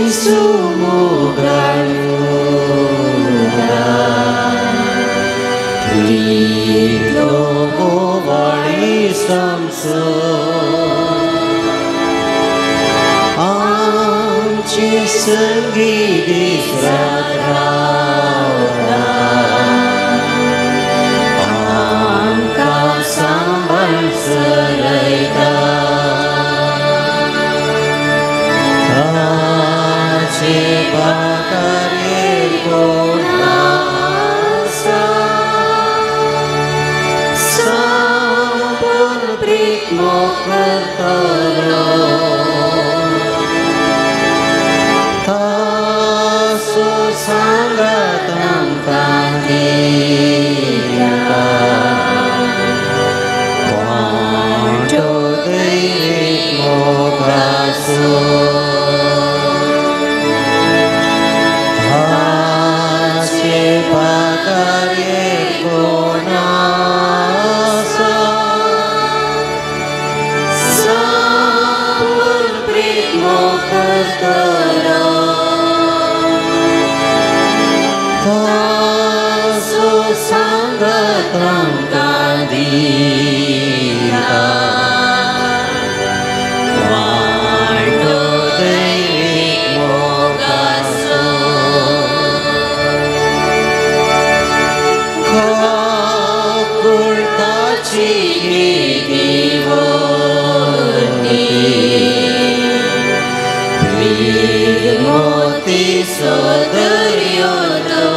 जेजू मोगाळ तितलो मोवाळ इश्ट आमचो आमचे संगी दीस रात रावता आमकां सांबाळ चलयता ताचे बाकारे कोण आसा सांपून प्रीत मोग करतलो तासो सांगात आमकां दिता वांटो दैवीक मोगाचो ताचे बाकारे कोण आसा सांपून प्रीत मोग करतलो तासो सांगात आमकां दिता वांटो दैवीक मोगाचो काकुळटाची दिवटी मोतीचो दर्यो तो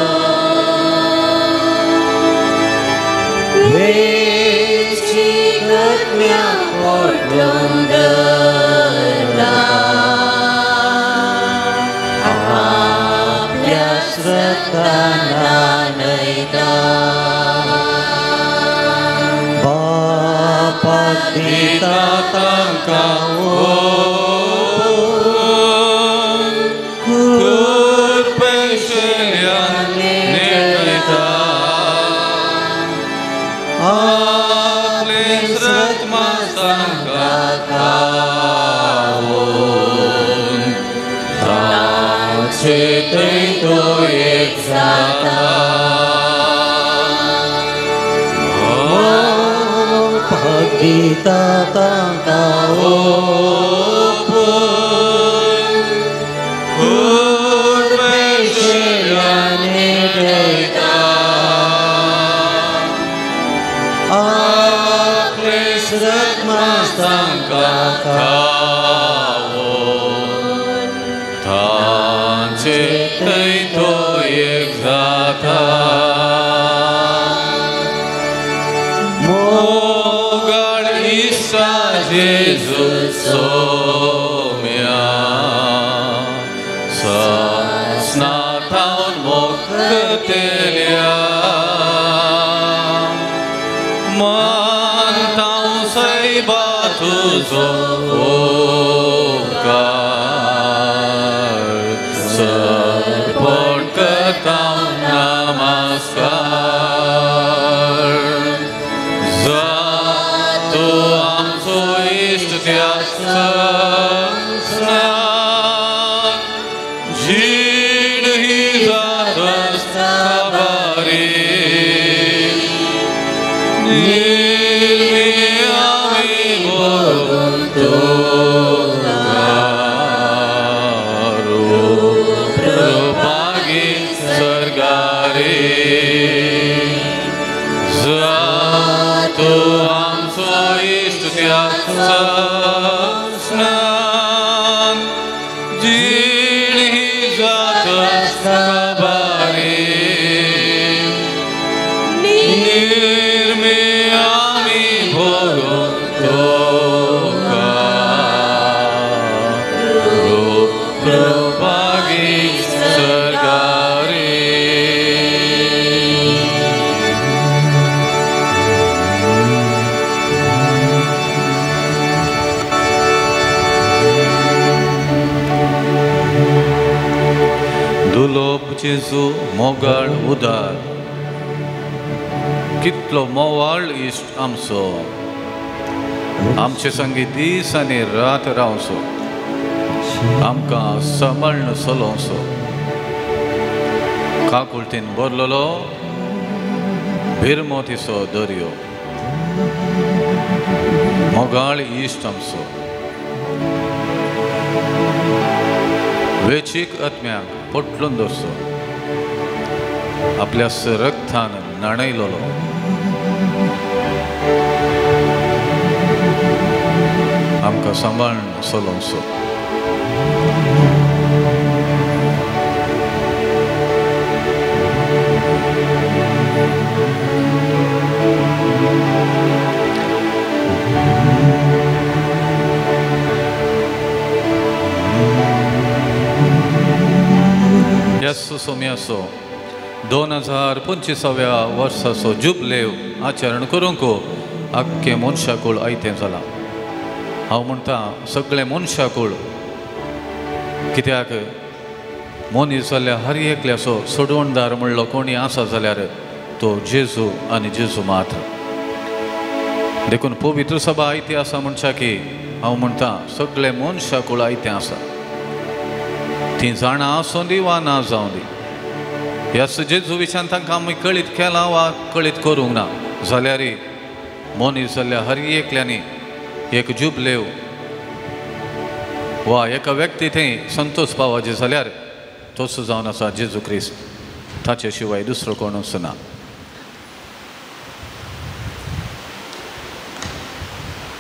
वेची गत्म्या पोटून धरता आपल्या श्रद्धाना न्हयता बापाक दिता तांकां तो एक जाता दिता तांकां ओपून कुर्बेशेल्यान नेटयता आपले श्रद्धा तांकां खावोन तांचे थंय तो एक जाता मोगाळ इश्टा जेजू सोम्या सासणाथावन मोगतेल्या मानतांव सैबा तुजो उपकार सर्पण करतांव नमस्कार जातो आमचो इश्ट त्या सासणांत जीण ही जात साबारी निर्मी आमी भोगून तुका रूपभागी सर्गारी जातो आमचो इश्ट त्या सासणांत जीण ही जात साबारी निर्मी आमी भोगून तुका रूपभागी सर्गारी. दुलोप जेजू मोगाळ उदार कितलो मोवाळ इश्ट आमचो आमचे संगी दीस आनी रात रावचो. आमकां सांबाळून चलोवचो. काकुळतीन भरलेलो भिरमोतीचो दर्यो, मोगाळ इश्ट आमचो, वेचीक आत्म्याक पोटलून दवरचो, आपल्या रक्तान न्हाणयलेलो, आमकां सांबाळून चलोवचो. येसू सोम्याचो 2025व्या वर्साचो जुबलेव आचरण करूंक आख्खे मनशाकूळ आयतें जालां. हांव म्हणटा सगळें मनशाकूळ, कित्याक मनीस जाल्यार हर एकल्याचो सोडवणदार म्हणलो कोणी आसा जाल्यार तो जेजू आनी जेजू मात्र. देखून पवित्र सभा आयती आसा म्हणच्या की हांव म्हणटा सगळें मनशाकूळ आयतें आसा, ती जाणां आसूं दी वा ना जावं दी. ह्या जेजू विशयान तांकां आमी कळीत केलां वा कळीत करूंक ना जाल्यार मनीस जाल्यार हर एकल्यांनी एक जुबलेव वा एका व्यक्ती थंय संतोष पावाचे जाल्यार तोच जावन आसा जेजू क्रिस्त, ताचे शिवाय दुसरो कोणूच ना.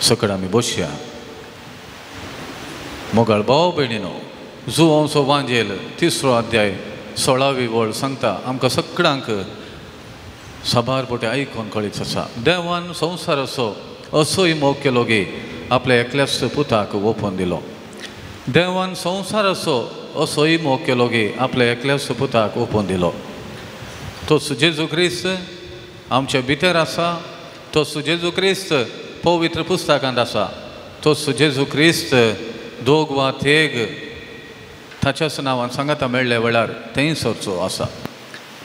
सकड आमी बसया. मोगाळ भाव भयणीनो, जुवांचो वांजेल 3रो अध्याय 16वी वळ सांगता आमकां सगळ्यांक साबार पोटे आयकून कळीत आसा, देवान संवसाराचो असोय मोग केलो गी आपल्या एकल्याच पुताक ओपून दिलो. देवान संवसाराचो असोय मोग केलो गी आपल्या एकल्याच पुताक ओपून दिलो. तोच जेजू क्रिस्त आमच्या भितर आसा, तोच जेजू क्रिस्त पवित्र पुस्तकांत आसा, तोच जेजू क्रिस्त दोग वा तेग ताच्याच नांवान सांगाता मेळ्ळे वेळार थंयसरचो आसा.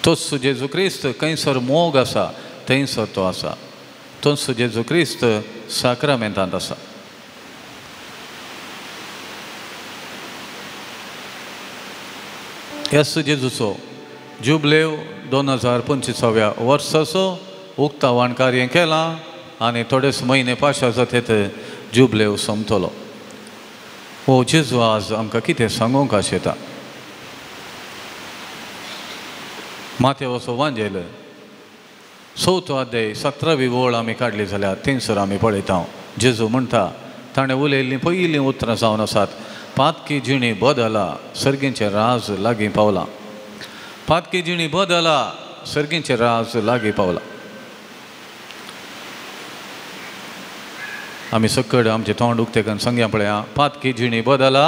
तोच जेजू क्रिस्त खंयसर मोग आसा थंयसर तो आसा. तोच जेजू क्रिस्त साक्रामेंतांत आसा. येसू जेजूचो जुबलेव 2025व्या वर्साचो उक्तावण कार्य केलां आनी थोडेच म्हयने पाशा जातेत जुबलेव सोंपतलो. ओ जेजू आज आमकां कितें सांगूंक आशेता. मातेवचो वांजेल 4थो अध्याय 17वी वळ आमी काडली जाल्यार थंयसर आमी पळयता जेजू म्हणटा ताणें उलयल्लीं पयलीं उतरां जावन आसात, पातकी जिणी बदला सर्गींचें राज लागीं पावलां. पातकी जिणी बदला सर्गींचें राज लागीं पावलां. आमी सकड आमचें तोंड उक्तें करून सांगया पळया, पातकी जिणी बदला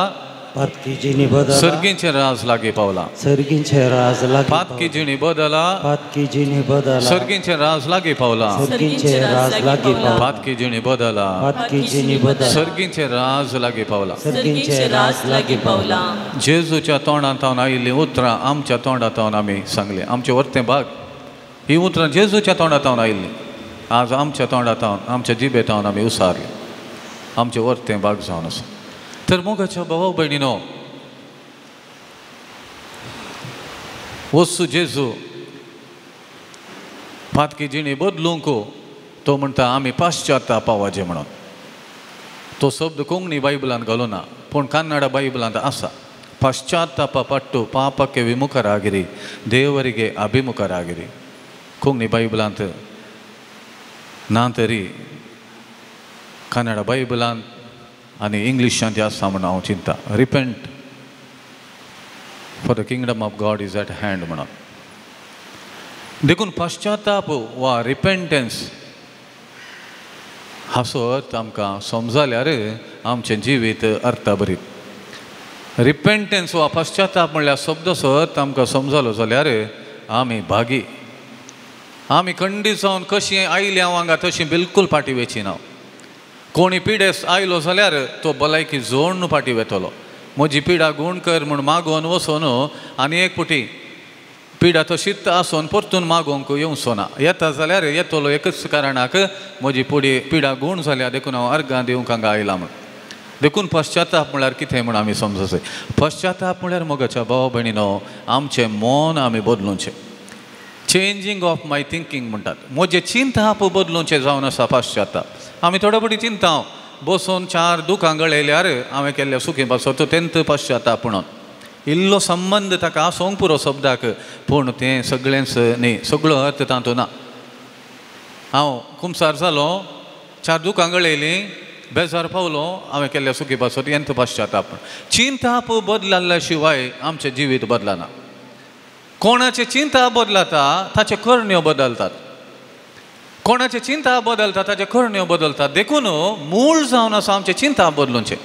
पातकी जिणी बदला सर्गींचें राज लागीं पावलां. सर्गींचें राज लागीं पातकी जिणी बदला पातकी जिणी बदला सर्गींचें राज लागीं पावलां. सर्गींचें राज लागीं पावलां. पातकी जिणी बदला पातकी जिणी बदला सर्गींचें राज लागीं पावलां. सर्गींचें राज लागीं पावलां. जेजूच्या तोंडांत आयिल्लीं उतरां आमच्या तोंडांत आमी सांगलीं, आमचें वर्तें भाग ही उतरां जेजूच्या तोंडांत आयिल्लीं, आज आमच्या तोंडांत आमच्या जिबेंत आमी उसारलीं, आमचें वर्तें भाग जावन आसा. तर मोगाच्या भाव भयणीनो, वस्तू जेजू पातकी जिणी बदलूंक तो म्हणटा आमी पाश्चातापावाचें म्हणून. तो शब्द कोंकणी बायबलांत घालूना पूण कन्नडा बायबलांत आसा. ಪಶ್ಚಾತ್ತಾಪ ಪಟ್ಟು ಪಾಪಕ್ಕೆ ವಿಮುಖರಾಗಿರಿ, ದೇವರಿಗೆ ಅಭಿಮುಖರಾಗಿರಿ. कोंकणी बायबलांत ना तरी कन्नड बायबलांत आनी इंग्लिशांत आसा म्हणून हांव चिंता. Repent for the kingdom of God is at hand म्हणून. देखून पश्चाताप वा रिपेंटन्स हाचो अर्थ आमकां समजाल्यार आमचें जिवीत अर्थभरीत. रिपेंटन्स वा पश्चाताप म्हणल्यार शब्दाचो अर्थ आमकां समजलो जाल्यार आमी भागी, आमी खंडीत जावन कशीं आयली हांव हांगा तशी बिलकूल फाटीं वयची ना. कोणी पिडेस्त आयलो जाल्यार तो भलायकी जोडून फाटीं वेतलो. म्हजी पिडा गूण कर म्हूण मागोवन वचोन आनी एक पुटी पिडा तशीच आसून परतून मागोवंक येवचो ना. येता जाल्यार येतलो एकच कारणाक म्हजी पुडी पिडा गूण जाल्या देखून हांव अर्गां दिवंक हांगा आयला म्हूण. देखून पश्चाताप म्हळ्यार कितें म्हूण आमी समजचें. पश्चाताप म्हळ्यार मोगाच्या भाव भयणीनो आमचें मन आमी बदलुचें. चेंजींग ऑफ my thinking म्हणटात. म्हजें चिंताप बदलुचें जावन आसा पश्चाताप. आमी थोडे फावटी चिंता बसून चार दुकां गळयल्यार हांवें केल्ल्या सुखी पासत तेंत पश्चाताप म्हणून इल्लो संबंद ताका आसूंक पुरो शब्दाक, पूण तें सगळेंच न्ही, सगळो अर्थ तातूंत ना. हांव कुमसार जालो, चार दुकां गळयलीं, बेजार पावलो, हांवें केल्ल्या सुखी पासत हेंत पश्चाताप. चिंताप बदलल्या शिवाय आमचें जिवीत बदलना. कोणाचें चिंता बदलता ताचे करण्यो बदलतात, कोणाचें चिंता बदलता ताचे करण्यो बदलतात. देखून मूळ जावन आसा आमचें चिंता बदलुचें.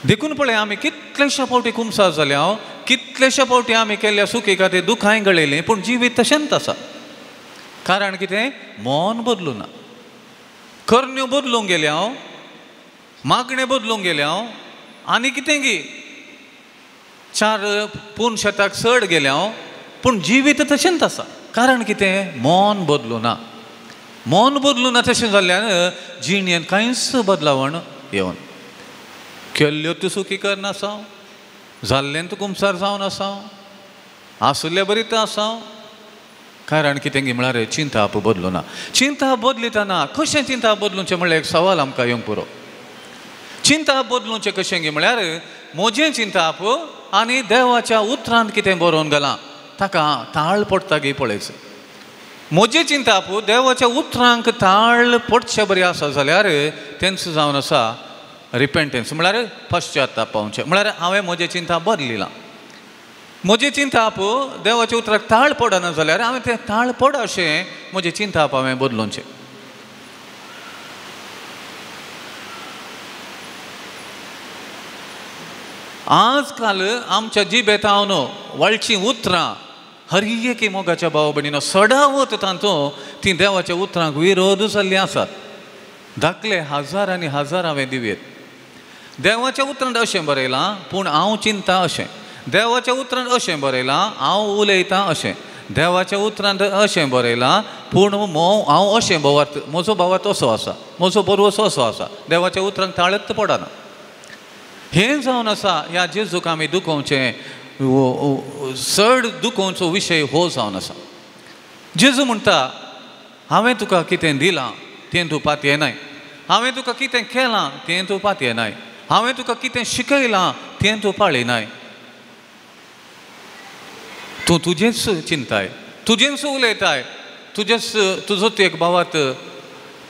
देखून पळय आमी कितलेशे फावटी कुमसार जाल्या, कितलेशे फावटी आमी केल्ल्या सुखी खातीर दुखांय गळयलीं, पूण जिवीत तशेंच आसा. कारण कितें? मन बदलूना, करण्यो बदलूंक गेल्या, मागणें बदलूंक गेल्या, आनी कितें गी चार पूर्ण शेताक चड गेल्या, पूण जिवीत तशेंच आसा. कारण कितें? मन बदलूना. मन बदलूना तशें जाल्ल्यान जिणेंत कांयच बदलावण येवन केल्ल्यो त्यो सुखी करनासा, जाल्लें तूं कुमसार जावन आसा, आसुल्ले बरी तो आसा. कारण कितें गी म्हळ्यार चिंताप बदलूना. चिंता बदलितना कशें चिंता बदलुचें म्हळ्यार एक सवाल आमकां येवंक पुरो. चिंता बदलुचें कशें गी म्हळ्यार म्हजें चिंताप आनी देवाच्या उतरांत कितें बरोवन घालां ताका ताळ पडटा गी पळयचें. म्हजें चिंताप देवाच्या उतरांक ताळ पडचे बरी आसा जाल्यार तेंच जावन आसा रिपेंटन्स, म्हळ्यार पश्चाताप पावचें. म्हळ्यार हांवें म्हजें चिंता बदलिलां. म्हजें चिंताप देवाच्या उतराक ताळ पडना जाल्यार हांवें तें ताळ पड अशें म्हजें चिंताप हांवें बदलुचें. आजकाल आमच्या जिबेतावन वळचीं उतरां हर एकी मोगाच्या भाव भयणीनो सडावत तातूंत तीं देवाच्या उतरांक विरोध जाल्लीं आसात. धाकले हजार आनी हजार हांवें दिवयेत. देवाच्या उतरांत अशें बरयलां पूण हांव चिंता अशें, देवाच्या उतरांत अशें बरयलां हांव उलयतां अशें, देवाच्या उतरांत अशें बरयलां पूण हांव अशें भावार्थ, म्हजो भावार्थ असो आसा, म्हजो बरोवसो असो आसा. देवाच्या उतरांक ताळत पडना. हें जावन आसा ह्या जेजूक आमी दुखोवचें, चड दुखोवचो विशय हो जावन आसा. जेजू म्हणटा हांवें तुका कितें दिलां तें तूं पातयेनाय, हांवें तुका कितें केलां तें तूं पातयेनाय, हांवें तुका कितें शिकयलां तें तूं पाळिनाय. तूं तुजेंच चिंताय, तुजेंच उलयताय, तुजेच तुजोच एक भावात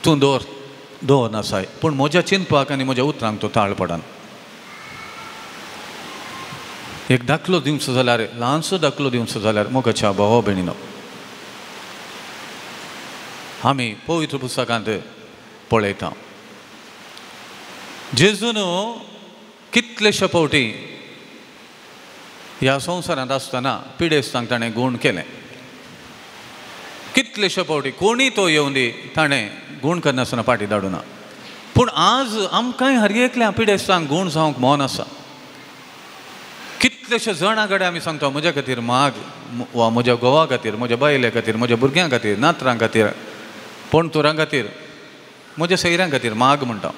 तूं दवर दवर नासाय, पूण म्हज्या चिंतपाक आनी म्हज्या उतरांक तूं ताळ पडना. एक दाखलो दिवचो जाल्यार, ल्हानसो दाखलो दिवचो जाल्यार मोगाच्या भावा भयणीनो आमी पवित्र पुस्तकांत पळयता जेजून कितलेशे फावटी ह्या संवसारांत आसतना पिडेस्तांक ताणें गूण केलें. कितलेशे फावटी कोणी तो येवन दी ताणें गूण करनासतना फाटीं धाडुना. पूण आज आमकांय हर एकल्या पिडेस्तांक गूण जावंक मन आसा. कितलेशे जाणां कडेन आमी सांगता म्हज्या खातीर माग, वा म्हज्या घोवा खातीर, म्हज्या बायले खातीर, म्हज्या भुरग्यां खातीर, नातरां खातीर, पणतुरां खातीर, म्हज्या सैऱ्यां खातीर माग म्हणटा.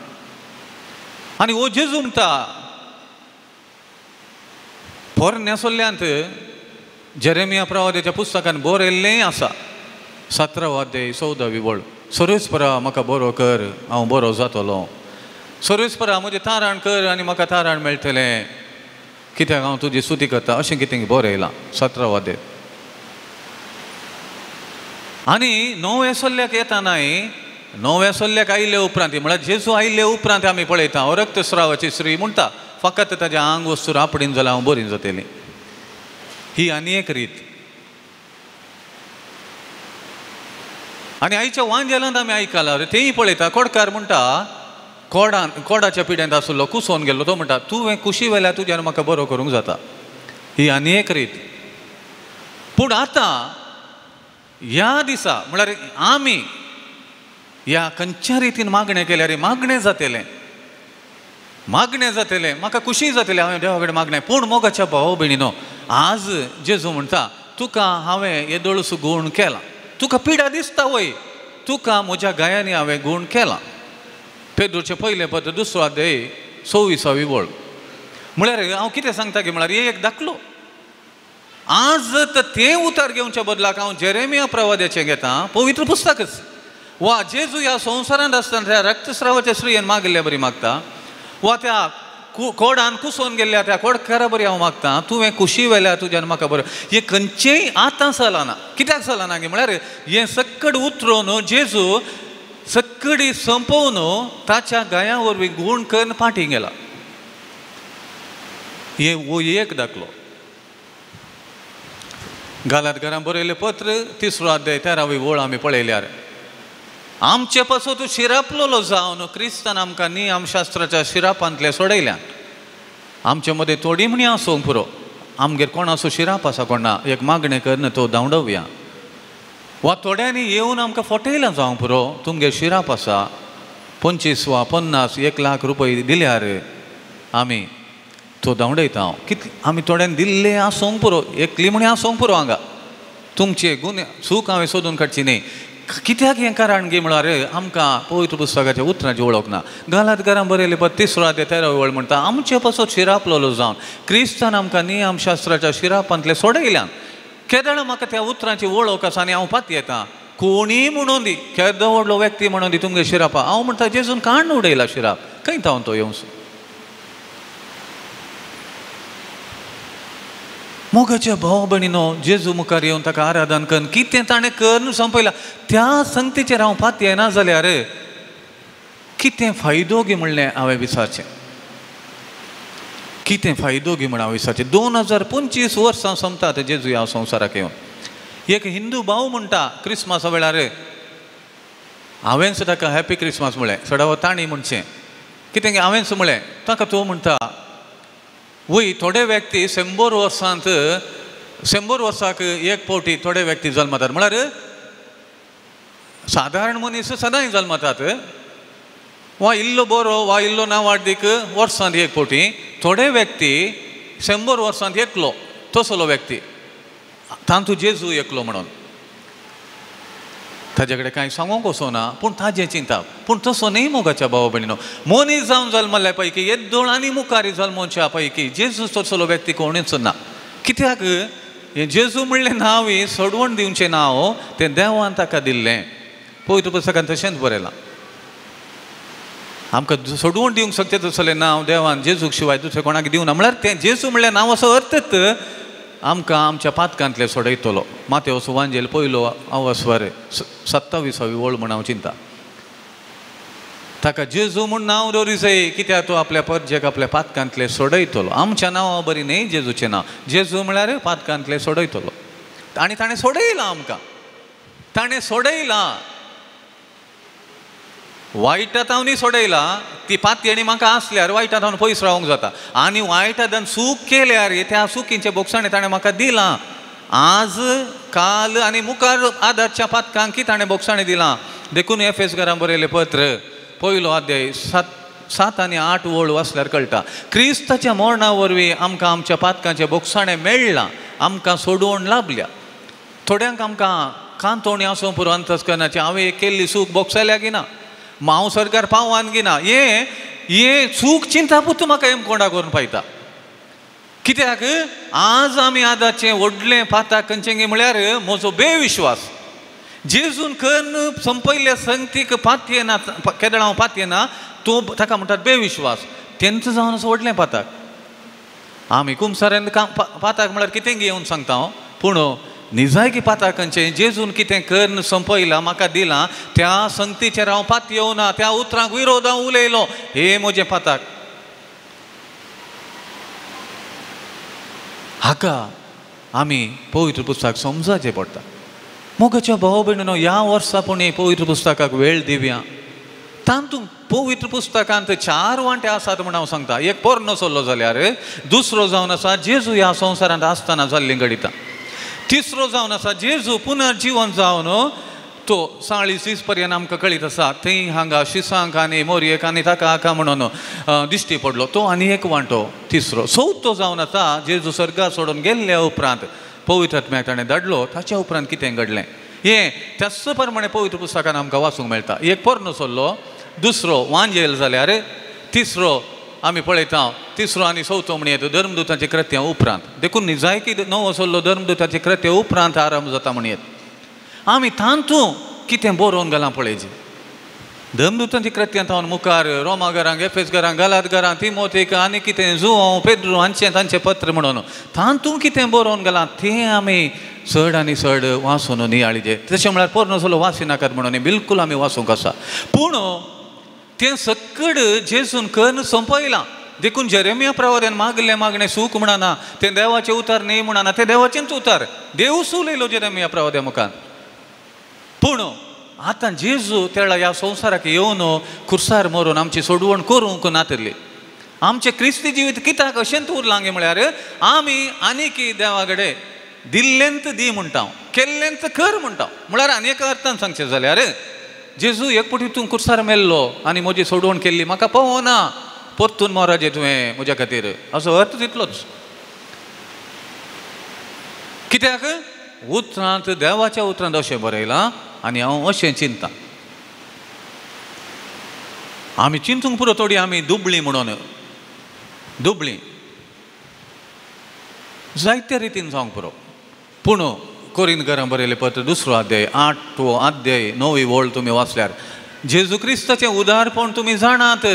आनी हो जेजू म्हणटा पोरण्या सोल्ल्यांत जेरेमिया प्रवाद्याच्या पुस्तकान बरयल्लें आसा, 17 अध्याय 14वी वळ, सर्वेस्परा म्हाका बरो कर हांव बरो जातलो, सर्वेस्परा म्हजें तारण कर आनी म्हाका तारण मेळटलें, कित्याक हांव तुजी स्तुती करता, अशें कितें बरयलां 17 अध्याय. आनी नव्या सल्ल्याक येतानाय, नव्या सल्ल्याक आयिल्ले उपरांत, म्हळ्यार जेजू आयिल्ले उपरांत आमी पळयता रक्तस्रावाची स्त्री म्हणटा फकत ताज्या आंग वस्तू रापडीन जाल्यार हांव बरी जातली. ही आनी एक रीत. आनी आयच्या वांजेलांत आमी आयकलां तेंय पळयता, कोडकार म्हणटा कोडान कोडाच्या पिड्यांत आसलो कुसोवन गेल्लो, तो म्हणटा तुवें कुशी वेल्यार तुज्यान म्हाका बरो करूंक जाता. ही आनी एक रीत. पूण आतां ह्या दिसा म्हळ्यार आमी ह्या खंयच्या रितीन मागणें केल्यार मागणें जातलें, मागणें जातलें, म्हाका खुशी जातलें हांवें देवा कडेन मागणें. पूण मोगाच्या भाव भयणीनो आज जेजू म्हणटा तुका हांवें येदोळसो गूण केला, तुका पिडा दिसता वय, तुका म्हज्या गायांनी हांवें गूण केला. पेद्रूचें पयलें पत्र 2 अध्याय 26वी वळ. म्हळ्यार हांव कितें सांगता की म्हळ्यार एक दाखलो. आज तर तें उतर घेवच्या बदलाक हांव जेरेमिया प्रवाद्याचें घेता, पवित्र पुस्तकच. वा जेजू ह्या संवसारांत आसतना त्या रक्तस्रावाच्या स्त्रियेन मागिल्ल्या बरी मागता, वा त्या कोडान कुसोवन गेल्ल्या त्या कोडकारा बरी हांव मागता, तुवें कुशी व्हेल्या तुज्यान म्हाका बरें. हें खंयचेंय आतां चलना. कित्याक चलना गे म्हळ्यार हें सक्कड उतरोवन जेजू सक्कडी संपोवन ताच्या गाया वरवीं गूण करून फाटीं गेला. हें हो एक दाखलो. गालात घरां बरयलें पत्र 3रो अध्याय 13वी वळ आमी पळयल्यार, आमचे पासून तूं शिरापलेलो जावन क्रिस्तान आमकां नियमशास्त्राच्या शिरापांतले सोडयल्यान. आमचे मदें थोडी म्हणी आसूंक पुरो, आमगेर कोणाचो शिराप आसा कोणा एक मागणें करून तो धांवडोवया, वा थोड्यांनी येवन आमकां फटयला जावंक पुरो, तुमगेर शिराप आसा 25 वा 50 1 लाख रुपये दिल्यार आमी तो धांवडयता. कितले आमी थोड्यांनी दिल्ले आसूंक पुरो, एकली म्हणी आसूंक पुरो हांगा तुमचे गुन्हे चूक हांवें सोदून काडची न्ही. कित्याक हें कारण गे म्हळ्यार आमकां पवित्र पुस्तकाच्या उतरांची वळख ना. गालात घरां बरयलें पद 3रो अध्याय 13वी वळ म्हणटा, आमचे पासून शिरापलेलो जावन क्रिस्तान आमकां नियमशास्त्राच्या शिरापांतले सोडयल्यान. केदळा म्हाका त्या उतरांची वळख आसा आनी हांव पातयेता. कोणीय म्हणून दी, केदो व्हडलो व्यक्ती म्हणून दी तुमगे शिरापा, हांव म्हणटा जेजून काण उडयला शिराप, खंय तावन तो येवंक. मोगाच्या भाव भयणीनो, जेजू मुखार येवन ताका आराधन करून कितें ताणें करून संपयलां त्या संगतीचेर हांव पातयेना जाल्यार कितें फायदो गी म्हणलें हांवें विचारचें, कितें फायदो गी म्हण हांवें विचारचें. 2025 वर्सां सोंपतात जेजू ह्या संवसाराक येवन. एक हिंदू भाव म्हणटा क्रिसमसा वेळार, हांवेंच ताका हॅपी क्रिसमस म्हणलें, सडावो तांणी म्हणचें कितें हांवेंच म्हणलें ताका, तो म्हणटा वय थोडे व्यक्ती 100 वर्सांत 100 वर्साक एक फावटी थोडे व्यक्ती जल्मतात. म्हळ्यार सादारण मनीस सदांय जल्मतात, वा इल्लो बरो वा इल्लो ना वाडदीक वर्सांत एक फावटी. थोडे व्यक्ती 100 वर्सांत एकलो तसलो व्यक्ती, तांतू जेजू एकलो म्हणून ताजे कडेन कांय सांगूंक वचना, पूण ताजें चिंता. पूण तसो न्ही मोगाच्या भाव भयणीनो, मनीस जावन जल्मल्ल्या पैकी येद्दोळ आनी मुखारी जल्मोच्या पैकी जेजू तसलो व्यक्ती कोणूच ना. कित्याक हें जेजू म्हणलें नांव ही सोडवण दिवचें नांव तें देवान ताका दिल्लें. पवित्र पुस्तकान तशेंच बरयलां, आमकां सोडवण दिवंक शकता तसलें नांव देवान जेजूक शिवाय दुसरें कोणाक दिवना. म्हळ्यार तें जेजू म्हणलें नांव असो अर्थच आमकां आमच्या पातकांतले सोडयतलो. मातेव वांजेल पयलो आवस्वर 27वी वळ म्हण हांव चिंता. ताका जेजू म्हूण नांव दवरी जाय, कित्याक तो आपल्या परजेक आपल्या पातकांतले सोडयतलो. आमच्या नांवा बरी न्ही जेजूचें नांव, जेजू म्हळ्यार पातकांतले सोडयतलो. आनी ताणें सोडयलां आमकां, ताणें सोडयलां, वायटा तावनी सोडयला. ती पातयेणी म्हाका आसल्यार वायटा तावन पयस रावंक जाता, आनी वायटा चूक केल्यार त्या चुकींचें बोगसाणें ताणें म्हाका दिलां. आज काल आनी मुखार आदारच्या पातकांकी ताणें बोगसाणें दिलां. देखून एफएस घरां बरयलें पत्र 1 अध्याय 7 आनी 8 वळ वाचल्यार कळटा, क्रिस्ताच्या मरणा वरवीं आमकां आमच्या पातकांचें बोगसाणें मेळ्ळां, आमकां सोडवण लाभल्या. थोड्यांक आमकां कांतोणी आसूं पुरो अंतस्करणाचें, हांवें केल्ली चूक बोगसायल्या की ना, हांव सरकार पावान गिना, हे हे चूक चिंतापूत म्हाका हेमकोंडा करून पायता. कित्याक आज आमी आदाचें व्हडलें पाताक खंयचें म्हळ्यार म्हजो बेविश्वास. जेजून करून संपयल्ल्या संगतीक पातयेना, केदळ हांव पातयेना, तो ताका म्हणटात बेविश्वास. तेंच जावन असो व्हडलें पाताक. आमी कुमसाऱ्यान पाताक म्हळ्यार कितें घेवन सांगता हांव, पूण निजायकी पाताक खंयचें जेजून कितें करून संपयलां म्हाका दिलां त्या संगतीचेर हांव पातयेवना, त्या उतरांक विरोध हांव उलयलो, हे म्हजें पाताक. हाका आमी पवित्र पुस्तक समजाचें पडटा. मोगाच्या भाव भयणीनो, ह्या वर्सा पूण पवित्र पुस्तकाक वेळ दिवया. तातूंत पवित्र पुस्तकांत 4 वांटे आसात म्हूण हांव सांगता. एक पोरणो सल्लो जाल्यार, दुसरो जावन आसा जेजू ह्या संवसारांत आसतना जाल्लीं घडितां, तिसरो जावन आसा जेजू पुनर्जिवन जावन तो 40 दीस पर्यंत आमकां कळीत आसा थंय हांगा शिसांक आनी मोरयेक आनी ताका हाका म्हणून दिश्टी पडलो, तो आनी एक वांटो तिसरो. चवथो जावन आसा जेजू सर्गार सोडून गेल्ल्या उपरांत पवित्र आत्म्याक ताणें धाडलो, ताच्या उपरांत कितें घडलें हें त्याच प्रमाणे पवित्र पुस्तकान आमकां वाचूंक मेळटा. एक पोरणो सल्लो, दुसरो वांजेल जाल्यार, तिसरो आमी पळयता तिसरो आनी चवथो म्हणयेत धर्मदूतांचे कृत्या उपरांत. देखून निजायकी नवो सल्लो धर्मदूतांचे कृत्या उपरांत आरंभ जाता म्हणयेत. आमी तांतू कितें बरोवन घालां पळयची. धर्मदूतांची कृत्यां थावन मुखार रोमा घरांक, एफेस घरांक, गालात घरां, तिमोथीक आनी कितें जुआंव, पेद्रू हांचें तांचें पत्र म्हणून तांतू कितें बरोवन घालां तें आमी चड आनी चड वाचून नियाळीचें. तशें म्हळ्यार पोरनो सल्लो वाचिनाकात म्हणून बिलकूल आमी वाचूंक आसा, पूण तें सकड जेजून करून सोंपयलां. देखून जेरेमिया प्रवाद्यान मागलें मागणें सूख म्हणना, तें देवाचें उतार न्ही म्हणना, तें देवाचेंच उतार, देवूच उलयलो जेरेमिया प्रवाद्या मुखार. पूण आतां जेजू तेळा ह्या संवसाराक येवन खुर्सार मरून आमची सोडवण करूंक नातली. आमचें क्रिस्ती जिवीत कित्याक अशेंच उरलां म्हळ्यार आमी आनीक देवा कडेन दिल्लेंत दी म्हणटा, केल्लेंत कर म्हणटा. म्हळ्यार आनी एका अर्थान सांगचें जाल्यार जेजू एक पटी तूं खुर्सार मेल्लो आनी म्हजी सोडवण केल्ली म्हाका पळोवना, परतून मोराजे तुवें म्हज्या खातीर, असो अर्थ तितलोच. कित्याक उतरांत देवाच्या उतरांत अशें बरयलां आनी हांव अशें चिंता. आमी चिंतूंक पुरो थोडी आमी दुबळी म्हणून, दुबळी जायते रितीन जावंक पुरो. पूण कोरिंत घरां बरयलें पत्र दुसरो अध्याय 8वो अध्याय 9वी वळ तुमी वाचल्यार जेजू क्रिस्ताचें उदारपण तुमी जाणात,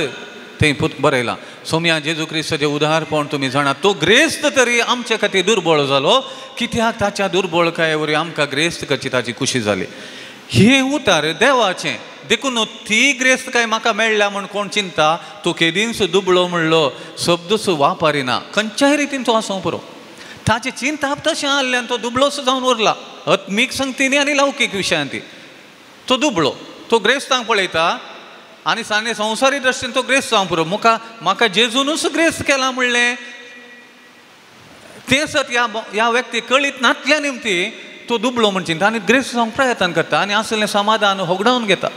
थंय बरयलां सोम्या जेजू क्रिस्ताचें उदारपण तुमी जाणात, तो ग्रेस्त तरी आमचे खातीर दुर्बळ जालो, कित्याक ताच्या दुर्बळकाये वरवीं आमकां ग्रेस्त करची ताची खुशी जाली. हें उतार देवाचें. देखून ती ग्रेस्त काय म्हाका मेळ्ळ्या म्हूण कोण चिंता, तो केदींच दुबळो म्हणलो शब्दूच वापरिना, खंयच्याय रितीन तो आसूंक पुरो. ताचें चिंताप तशें आहलें आनी तो दुबळोसो जावन उरला आत्मीक संगतीनी आनी लौकीक विशयांत. तो दुबळो, तो ग्रेस्तांक पळयता आनी साने संवसारी दृश्टीन तो ग्रेस्त जावंक पुरो. म्हाका जेजूनच ग्रेस्त केला म्हणलें तें सत ह्या व्यक्ती कळीत नातल्या निमती तो दुबळो म्हण चिंता आनी ग्रेस्त जावंक प्रयत्न करता आनी आसलें समाधान होगडावन घेता.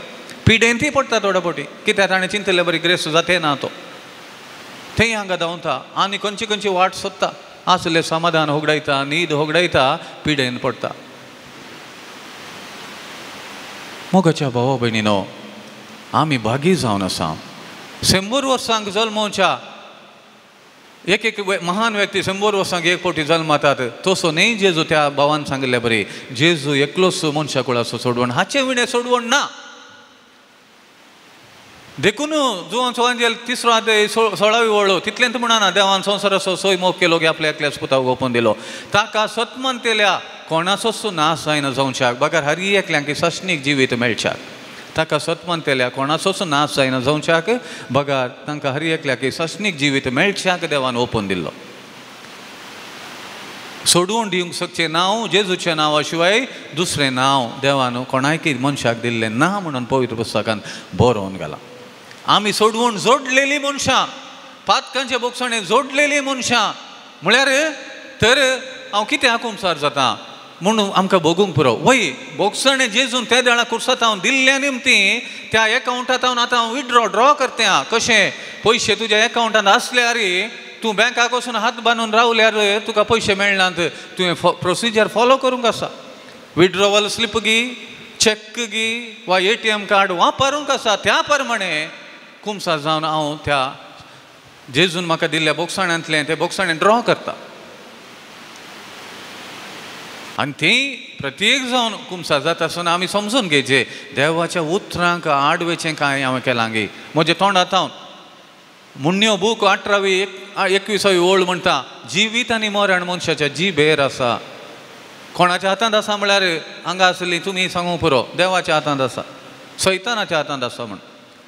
पिडेंतय पडटा थोडे फावटी, कित्याक ताणें चिंतले बरी ग्रेस्त जाते ना, तो थंय हांगा धांवता आनी खंयची खंयची वाट सोदता, आसलें समाधान होगडायता, न्हीद होगडायता, पिडेन पडटा. मोगाच्या भावा भयणीनो, आमी भागी जावन आसा. 100 वर्सांक जल्मोवच्या एक एक महान व्यक्ती 100 वर्सांक एक फावटी जल्मतात, तसो न्ही जेजू त्या भावान सांगिल्ले बरी जेजू एकलोच मनशा कुळाचो सोडवण, हाचे विणें सोडवण ना. देखून जुवान सोवांजेल 3रो अध्याय 16वी वळो तितलेंच म्हणना देवान संवसाराचो सोय मोग केलो की आपल्या एकल्याच पुताक ओपून दिलो, ताका सतमनतेल्या कोणाचोच नाश जायना जावच्याक बगर हर एकल्यांक सासणीक जिवीत मेळच्याक. ताका सतमनतेल्या कोणाचोच नाश जायना जावच्याक बगर तांकां हर एकल्याक सासणीक जिवीत मेळच्याक देवान ओपून दिल्लो. सोडून दिवंक शकचें नांव जेजूच्या नांवा शिवाय दुसरें नांव देवान कोणायकी मनशाक दिल्लें ना म्हणून पवित्र पुस्तकान बरोवन घालां. आमी सोडवून जोडलेली मनशां, पातकांचे बोगसणे जोडलेली मनशां म्हळ्यार तर हांव कित्याक कुमसार जाता म्हणून आमकां भोगूंक पुरो. वय बोगसणे जेजून त्या वेळा कुर्सात हांव दिल्ल्या निमती त्या एकावंटांत हांव आतां हांव विड्रॉ ड्रॉ करता. कशें पयशे तुज्या एकावंटांत आसल्यार तूं बँकाक वचून हात बांदून रावल्यार तुका पयशे मेळनात, तुवें प्रोसिजर फॉलो करूंक आसा. विड्रॉवल स्लिप गी, चॅक गी वा ATM card वापरूंक आसा. त्या प्रमाणे कुमसार जावन हांव त्या जेजून म्हाका दिल्ल्या बोगसाण्यांतलें तें बोगसाणें ड्रॉ करता आनी ती प्रत्येक जावन कुमसार जाता आसतना आमी समजून घेवचें देवाच्या उतरांक आडवेचें कांय हांवें केलां गी. म्हज्या तोंडांत हांव मुण्ण्यो बूक 18वी 21वी ओळ म्हणटा, जिवीत आनी मरण मनशाच्या जिबेर आसा. कोणाच्या हातांत आसा म्हळ्यार हांगा आसली तुमी सांगूंक पुरो, देवाच्या हातांत आसा, सैतानाच्या हातांत आसा म्हण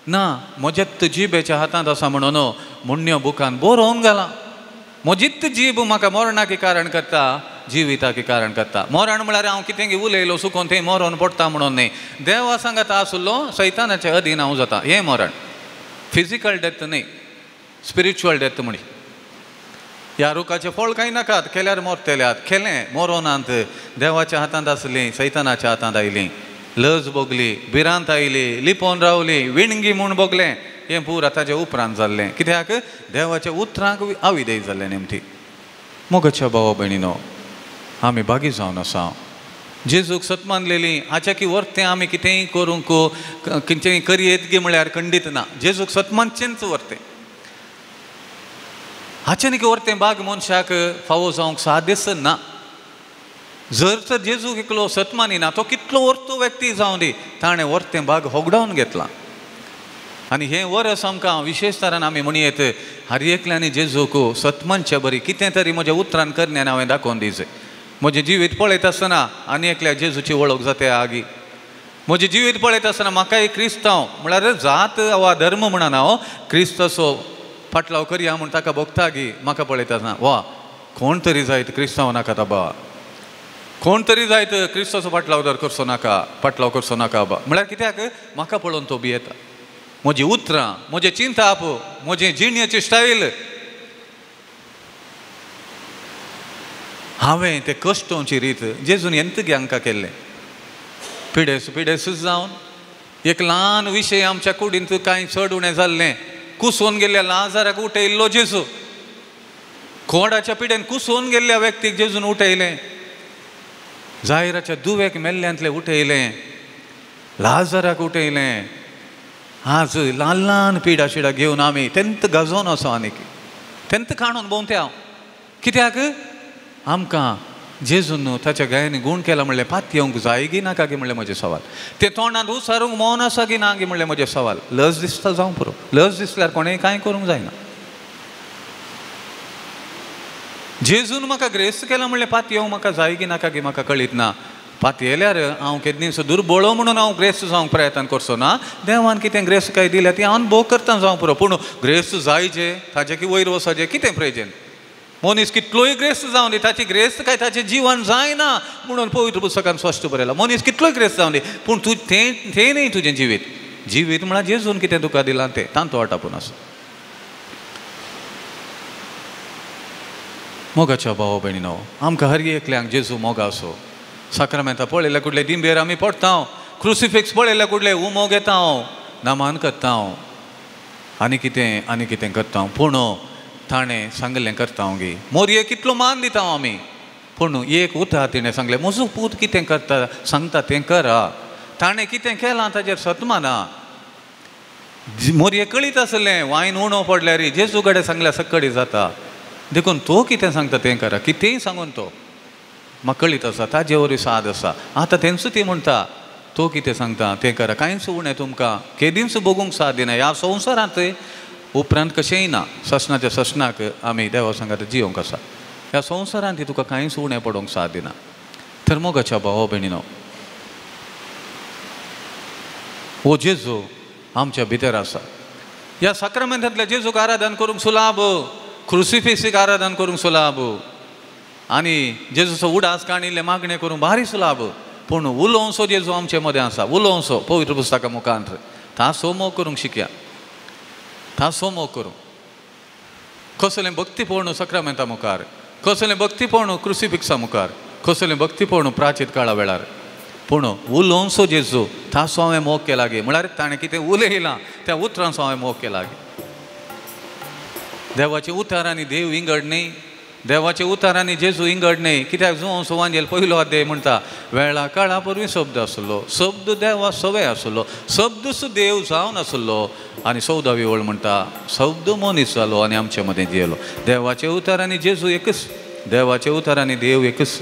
ना, म्हज्याच जिबेच्या हातांत आसा म्हणून मुण्ण्यो बुकान बरोवन घालां. म्हजीच जीब म्हाका मरणाक कारण करता, जिविताक कारण करता. मरण म्हळ्यार हांव कितें उलयलो सुकोन थंय मरोन पडटा म्हणून न्ही, देवा सांगाता आसलो सैतानाच्या अधीन हांव जाता. हें मरण फिजिकल डेथ न्ही, स्पिरिच्युअल डेथ म्हणी. ह्या रुखाचें फळ कांय नाकात, केल्यार मरतल्यात, केलें मरोनांत, देवाच्या हातांत आसलीं सैतानाच्या हातांत आयलीं, लज भोगली, भिरांत आयली, लिपोवन रावली, विणगी म्हूण भोगलें, हें पूरा ताच्या उपरांत जाल्लें. कित्याक देवाच्या उतरांक आविदेय जाल्लें नेमती. मोगाच्या भावा भयणीनो, आमी भागी जावन आसा. जेजूक सत मानलेली हाच्या की वर्तें आमी कितेंय करूंक कितेंय करयेत गी म्हळ्यार खंडीत ना. जेजूक सत मानचेंच वर्तें. हाचें वरतें बाग मनशाक फावो जावंक सादेस ना. जर तर जेजूक एकलो सतमानी ना तो कितलो वर्तो व्यक्ती जावं दी, ताणें वरतें बाग होगडावन घेतलां. आनी हें वरस आमकां विशेश तरान आमी म्हणयेत हर एकल्यानी जेजूक सतमानचे बरी कितें तरी म्हज्या उतरान करण्यान हांवें दाखोवन दिवचें. म्हजें जिवीत पळयता आसतना आनी एकल्या जेजूची वळख जाता आगी. म्हजें जिवीत पळयता आसतना म्हाका एक क्रिस्तांव म्हळ्यार जात वा धर्म म्हणना हांव, क्रिस्ताचो फाटलाव करया म्हूण ताका भोगता गी. म्हाका पळयता आसतना वा कोण तरी जायत क्रिस्तांव नाका ताबा, कोण तरी जायत क्रिस्ताचो फाटलाव दर करचो नाका, फाटलाव करचो नाका बा. म्हळ्यार कित्याक म्हाका पळोवन तो भियेता. म्हजी उतरां, म्हजें चिंताप, म्हजें जिणेची स्टायल, हांवें ते कश्टोवची रीत जेजून एंत हांकां केल्लें. पिडेस पिडेसूच जावन एक ल्हान विशय आमच्या कुडींत कांय चड उणें जाल्लें, कुसोवन गेल्ल्या लाजाराक उठयल्लो जेजू. कोडाच्या पिडेन कुसोवन गेल्ल्या व्यक्तीक जेजून उठयलें, जायराच्या दुवेक मेल्ल्यांतलें उठयलें, लाजाराक उठयलें. आज ल्हान ल्हान पिडा शिडा घेवन आमी तेंत गाजोवन आसा आनीक तेंत काणून भोंवते हांव. कित्याक आमकां जेजून ताच्या गायांनी गूण केला म्हणलें पात येवंक जाय गी नाका गी म्हणलें म्हजें सवाल. तें तोंडांत उसारूंक मौन आसा गी ना गी म्हणलें म्हजें सवाल. लज दिसता जावं पुरो, लज दिसल्यार कोणें कांय करूंक जायना. जेजून म्हाका ग्रेस केला म्हणलें पात येवंक म्हाका जाय गी नाका गी म्हाका कळीत ना. पात येयल्यार हांव केदनीसो दुर्बळो म्हणून हांव ग्रेस जावंक प्रयत्न करचो ना. देवान कितें ग्रेस काय दिल्या ती हांव भोग करता जावं पुरो, पूण ग्रेस जायचे ताजे की वयर वचपाचें कितें प्रयोजन. मनीस कितलोय ग्रेस्त जावं दी ताची ग्रेस्त काय ताचें जीवन जायना म्हणून पवित्र पुस्तकान स्पश्ट बरयलां. मनीस कितलोय ग्रेस्त जावं दी पूण तूं तें तें न्ही तुजें जिवीत. जिवीत म्हळ्यार जेजून कितें तुका दिलां तें तांतो वाटापून आसा. मोगाच्या भाव भयणीनो, आमकां हर एकल्यांक जेजू मोगा असो. साक्रामेंता पळयल्या कुडले दिंबेर आमी पडटा, क्रुसिफिक्स पळयल्या कुडले उमो घेता, नामान करता, आनी कितें आनी कितें करता, पूण ताणें सांगलें करता गी. मोरये कितलो मान दिता आमी, पूण एक उतर तिणें सांगलें म्हजो पूत कितें करता सांगता तें करा. ताणें कितें केलां ताजेर सतमाना. मोरये कळीत आसलें वायन उणो पडल्यार जेजू कडेन सांगल्यार सकडी जाता, देखून तो कितें सांगता तें करा. कितेंय सांगून तो म्हाका कळीत आसा ताजे वरी साद आसा. आतां तेंच ती म्हणटा तो कितें सांगता तें करा, कांयच उणें तुमकां केदींच भोगूंक साद दिना ह्या संवसारांत. उपरांत कशेंय ना, ससनाच्या ससनाक आमी देवा सांगात जियोंक आसा. ह्या संवसारांत तुका कांयच उणें पडोवंक साद दिना. तर मोगाच्या भाव भयणीनो, हो जेजू आमच्या भितर आसा. ह्या साक्रामेंतांतल्या जेजूक आराधन करूंक सुलाभ, क्रुसिफिक्सीक आराधन करूंक सुलाभ, आनी जेजूचो उडास काणिल्लें मागणें करूंक भारी सुलाभ. पूण उलोवंसो जेजू आमचे मदें आसा, उलोवंसो पवित्र पुस्तका मुखांत तासो मोग करूंक शिकया, तासो मोग करूं. कसलें भक्ती पळोवणू साक्रामेंता मुखार, कसलें भक्ती पळोवणू क्रुसिफिक्सा मुखार, कसलें भक्ती पळोवणू प्राचीत काळा वेळार, पूण उलोवंसो जेजू तासो हांवें मोग केला गे. म्हळ्यार ताणें कितें उलयलां त्या उतरांचो हांवें मोग केला गे. देवाचे उतरांनी देव इंगड न्ही, देवाचे उतरांनी जेजू इंगड न्ही. कित्याक जुंव सुवांजेल पयलो अध्याय म्हणटा वेळा काळा पूर्वी शब्द आसलो, शब्द देवा सवय आसलो, शब्द देव जावन आसलो. आनी 14वी ओळ म्हणटा शब्द मनीस जालो आनी आमचे मदें जियेलो. देवाचे उतरांनी जेजू एकच, देवाचे उतरांनी देव एकच.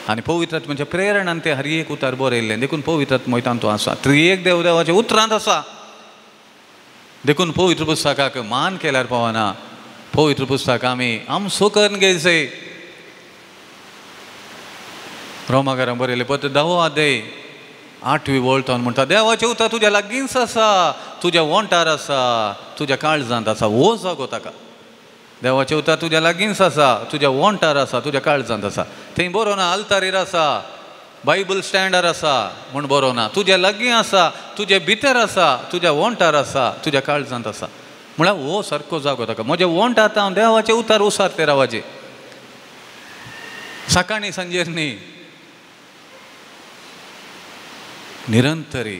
आनी पवित्र आत्म्याच्या प्रेरणान तें हर एक उतर बरयल्लें, देखून पवित्र आत्मो तांतूं आसा. त्रिएक देव देवाच्या उतरांत आसा. देखून पवित्र पुस्तकाक मान केल्यार पावना. पवित्र पुस्तक आमी आमसो करून घेयचें. रोमाकारांक बरयलें पत्र 10वो अध्याय 8वी वळ तो म्हणटा देवाचें उतर तुज्या लागींच आसा, तुज्या वोंटार आसा, तुज्या काळजांत आसा. हो जागो ताका. देवाचें उतर तुज्या लागींच आसा, तुज्या वोंटार आसा, तुज्या काळजांत आसा. थंय बरोवना आल्तारीर आसा, बायबल स्टँडार आसा म्हूण बरोवना. तुज्या लागीं आसा, तुजे भितर आसा, तुज्या वोंटार आसा, तुज्या काळजांत आसा. म्हळ्यार हो सारको जागो ताका. म्हज्या वोंट आतां हांव देवाचें उतर उसार ते रावाचें सकाळीं सांजेर न्ही, निरंतरी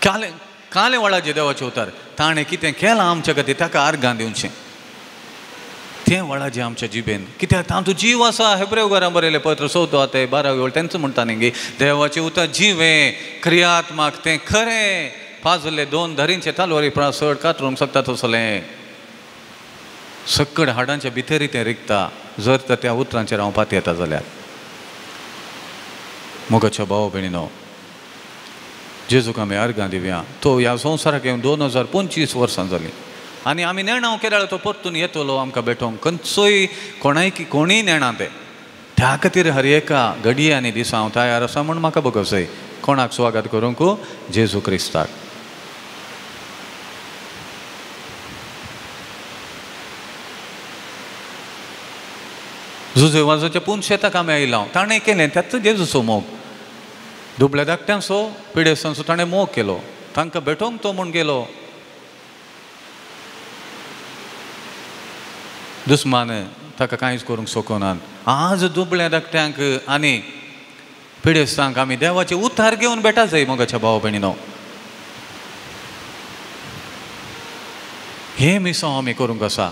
काले काले वळाचें देवाचें उतर. ताणें कितें केलां आमच्या खातीर ताका आर्गां दिवचें, तें वळाचें आमच्या जिबेन. कित्याक तातूंत जीव आसा. हेब्रेव घरां बरयलें पत्र 4थो अध्याय 12वी वळ तेंच म्हणटा न्ही देवाचें उतर जिवें क्रियात्मक तें खरें, पाजले दोन धरींचे तलवारी प्रास चड कातरूंक शकता तसलें. सक्कड हाडांच्या भितरी तें रिगता जर तर त्या उतरांचेर हांव पातयेता जाल्यार. मोगाच्या भाव भयणीनो, जेजूक आमी अर्गां दिवया. तो ह्या संवसाराक येवन 2025 वर्सां जालीं आनी आमी नेणां केदळ तो परतून येतलो आमकां भेटोवंक. खंयचोय कोणाय कोणीय नेणा तें. त्या खातीर हर एका घडये आनी दिसा हांव तयार आसा म्हूण म्हाका बगसय. कोणाक स्वागत करूंक? जेजू क्रिस्ताक. जुजे वाजाच्या पुनशेताक आमी आयला, ताणें केलें त्याच जेजूचो मोग. दुबळ्या धाकट्यांचो पिडेस्तांचो ताणें मोग केलो, तांकां भेटोवंक तो म्हूण गेलो. दुस्मान ताका कांयच करूंक शकनात. आज दुबळ्या धाकट्यांक आनी पिडेस्तांक आमी देवाचे उतार घेवन भेटा जाय मोगाच्या भाव भयणीनो. हें मिसांव आमी करूंक आसा.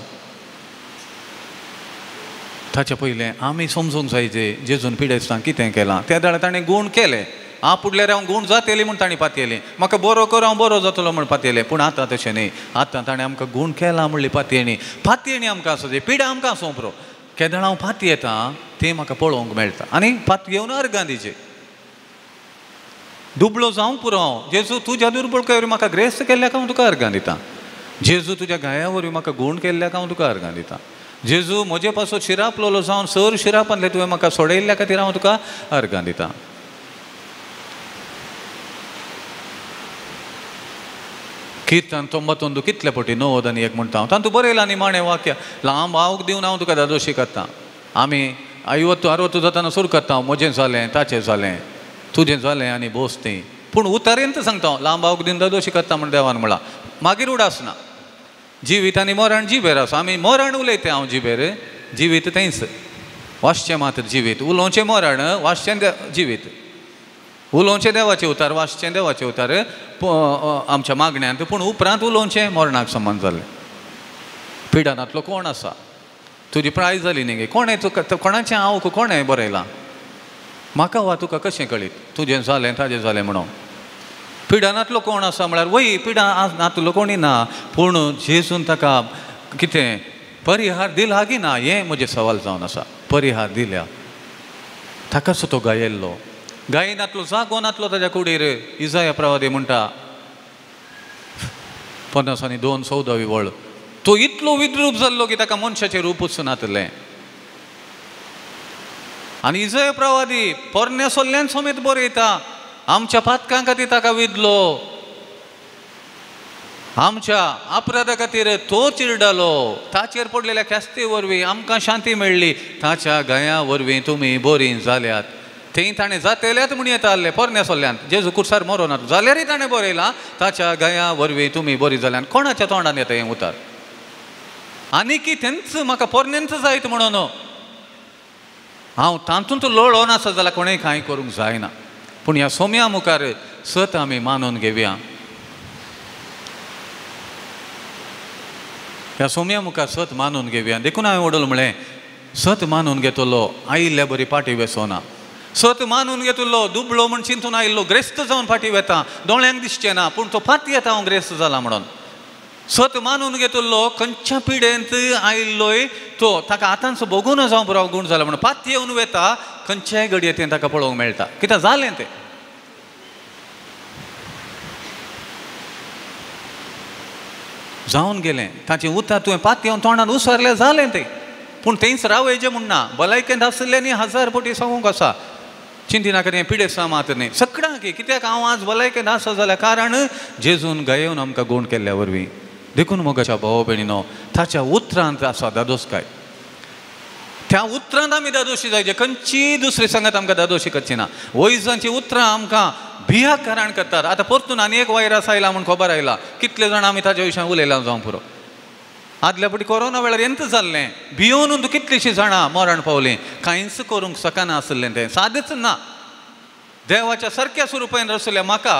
ताच्या पयलें आमी समजूंक जाय जे जेजून पिडेस्तांक कितें केलां. त्या वेळार ताणें गूण केलें. आपुडल्यार हांव गूण जातली म्हूण ताणें पातयेलें, म्हाका बरो कर हांव बरो जातलो म्हूण पातयेलें. पूण आतां तशें न्ही. आतां ताणें आमकां गूण केला म्हणली पातयेणी. पातयेणी आमकां आसूं जाय, पिडा आमकां आसूं पुरो. केदळ हांव पातयेता तें म्हाका पळोवंक मेळटा आनी पातयेवन अर्गां दिचे. दुबळो जावंक पुरो हांव. जेजू तुज्या दुर्बळ वरवीं म्हाका ग्रेस्त केल्ल्याक हांव तुका अर्गां दितां. जेजू तुज्या गाया वरवीं म्हाका गूण केल्ल्याक हांव तुका अर्गां दितां. जेजू म्हजे पासून शिरापलोलो जावन सर शिरापांतले तुवें म्हाका सोडयल्ल्या खातीर हांव तुका अर्गां दितां. किर्तन 91 कितले पटी 91 म्हणटा हांव. तातूंत बरयलां न्ही माणें वाक्य, लांब आवक दिवन हांव तुका दादोशी करता. आमी 50 60 जाताना सुरू करता, म्हजें जालें ताचें जालें तुजें जालें आनी बोस ती. पूण उतारेंत सांगता हांव, लांब आवक दिवन दादोशी करता म्हूण देवान म्हळां. मागीर उडास ना. जिवीत आनी मरण जिबेर आसा. आमी मरण उलयता हांव जिबेर, जिवीत थंयच. वाचचें मात जिवीत, उलोवचें मरण, वाचचें जिवीत. उलोवचें देवाचें उतार, वाचचें देवाचें उतार आमच्या मागण्यांत, पूण उपरांत उलोवचें मरणाक संबंद जालें. पिडानांतलो कोण आसा? तुजी प्राय जाली न्ही गे. कोणें तुका कोणाचें हांव कोणें बरयलां? म्हाका वा तुका कशें कळीत तुजें जालें ताजें जालें म्हणून? पिडानांतलो कोण आसा म्हळ्यार वय पिडा नातलो कोणी ना, पूण जेजून ताका कितें परिहार दिला की ना हें म्हजें सवाल जावन आसा. परिहार दिल्या ताकाच तो गायल्लो. गायनातलो जागो नातलो ताज्या कुडीर. इजाया प्रवादी म्हणटा 52 14 वळ, तो इतलो विद्रूप जाल्लो की ताका मनशाचें रूपूच नातलें. आनी इजाया प्रवादी पोरण्या सोल्ल्यान समेत बरयता, आमच्या पातकां खातीर ताका विदलो, आमच्या अपराधा खातीर तो चिरडालो, ताचेर पडलेल्या ख्यास्ती वरवीं आमकां शांती मेळ्ळी, ताच्या गाया वरवीं तुमी बरीं जाल्यात. थंय ताणें जातेल्यात म्हूण येता आसलें पोरण्या सोल्ल्यान. जेजू कुर्सार मरोना जाल्यारय ताणें बरयलां ताच्या गाया वरवीं तुमी बरीं जाल्यात. कोणाच्या तोंडान येता हें उतार? आनी की तेंच म्हाका पोरण्यांच जायत म्हणून हांव तातूंत लोळोन आसा जाल्यार कोणें कांय करूंक जायना. पूण ह्या सोम्या मुखार सत आमी मानून घेवया. ह्या सोम्या मुखार सत मानून घेवया. देखून हांवें वडोल म्हळें, सत मानून घेतलो आयिल्ल्या बरी पाटी वेसोना. सत मानून घेतलो दुबळो म्हूण चिंतून आयिल्लो ग्रेस्त जावन फाटी वेता, दोळ्यांक दिसचें ना पूण तो फाटी येता हांव ग्रेस्त जाला म्हणून. सत मानून घेतलो खंयच्या पिडेंत आयिल्लोय तो ताका आतांचो भोगून जावं पुरो गूण जाला म्हणून पात येवन वेता. खंयच्याय घडये तें ताका पळोवंक मेळटा कितें जालें तें. जावन गेलें ताचें उतार तुवें पात येवन तोंडान उसरलें जालें तें. पूण थंयच रावयचें म्हूण ना. भलायकेंत आशिल्लें न्ही 1000 पटी सांगूंक आसा. चिंतिनाका तें पिडेस्तां मात न्ही सगळ्यांक. कित्याक हांव आज भलायकेंत आसा जाल्यार कारण जेजून गायोवन आमकां गूण केल्ल्या वरवीं. देखून मोगाच्या भाव भयणीनो, ताच्या उतरांत आसा दादोसकाय. त्या उतरांत आमी दादोशी जायचे. खंयची दुसरी सांगात आमकां दादोशी करची ना. वैजांची उतरां आमकां भिया कारण करतात. आतां परतून आनी एक वायरस आयला म्हूण खबर आयला. कितले जाण आमी ताच्या विशयान उलयला जावं पुरो. आदल्या फावटी कोरोना वेळार येंत जाल्लें, भियोवन कितलींशीं जाणां मरण पावलीं. कांयच करूंक शकना आसलें तें, सादेंच ना. देवाच्या सारक्या स्वरुपान रसल्या म्हाका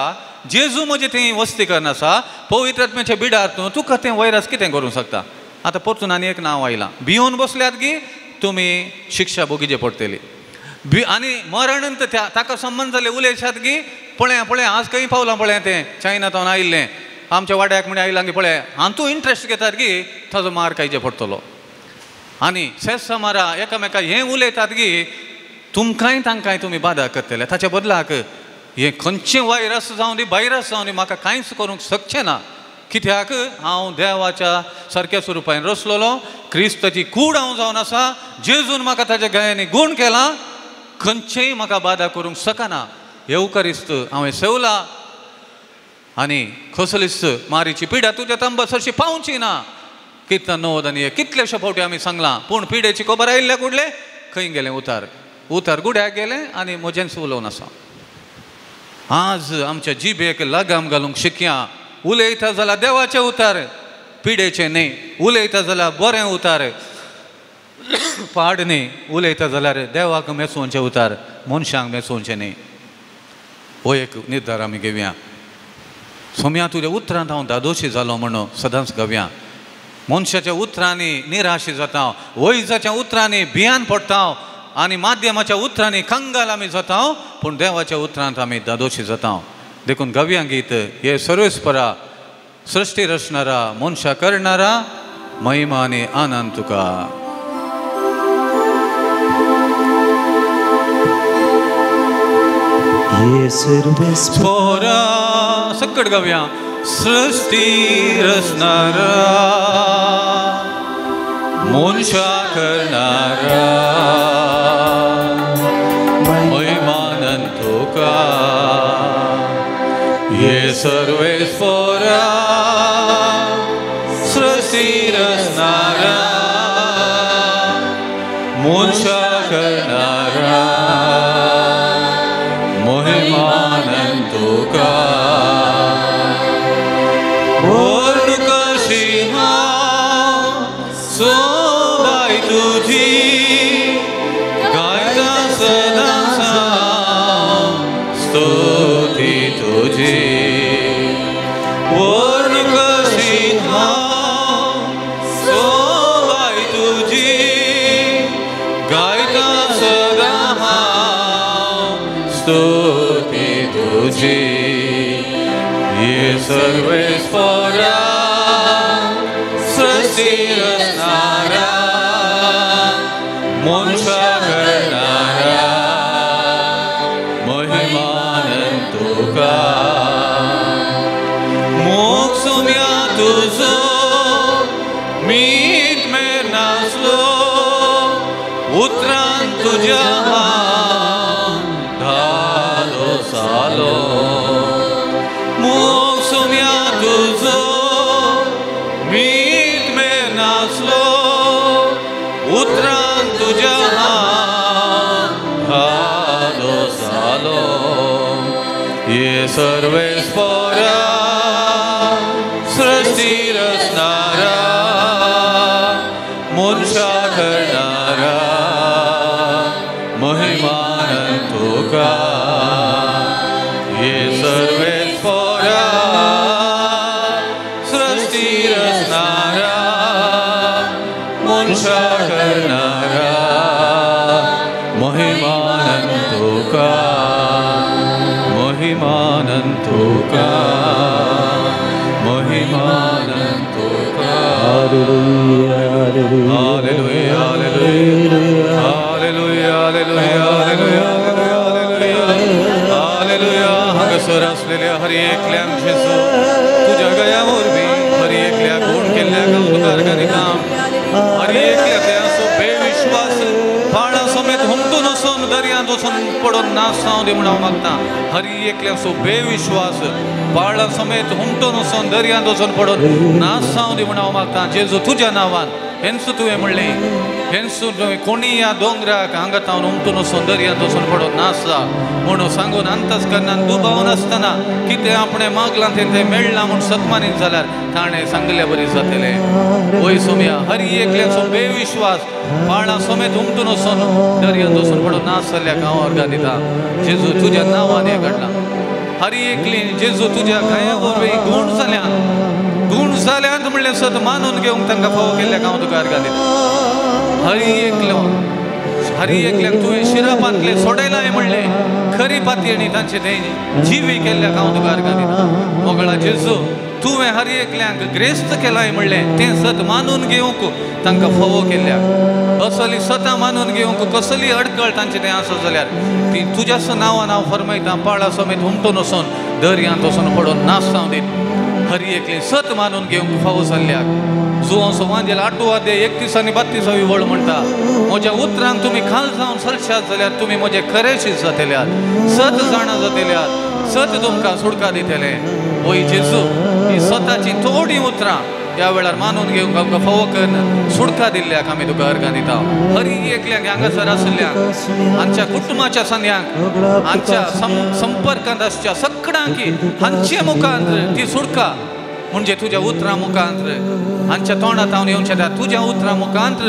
जेजू म्हजें थंय वस्ती करना आसा पवित्र आत्म्याच्या बिडार तूं तुका तें वैरस कितें करूंक शकता. आतां परतून आनी एक नांव आयलां. भियोवन बसल्यात की तुमी शिक्षा भोगीचे पडटली. आनी मरणंत त्या ताका संबंद जाले उलयशात की पळया पळया आज खंय पावलां पळया तें चायना तावन आयिल्लें आमच्या वाड्याक म्हण आयलां की पळया हातूंत इंट्रस्ट घेतात की ताजो मार खायचे पडटलो. आनी सेसमारा एकामेका हें उलयतात की तुमकांय तांकांय तुमी बादा करतले. ताच्या बदलाक हें खंयचें वायरस जावं दी भायरस जावं दी म्हाका कांयच करूंक शकचें ना, कित्याक हांव देवाच्या सारक्या स्वरुपान रचलोलो, क्रिस्ताची कूड हांव जावन आसा, जेजून म्हाका ताच्या गायांनी गूण केला, खंयचेंय म्हाका बादा करूंक शकना. येवकारिस्त हांवें सेवला आनी कसलीच मारीची पिडा तुज्या तंबासरशी पावची ना. कितलो 90 आनी कितलेशे फावटी आमी सांगलां, पूण पिडेची खबर आयिल्ल्या कुडले खंय गेलें उतार, उतार गुड्याक गेलें आनी म्हजेंच उलोवन आसा. आज आमच्या जिबेक लगाम घालूंक शिकया. उलयता जाल्यार देवाचें उतार, पिडेचें न्ही. उलयता जाल्यार बरें उतार, पाड न्ही. उलयता जाल्यार देवाक मेसोवचें उतार, मनशांक मेसोवचें न्ही. हो एक निर्धार आमी घेवया. सोम्या तुज्या उतरांत हांव दादोशी जालो म्हणून सदांच गावया. मनशाच्या उतरांनी निराशी जाता, वैजाच्या उतरांनी भियान पडटा आनी माध्यमाच्या उतरांनी कंगाल आमी जाता, पूण देवाच्या उतरांत आमी दादोशी जाता. देखून गावया गीत हे सर्वेस्परा सृश्टी रचणारा मनशा करणारा महिमा आनी आनंद तुका. स्पोरा सकट गावया. सृष्टी रचणारा मनशा करणारा महिमानंद तुका, हे सर्वेस्परा सृष्टी रचणारा मनशा करणारा महिमानंद तुका. सोबाय तुझी गायता सदां स्तुती तुझी, वर्ण कशी हांव सोबाय तुझी गायता सदां हांव स्तुती तुझी. हे सर्वेस्परा सृष्टी रचणारा मनशा करणारा महिमानंद तुका. मोग सोम्या तुजो मीत मेर नासलो, उतरान तुज्या हांव धालो जालो. मोग सोम्या तुजो मीत मेर नासलो, उतरान तुज्या हांव धालो जालो. हे सर्वेस्परा सृष्टी रचणारा मनशा करणारा महिमानंद तुका. हे सर्वेस्परा सृष्टी रचणारा मनशा करणारा महिमानंद तुका, महिमानंद तुका, महिमानंद तुका. Hallelujah, hallelujah, hallelujah, hallelujah, hallelujah, hallelujah. हांगासर आसलेल्या हर एकल्याक जेजू तुज्या गया वरवीं हर एकल्याक गुण केल्ल्याक हांव तुका अर्घां दिता. हर एकल्याक असो बेविश्वास पाळां समेत हुमटून वचून दर्यांत वचून पडून नाश जावं दी म्हूण हांव मागता. हर एकल्याचो बेविश्वास पाळां समेत हुमटून वचून दर्यांत वचून पडून नाश जावं दी म्हूण हांव मागता. जेजू तुज्या नांवान हेंच तुवें म्हणलें, हेंच तुवें कोणी ह्या दोंगराक हांगा तावन हुमटून वचून दर्यांत वचून पडून नाश जा म्हणून सांगून अंतस्करणान दुबाव नासतना कितें आपणें मागलां तें मेळ्ळां म्हूण सत्मानीत जाल्यार ताणें सांगल्या बरी जातलें. वय सोम्या हर एकल्याचो बेविश्वास पाळां समेत हुमटून वचून दर्यांत वचून पडून नाश जाल्ल्याक हांव अर्घां दिता. जेजू तुज्या नांवान हें घडलां. हर एकली जेजू तुज्या गाया वरवीं गूण जाल्यात, गूण जाल्यात म्हणलें सत मानून घेवंक तांकां फावो केल्ल्याक हांव तुका अर्घां दिता. हर एकलो हरी एकल्याक तुवें शिरापांतलें सोडयलां म्हणलें खरी पातयेणी तांचे तें जिवी केल्ल्याक हांव तुका अर्गां दिता. मोगळा जेजू तुवें हर एकल्यांक ग्रेस्त केलाय म्हणलें तें सत मानून घेवंक तांकां फावो केल्ल्याक असली सतां मानून घेवंक कसली अडकळ तांचे तें आसत जाल्यार ती तुज्याच नांवान हांव फरमायता पाळा समेत हुमटून वचून दर्यांत वचून पडून नाश जावं दीत. हर एकलें सत मानून घेवंक फावो जाल्ल्याक जुवांव सोवांजेल 8 अध्याय 31 आनी 32 वळ म्हणटा म्हज्या उतरांक तुमी खाल जावन चलशात जाल्यार तुमी म्हजे खरे शीत जातल्यात सत जाणा जातल्यात सत तुमकां सुटका दितलें. ओय जेजू ही सताची थोडीं उतरां ह्या वेळार मानून घेवंक आमकां फावो करून सुटका दिल्ल्याक आमी तुका अर्गां दिता. हर एकल्यांक हांगासर आशिल्ल्यांक हांच्या कुटुंबाच्या सांद्यांक हांच्या संपर्कांत आसच्या सगळ्यांक हांचे मुखांत ती सुटका म्हणजे तुज्या उतरां मुखांत हांच्या तोंडांत हांव येवच्या त्या तुज्या उतरां मुखांत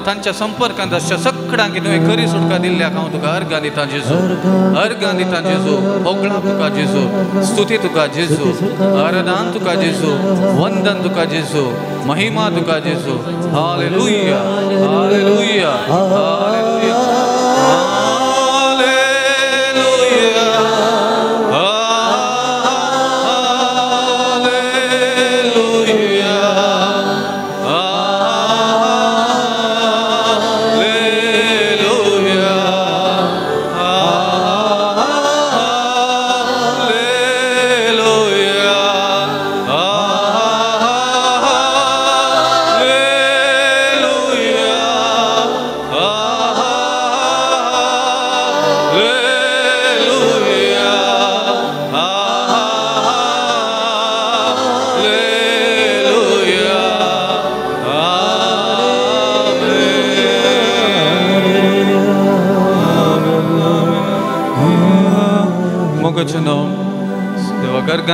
तांच्या संपर्कांत आसच्या सगळ्यांक तुवें खरी सुटका दिल्ल्याक हांव तुका अर्गां दिता जेजू. अर्गां दिता जेजू. होगळां तुका जेजू. स्तुती तुका जेजू. आराधन तुका जेजू. वंदन तुका जेजू. महिमा तुका जेजू. Hallelujah hallelujah hallelujah hallelujah.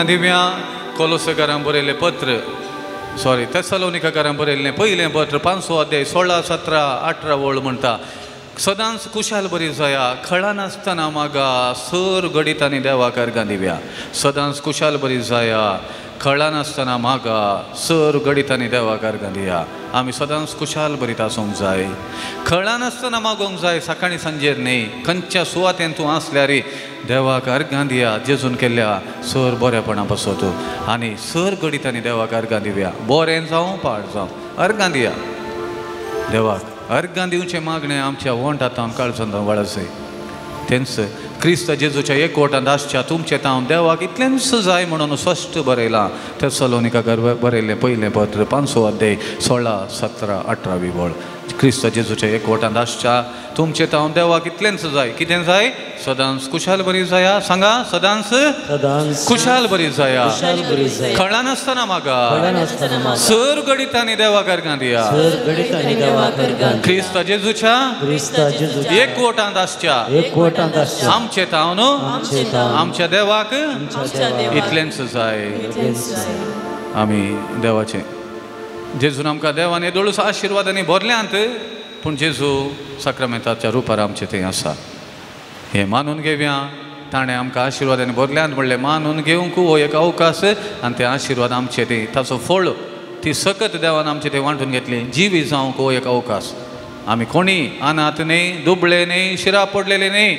Divya कोलोसेकारां बरयल्लें पत्र सॉरी तेसलोनिकारां बरयल्लें पयलें पत्र 5 अध्याय 16, 17, 18 वळ म्हणटा सदांच कुशाल बरी जाया खळा नासतना मागा सर घडितांनी देवाक अर्गां दिव्या. सदांच कुशाल बरी जाया खळा नासतना मागा सर घडितांनी देवाक अर्गां दिया. आमी सदांच कुशाल बरीत आसूंक जाय खळा नासतना मागोवंक जाय सकाळीं सांजेर न्ही खंयच्या सुवातेन तूं आसल्यार देवाक अर्गां दिया जेजून केल्ल्या सर बरेपणा पासत आनी सर घडितांनी देवाक अर्गां दिवया. बरें जावं पाड जावं अर्गां दिया देवाक. अर्गां दिवचें मागणें आमच्या वोंटांत काळजांत वाळसय तेंच क्रिस्त जेजूच्या एकवटांत आसच्या तुमचें तावन देवाक इतलेंच जाय म्हणून स्पश्ट बरयलां. तेसलोनिका बरयल्लें पयलें पत्र 5 अध्याय 16, 17, 18 वळ. क्रिस्त जेजूच्या एकवटांत आसच्या तुमचें तावन देवाक इतलेंच जाय. कितें जाय? सदांच कुशाल बरी जाया. सांगा सदांच कुशाल बरी जाया खळा नासतना मागा सर घडितांनी देवाक अर्गां दिया. क्रिस्त जेजूच्या एकवटांत आसच्या आमचे तावन आमच्या देवाक इतलेंच जाय. आमी देवाचें जेजून आमकां देवान येदोळूच आशिर्वादांनी भरल्यांत पूण जेजू साक्रामेंताच्या रुपार आमचें थंय आसा हें मानून घेवया. ताणें आमकां आशिर्वादांनी भरल्यांत म्हणलें मानून घेवंक हो एक अवकाश आनी ते आशिर्वाद आमचे थंय ताचो फळ ती सकत देवान आमचे थंय वांटून घेतली जिवी जावंक हो एक अवकाश. आमी कोणी अनाथ न्ही दुबळे न्ही शिरा पडलेले न्ही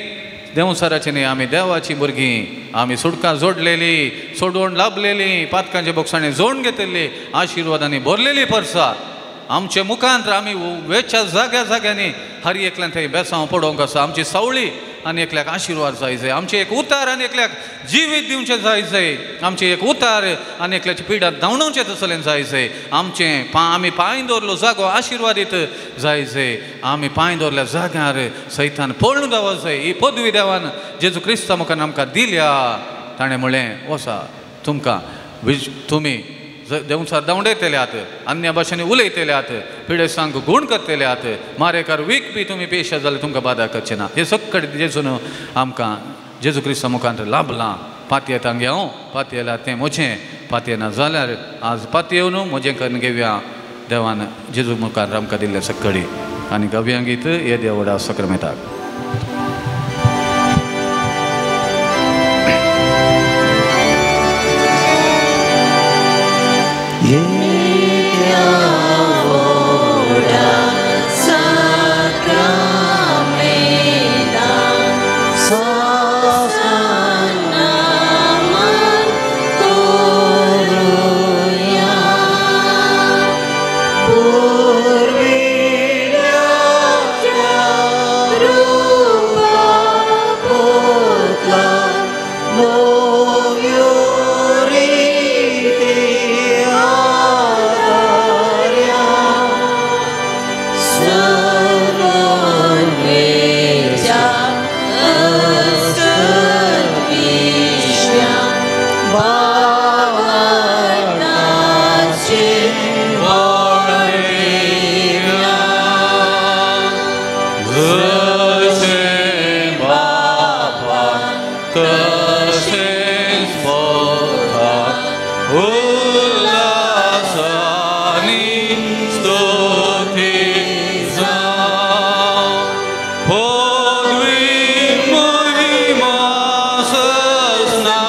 देंवसाराचे न्ही आमी देवाची भुरगीं. आमी सुटका जोडलेली सोडवण लाभलेली पातकांच्या बोक्सांनी जोडून घेतलेली आशिर्वादांनी भरलेली परसा आमचे मुखांत आमी वेच्या जाग्या जाग्यांनी हर एकल्यान थंय बेसांव पडोवंक आसा. आमची सावळी आनी एकल्याक आशिर्वाद जाय जाय. आमचें एक उतार आनी एकल्याक जिवीत दिवचें जाय जाय. आमचें एक उतार आनी एकल्याची पिडा धांवडावचें तसलें जाय जाय. आमचें आमी पांय दवरलो जागो आशिर्वादीत जाय जाय. आमी पांय दवरल्या जाग्यार सैतान पळून धांवो जाय. ही पदवी देवान जेजू क्रिस्ता मुखार आमकां दिल्या. ताणें म्हणलें वसा तुमकां तुमी देंवचार धांवडयतल्यात अन्य भाशेंनी उलयतल्यात पिडेस्तांक गूण करतल्यात मारेकार वीक बी तुमी पेशा जाल्यार तुमकां बादा करचे ना. हें सगळें जेजून आमकां जेजू क्रिस्ता मुखार लाभलां. पातयेतांक घेवं पातयेल्यार तें म्हजें पातयेना जाल्यार आज पातयेवन म्हजें करून घेवया. देवान जेजू मुखार आमकां दिल्लें सगळीं आनी गव्या गीत हे देवडा सक्रामेंताक. येत्या व्हडा साक्रामेंता जशें बापान तशेंच पुताक उल्हासानी स्तुती जावं. पदवी महिमा ससना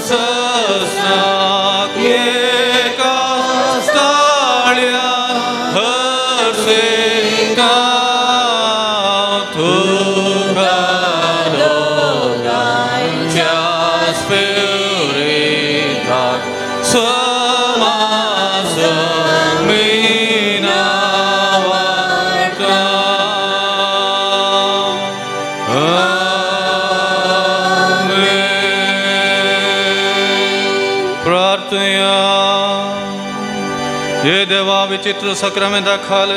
ससनाक एका ताळ्यान हर्षेता तुका दोगांयच्या स्पिरिताक समास मिनावार्ता. आमेन. प्रार्थना. हे देवा विचित्र सक्रामेंता खाल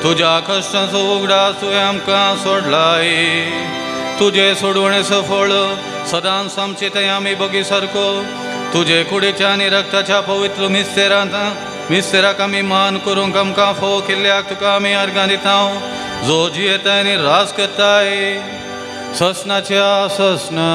तुज्या कश्टांचो उगडास तुवें आमकां सोडलाय. तुजे सोडवणेचो फळ सदांच आमचे थंय आमी बगी सारको तुजे कुडीच्या आनी रक्ताच्या पवित्र मिस्तेराक आमी मान करूंक आमकां फोव केल्ल्याक तुका आमी अर्गां दिता, जो जियेताय आनी राज करताय ससनाच्या ससना.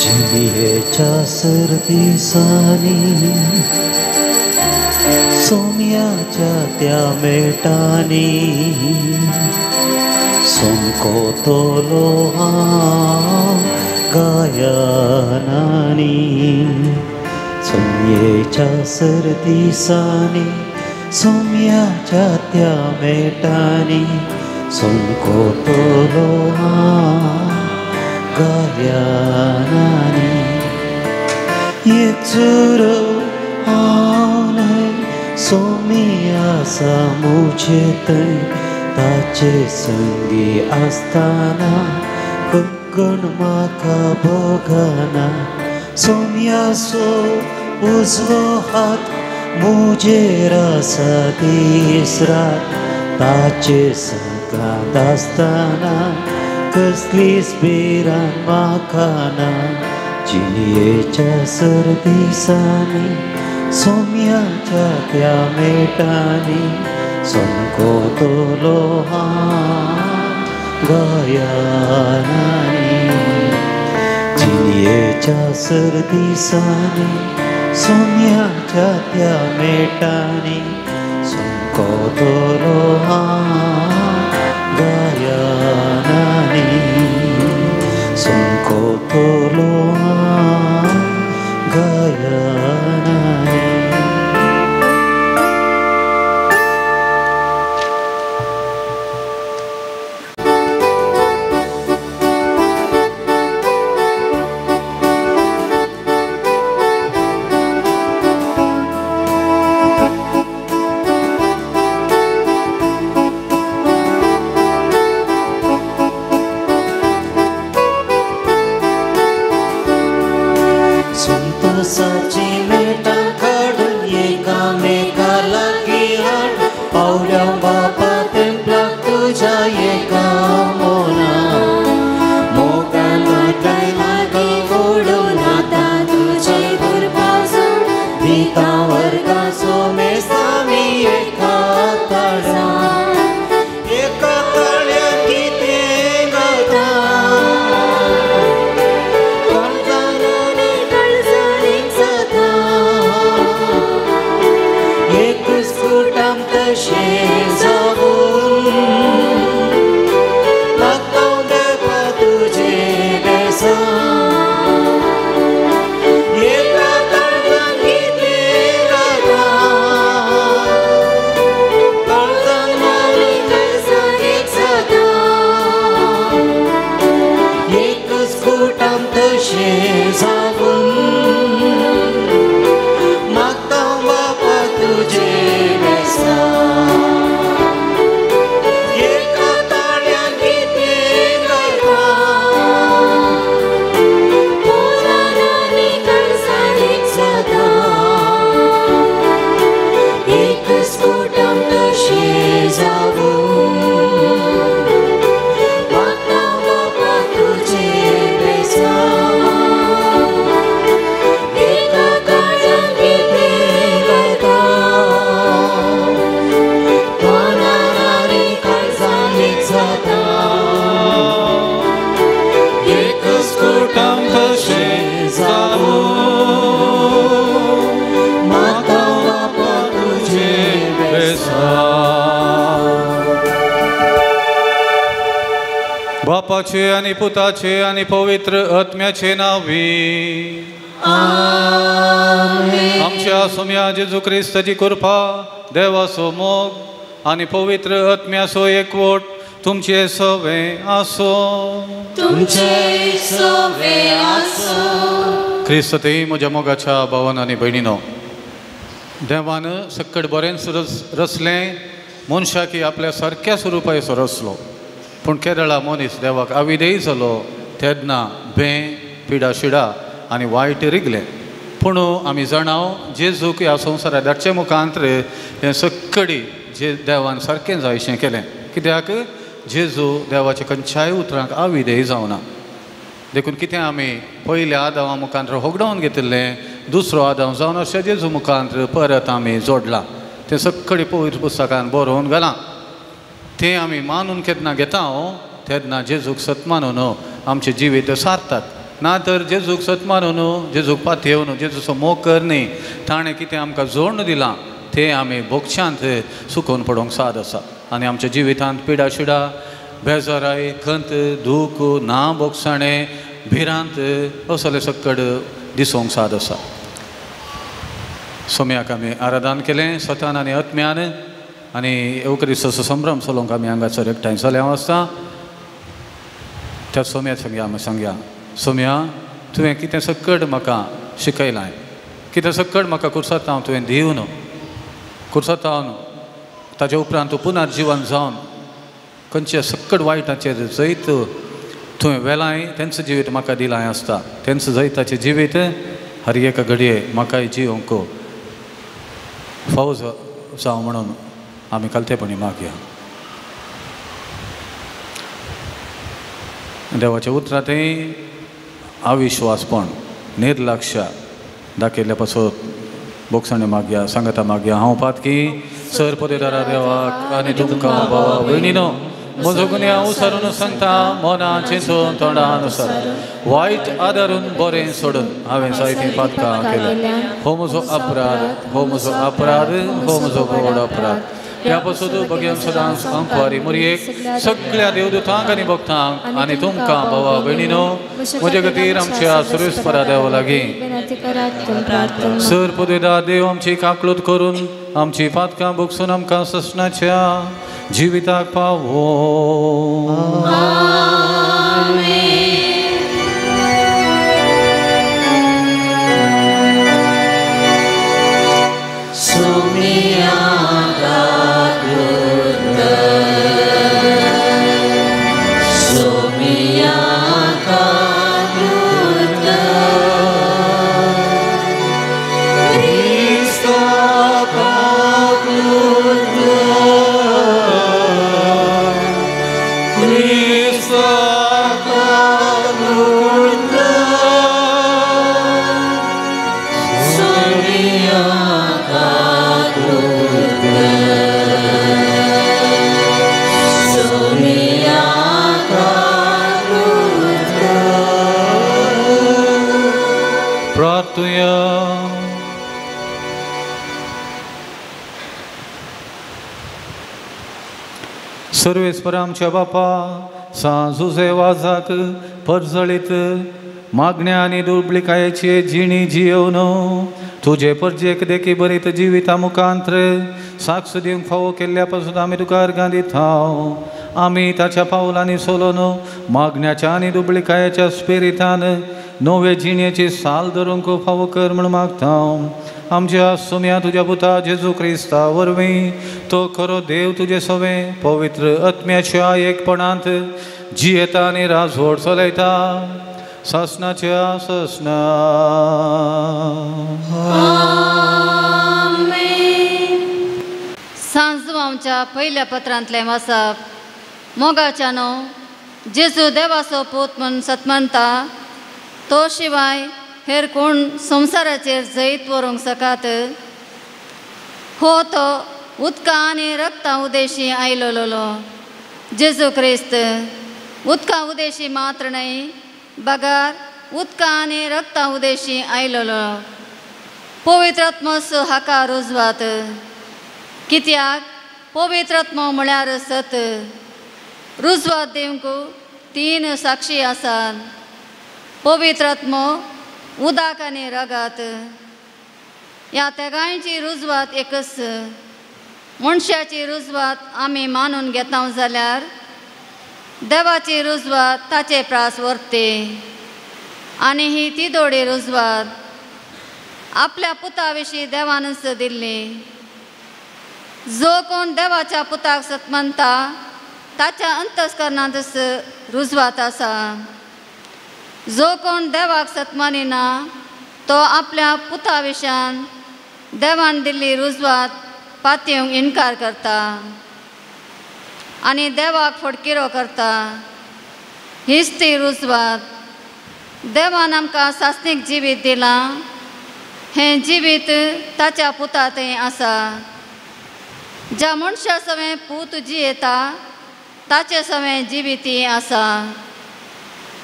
जिणयेच्या सरदिसांनी सोम्याच्या त्या मेटांनी सोमको तोलो हांव गायनांनी. सोमयेच्या सरदिसांनी सोम्याच्या त्या मेटांनी सोमको तोलो हांव गायनांनी. एक चुरो हांव न्हय सोमी आसा म्हजे थंय ताचे संगी आसतना कोण म्हाका भोगना. सोम्याचो उजवो हात म्हजेर आसा दीस रात ताचे संगात आसतना कसलीच भिरांत म्हाका ना. जिणयेच्या सरदिसांनी सोम्याच्या त्या मेटांनी सोमको तोलो हांव गायनांनी. जिणयेच्या सरदिसांनी सोम्याच्या त्या मेटांनी सोमको तोलो हांव गायनांनी. सोमको तोलो हांव गायनांनी. संतोषाची मेटां काडून एकामेका लागीं हाड पावल्या बापा तेंपलाक तुज्या एका मोना मोगान थंय लागीं ओडून आतां तुजे कृपासून दिता वर्गाचो मेस्तामी एका ताळ्यान एका ताळ्यान कितें गाता काळजान आनी काळजान एक जाता. बापाचे आनी पुताचे आनी पवित्र आत्म्याचे नांवी आमेन. आमच्या सोम्या जेजू क्रिस्ताची कृपा, देवाचो मोग आनी पवित्र आत्म्याचो एकवट तुमचे सवे आसो. तुमचे सवे आसो. क्रिस्तते म्हज्या मोगाच्या भावान आनी भयणीनो, देवान सक्कड बरेंच रचलें, मनशाक आपल्या सारक्या स्वरुपाचो रचलो, पूण केरळा मनीस देवाक आविदेय जालो तेन्ना भें, पिडा शिडा आनी वायट रिगलें. पूण आमी जाणाव जेजूक ह्या संवसाराक धाडचे मुखांत हें सक्कडी जे देवान सारकें जायशें केलें, कित्याक जेजू देवाच्या खंयच्याय उतरांक आविदेय जावना. देखून कितें आमी पयल्या आदावा मुखांत होगडावन घेतिल्लें, दुसरो आदाव जावन अशें जेजू मुखांत परत आमी जोडलां. तें सक्कडी पवित्र पुस्तकान बरोवन घालां. तें आमी मानून केन्ना घेता तेन्ना जेजूक सत मानून आमचें जिवीत सारतात. ना तर जेजूक सत मानून, जेजूक पातयेवन, जेजूचो मोग कर न्ही, ताणें कितें आमकां जोडून दिलां तें आमी भोगशांत सुकोवन पडोवंक साद आसा. आनी आमच्या जिवितांत पिडा शिडा, बेजाराय, खंत, दूख, ना भोगसाणें, भिरांत असले सक्कड दिसोवंक साद आसा. सोम्याक आमी आराधन केलें स्वतान आनी आत्म्यान, आनी येवक्रिस्ताचो संभ्रम चलोवंक आमी हांगासर एकठांय जाले आसता. त्या सोम्या सांगया आमी सांगया, सोम्या तुवें कितें सक्कड म्हाका शिकयलां, कितें सक्कड म्हाका कुर्सांत हांव तुवें दिवन, कुर्सांत हांव ताज्या उपरांत तूं पुनर्जिवन जावन खंयच्या सक्कड वायटाचेर जैत तुवें वेलाय, तेंचो जिवीत म्हाका दिलां आसता. तेंचो जैताचें जिवीत हर एका घडये म्हाकाय जिवंक फावो जावं म्हणून आमी खालतेपणी मागया. देवाच्या उतरांतय अविश्वासपण, निर्लक्ष दाखयल्ल्या पासत बोगसाणे मागया, सांगता मागया. हांव पातकी सर पदेदारा देवाक आनी तुमकां भावा भयणीनो म्हजो गुन्यांव सारून सांगता, मनान चिंतून तोंडान सारून वायट आदारून बरें सोडून हांवें जायतीं पातकां केल्या. हो म्हजो अपराध, हो म्हजो अपराध, हो म्हजो व्हड अपराध. ह्या पासून बगेन सदांच अंकवारी मुरयेक सगळ्या देवदूतांक आनी भक्तांक आनी तुमकां भावा भयणीनो म्हजे खातीर आमच्या सुरेस्परा देवा लागीं सर पदेदा देव आमची काकलूत करून आमची पातकां भोगसून आमकां ससनाच्या जिविताक पावो. सर्वेस्पर आमच्या बापा सांजुजे वाजाक परजळीत मागण्या आनी दुबळिकायेची जिणी जियोवन तुजे परजेक देखी बरीत जिविता मुखांत साक्ष दिवंक फावो केल्ल्या पासून आमी तुका अर्गां दिता. आमी ताच्या पावलांनी सोलोन मागण्याच्या आनी दुबळिकायेच्या स्पिरितान नवे जिणेची साल धरूंक फावो कर म्हूण मागता. आमच्या सोम्या तुज्या पुता जेजू क्रिस्ता वरवीं तो खरो देव तुजे सवे पवित्र आत्म्याच्या एकपणांत जियेता आनी राजवट चलयता सासनाच्या सासना. सांजू आमच्या पयल्या पत्रांतलें वाचप. मोगाच्या न्हू जेजू देवाचो पूत म्हूण सतमानता तो शिवाय हेर कोण संवसाराचेर जैत व्हरूंक सकात. हो तो उदका आनी रक्ता उदेशी आयलोलो जेजू क्रिस्त उदका उदेशी मात्र न्हय बगार उदका आनी रक्ता उदेशी आयलोलो. पवित्र आत्मो हाका रुजवात, कित्याक पवित्र आत्मो म्हळ्यार सत. रुजवात दिवंक तीन साक्षी आसात, पवित्र आत्मो, उदक आनी रगात. ह्या तेगांयची रुजवात एकच. मनशाची रुजवात आमी मानून घेता जाल्यार देवाची रुजवात ताचे प्रास व्हरते. आनी ही तिदोडी रुजवात आपल्या पुता विशीं देवानच दिल्ली. जो कोण देवाच्या पुताक सतमनता ताच्या अंतस्करणांतच रुजवात आसा. जो कोण देवाक सतमानिना तो आपल्या पुता विशयान देवान दिल्ली रुजवात पातयेवंक इनकार करता आनी देवाक फटकिरो करता. हीच ती रुजवात. देवान आमकां सासणीक जिवीत दिलां, हें जिवीत ताच्या पुता थंय आसा. ज्या मनशा सवें पूत जियेता ताचे सवें जिवीती आसा.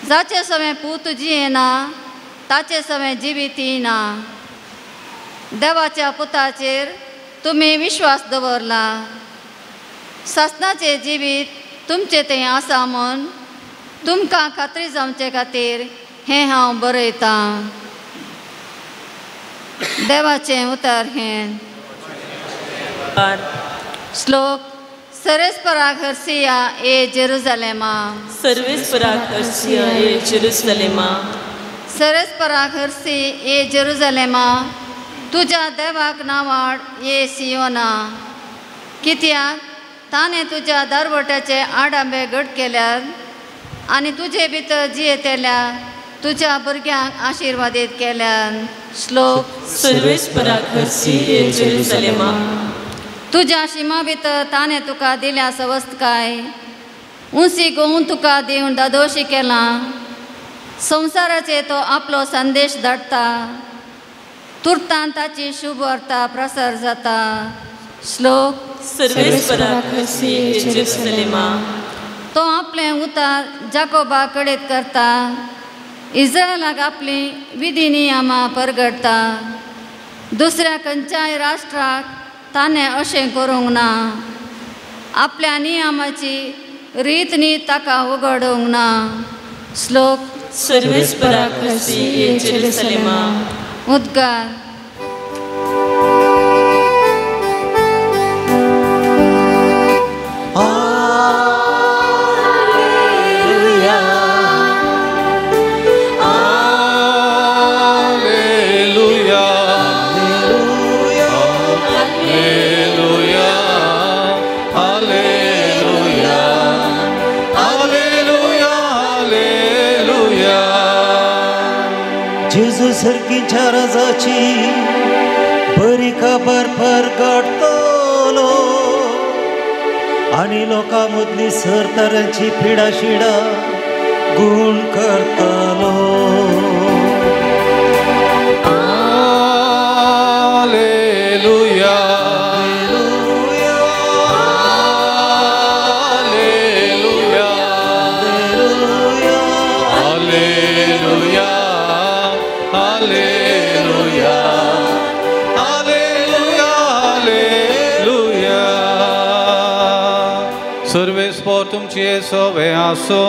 जाचे सवें पूत जियेना ताचे सवें जिवीती ना. देवाच्या पुताचेर तुमी विश्वास दवरला. सासणाचें जिवीत तुमचें थंय आसा म्हूण तुमकां खात्री जावचे खातीर हें हांव बरयतां. देवाचें उतर हें. श्लोक. सर्वेस्पराक हरसिया ए जेरुजालेमा. सर्वेस्पराक हरसिया ए जेरुजालेमा. सर्वेस्पराक हरसी ए जेरुजालेमा, तुज्या देवाक नावाड ए सियोना. कित्याक ताणें तुज्या दारवट्याचे आडांबे घट केल्यात आनी तुजे भितर जियेतल्या तुज्या भुरग्यांक आशिर्वादीत केल्यात. श्लोक. सर्वेस्पराक हरसी ए जेरुजालेमा. तुज्या शिमा भितर ताणें तुका दिल्या सवस्तकाय, उंची गोवन तुका दिवन दादोशी केलां. संवसाराचेर तो आपलो संदेश धाडटा, तुर्तान ताची शुभ वार्ता प्रसार जाता. श्लोक. सर्वेस्पराक हरसी ए जेरुजालेमा. तो आपलें उतार जाकोबा कडेन करता, इस्रायलाक आपली विधी नियमां परगडटा. दुसऱ्या खंयच्याय राष्ट्राक ताणें अशें करूंक ना. आपल्या नियमाची रीत नीत ताका उगडूंक ना. श्लोक. सर्वेस्पराक हरसी ए जेरुजालेमा. उद्गार. Alleluia, alleluia, alleluia, alleluia, alleluia. जेजू सारकीच्या राजाची बरी खबर परगटतलो आनी लोकां मदली सरतरांची पिडा शिडा गुण करतलो. Alleluia, alleluia, alleluia, alleluia, alleluia, alleluia. सर्वेस्पर तुमचे सवे आसो,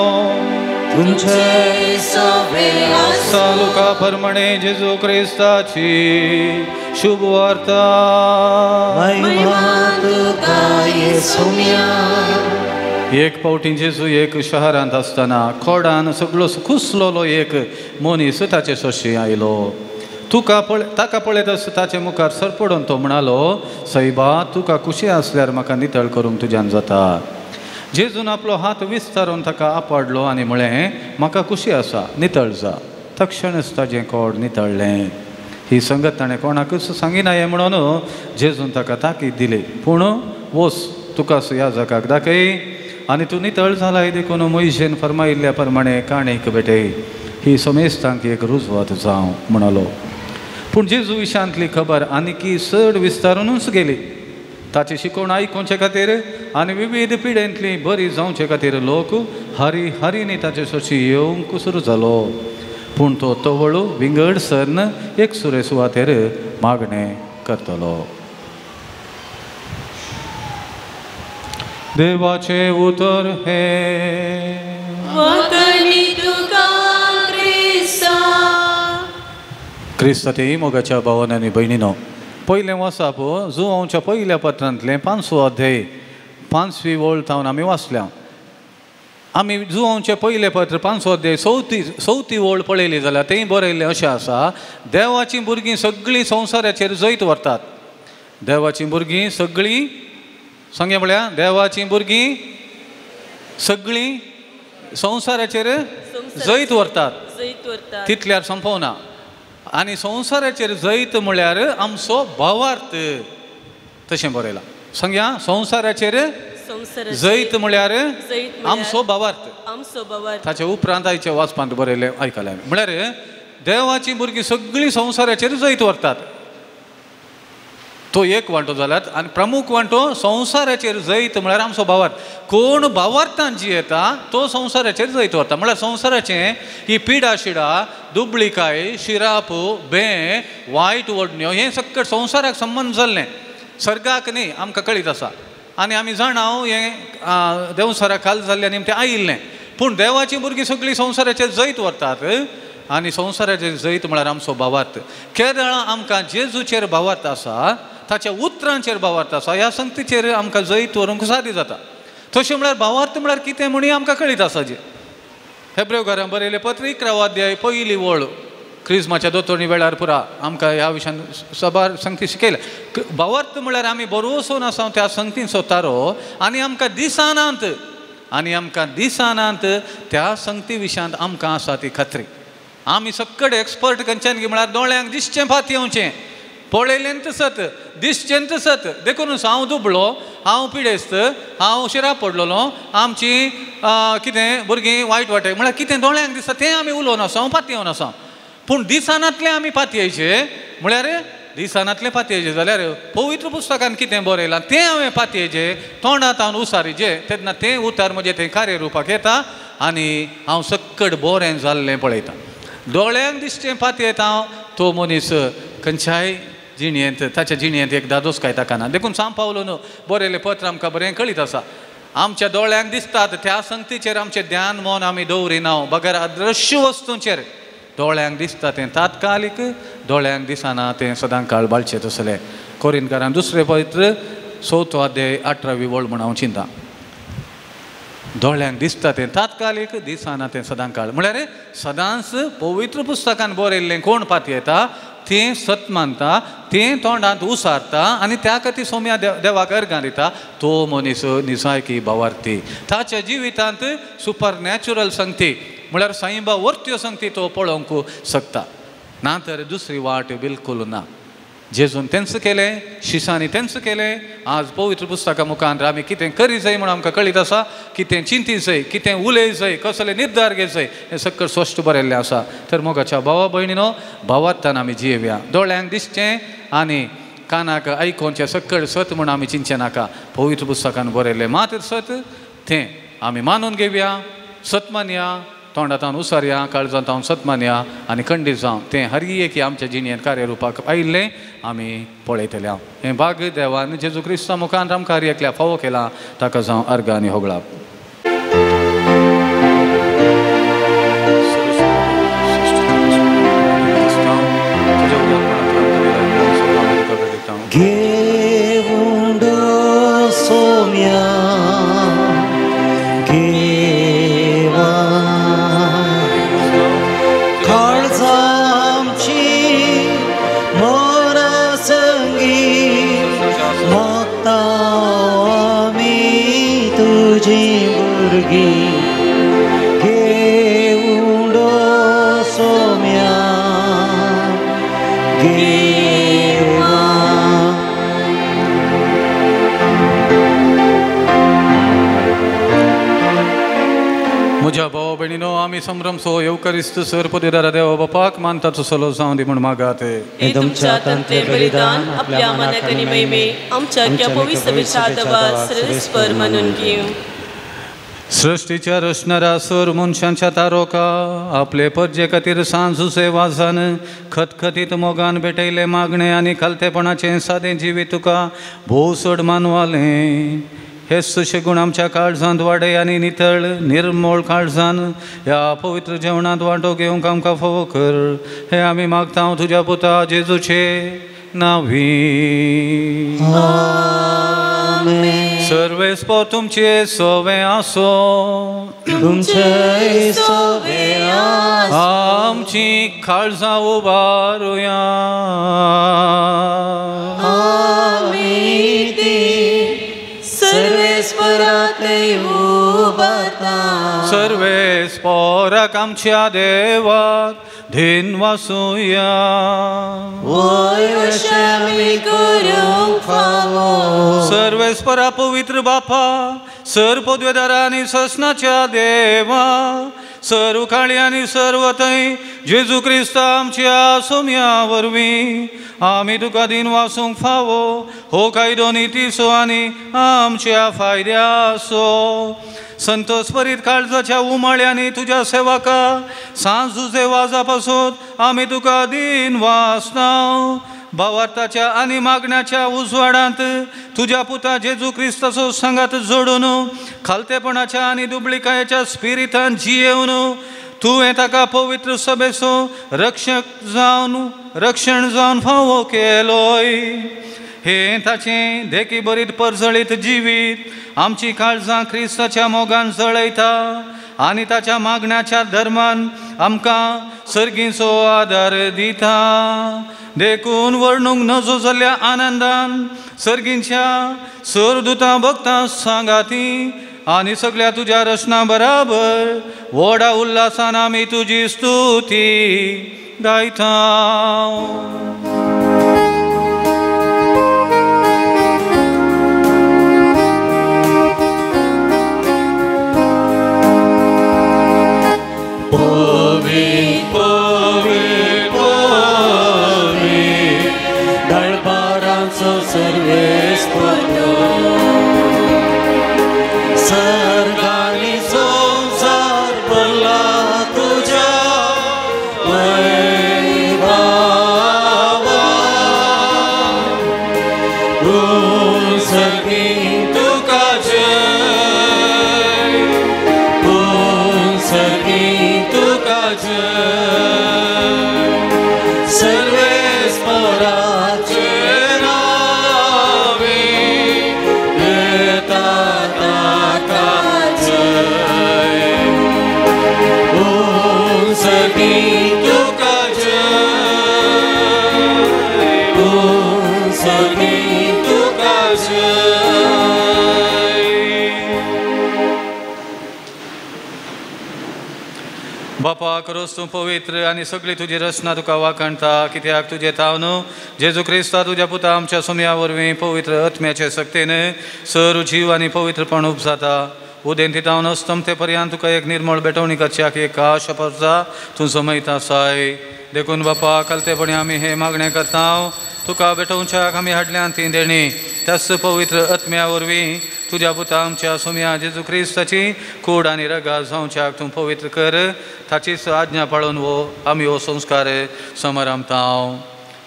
तुमचे सवे आसो. लुका प्रमाणे जेजू क्रिस्ताची शुभ वार्ता. महिमा तुका येसुम्या. एक फावटी जेजू एक शहरांत आसतना खोडान सगळो कुसलोलो एक मनीस ताचे सोशी आयलो. तुका ताका पळयत आसता ताचे मुखार सरपडून तो म्हणालो, सैबा तुका खुशी आसल्यार म्हाका नितळ करूंक तुज्यान जाता. जेजून आपलो हात विस्तारून ताका आपडलो आनी म्हळें, म्हाका खुशी आसा, नितळ जा. तक्षणच ताजें कोड नितळ्ळें. ही संगत ताणें कोणाकूच सांगिना हें म्हणून जेजून ताका ताकीद दिली, पूण वोस तुका ह्या जगाक दाखय आनी तूं नितळ जालाय देखून मोयशेन फर्मायिल्ल्या प्रमाणे काणेक भेटय. ही समेस्तांक एक रुजवात जावं म्हणालो. पूण जेजू विशांतली खबर आनीकी चड विस्तारुनूच गेली. ताची शिकवण आयकुचे खातीर आनी विविध पिडेंतली बरी जावचे खातीर लोक हरी हरीनी ताचे सोशी येवंक सुरू जालो. पूण तो तवळू विंगड सरन एक सुरे सुवातेर मागणें करतलो. देवाचें उतर हें. क्रिस्ताते मोगाच्या भावान आनी भयणीनो, पयलें वाचप जुवांवच्या पयल्या पत्रांतलें 5वो अध्याय 5वी वळ थावन आमी वाचल्या. आमी जुवांवचें पयलें पत्र 5वो अध्याय चवथी वळ पळयली जाल्यार तें बरयल्लें अशें आसा, देवाचीं भुरगीं सगळीं संवसाराचेर जैत व्हरतात. देवाचीं भुरगीं सगळीं, सांगे म्हळ्यार देवाचीं भुरगीं सगळीं संवसाराचेर जैत व्हरतात. तितल्यार संपवना. आनी संवसाराचेर जैत म्हळ्यार आमचो भावार्थ तशें बरयलां. सांगया, संवसाराचेर जैत म्हळ्यार आमचो भावार्थ. ताचे उपरांत आयच्या वाचपांत बरयलें आयकलें आमी, म्हळ्यार देवाचीं भुरगीं सगळीं संवसाराचेर जैत व्हरतात. तो एक वांटो जाल्यात आनी प्रमुख वांटो संवसाराचेर जैत म्हळ्यार आमचो भावार्थ. कोण भावार्थान जियेता तो संवसाराचेर जैत व्हरता. म्हळ्यार संवसाराचें ही पिडा शिडा, दुबळिकाय, शिराप, बें, वायट वडण्यो हें सगळें संवसाराक संबंद जाल्लें, सर्गाक न्ही. आमकां कळीत आसा आनी आमी जाणा हें देंवसारा खाल जाल्लें आनी तें आयिल्लें. पूण देवाचीं भुरगीं सगळीं संवसाराचेर जैत व्हरतात आनी संवसाराचेर जैत म्हळ्यार आमचो भावार्थ. केदळां आमकां जेजूचेर भावार्थ आसा, ताच्या उतरांचेर भावार्थ आसा, ह्या संगतीचेर आमकां जैत व्हरूंक सादी जाता. तशें म्हळ्यार भावार्थ म्हळ्यार कितें म्हणून आमकां कळीत आसा. जे हेब्रेव घरां बरयलें पत्र 11वो अध्याय 1ली वळ, क्रिज्माच्या दोतोरणी वेळार पुरा आमकां ह्या विशयान सबार संगती शिकयल्या. भावार्थ म्हळ्यार आमी बरोवचो नासा त्या संगतींचो तारो आनी आमकां दिसनात, आनी आमकां दिसनात त्या संगती विशयांत आमकां आसा ती खात्री. आमी सगळे एक्सपर्ट खंयच्यान म्हळ्यार दोळ्यांक दिसचें फातयेवचें, पळयलें सत, दिसचें सत. देखून हांव दुबळो, हांव पिडेस्त, हांव शिराप पडलेलो, आमची कितें भुरगीं वायट वाटे म्हळ्यार कितें दोळ्यांक दिसता तें आमी उलोवन आसा, हांव पातयेवन आसा. पूण दिसनातलें आमी पातयेचे, म्हळ्यार दिसनातलें पातयेचे जाल्यार पवित्र पुस्तकान कितें बरयलां तें हांवें पातयेचें, तोंडांत हांव उसारीचें, तेन्ना तें उतार म्हजें थंय कार्यरुपाक येता आनी हांव सक्कड बरें जाल्लें पळयतां. दोळ्यांक दिसचें पातयेता हांव, तो मनीस खंयच्याय जिणयेंत, ताच्या जिणयेंत एक दादोस काय ताका ना. देखून सांग पावलो न्हू बरयलें पत्र आमकां बरें कळीत आसा. आमच्या दोळ्यांक दिसतात त्या संगतीचेर आमचें ध्यान मन आमी दवरिना, बगर अदृश्य वस्तूंचेर. दोळ्यांक दिसता तें तात्कालीक, दोळ्यांक दिसना तें सदां काळ बाळचें तसलें. कोरिनकारान 2 पत्र 4वो अध्याय 18वी वळ म्हूण हांव चिंता. दोळ्यांक दिसता तें तात्कालीक, दिसना तें सदां काळ. म्हळ्यार सदांच पवित्र पुस्तकान बरयल्लें कोण पातयेता तें सत मानता, तें तोंडांत उसारता आनी त्या खातीर सोम्या देवाक अर्गां दिता, तो मनीस निजायकी भावार्थी. ताच्या जिवितांत सुपर नॅचरल संगती म्हळ्यार साईबा वर्त्यो संगती तो पळोवंक शकता, ना तर दुसरी वाट बिलकूल ना. जेजून तेंच केलें, शिसांनी तेंच केलें. आज पवित्र पुस्तका मुखार आमी कितें करी जाय म्हूण आमकां कळीत आसा, कितें चिंती जाय, कितें उलय जाय, कसले निर्धार घेत जाय, हें सगळें स्पश्ट बरयल्लें आसा. तर मोगाच्या भावा भयणीनो, भावार्थान आमी जियेवया. दोळ्यांक दिसचें आनी कानाक आयकोवचें सगळें सत म्हूण आमी चिंतचें नाका. पवित्र पुस्तकान बरयल्लें मात सत तें आमी मानून घेवया, सत मानया, तोंडांत उसारया, काळजांत हांव सत मानया आनी खंडीत जावं तें हर एक आमच्या जिणेंत कार्यरुपाक आयिल्लें आमी पळयतले. हांव हें भाग देवान जेजू क्रिस्ता मुखार आमकां हर एकल्या फावो केला, ताका जावं अर्गां आनी होगळाप. म्हज्या भाव भयणीनो, आमी संभ्रम सो येवकरिस्त सर पदेदारा देवा बापाक मानता तसलो जावं दी म्हूण मागात. हे तुमच्या हातांतलें बलिदान आपल्या मानाक आनी महिमे आमच्या पवित्र सभेच्या आदवा सर्वेस्पर मानून घेवं. सृष्टीच्या रचणारा सर मनशांच्या तारोका आपले परजे खातीर सांजुसे वाजान खतखतीत मोगान भेटयले मागणे आनी खालतेपणाचें सादें जिवीत तुका भोव चड मानवालें. हे सुशेगूण आमच्या काळजांत वाडय आनी नितळ निर्मोळ काळजान ह्या पवित्र जेवणांत वांटो घेवंक आमकां फावो कर. हे आमी मागता तुज्या पुता जेजूचे नांवी. सर्वेस्पोर तुमचे सोवे आसो. तुमचे सोवे आसो. आमची काळजां उबारुया. आमी ती सर्वेस्परातय उबारता. सर्वेस्पोराक आमच्या देवाक धीन वासुया. वय अशें आमी करूंक फावो. सर्वेस्परा पवित्र बापा, सर्व पदवेदारा आनी ससनाच्या देवा, सर्व काळी आनी सर्व थंय जेजू क्रिस्ता आमच्या सोम्या वरवीं आमी तुका दीन वासूंक फावो. हो कायदो नितीचो आनी आमच्या फायद्याचो. संतोष परीत काळजाच्या उमाळ्यांनी तुज्या सेवका सांज जुजे वाजा पासून आमी तुका दीन वासना. भावार्थाच्या आनी मागण्याच्या उजवाडांत तुज्या पुता जेजू क्रिस्ताचो सांगात जोडून खालतेपणाच्या आनी दुबळिकायेच्या स्पिरितान जियेवन तुवें ताका पवित्र सभेचो रक्षक जावन रक्षण जावन फावो केलोय. हें ताचें देखी बरीत परजळीत जिवीत आमची काळजां क्रिस्ताच्या मोगान जळयता आनी ताच्या मागण्याच्या धर्मान आमकां सर्गीचो आदार दिता. देखून वर्णूंक नजो जाल्ल्या आनंदान सर्गींच्या सरदुतां भक्तां सांगाती आनी सगळ्या तुज्या रचना बराबर व्हडा उल्हासान आमी तुजी स्तुती गायता. सर्गानी संसार भरला तुज्या वैभवान. सर्गी तुका जय, सर्गी तुका जय, सर्वेस्पराचे नावे येता ताका जय. सर्गी तुका जय, सर्गी तुका जय. बापा करोस तूं पवित्र आनी सगळी तुजी रचना तुका वाखाणता. कित्याक तुजें तावन जेजू क्रिस्ता तुज्या पुता आमच्या सोम्या वरवीं पवित्र आत्म्याचे सक्तेन सर जीव आनी पवित्रपण उपजाता. उदेंती तावन अस्तमते पर्यंत तुका एक निर्मळ भेटवणी करच्याक एक आशा परसा तूं जमयता आसाय. देखून बापा कलतेपणी आमी हें मागणें करता. तुका भेटोवच्याक आमी हाडल्यान ती देणी त्याच पवित्र आत्म्या वरवीं तुज्या पुता आमच्या सोम्या जेजू क्रिस्ताची कूड आनी रगा जावच्याक तूं पवित्र कर. ताचीच आज्ञा पाळून वो आमी हो संस्कार समारंभता.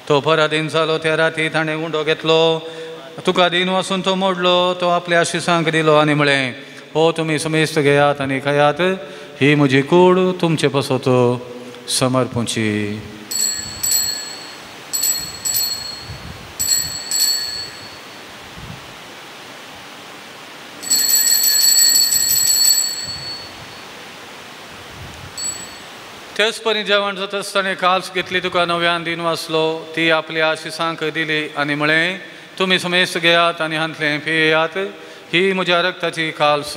तो पराधीन जालो त्या राती ताणें उंडो घेतलो, तुका दीन वासून तो मोडलो, तो आपल्या आशिसांक दिलो आनी म्हळें, हो तुमी समेस्त घेयात आनी खायात, ही म्हजी कूड तुमचे पासत समर्पूची. तेच परी जेवण जाता आसतना काल्स घेतली, तुका नव्यान दीन वाचलो, ती आपल्या आशिसांक दिली आनी म्हळें, तुमी समेस्त घेयात आनी हांतलें पियेयात, ही म्हज्या रक्ताची काल्स,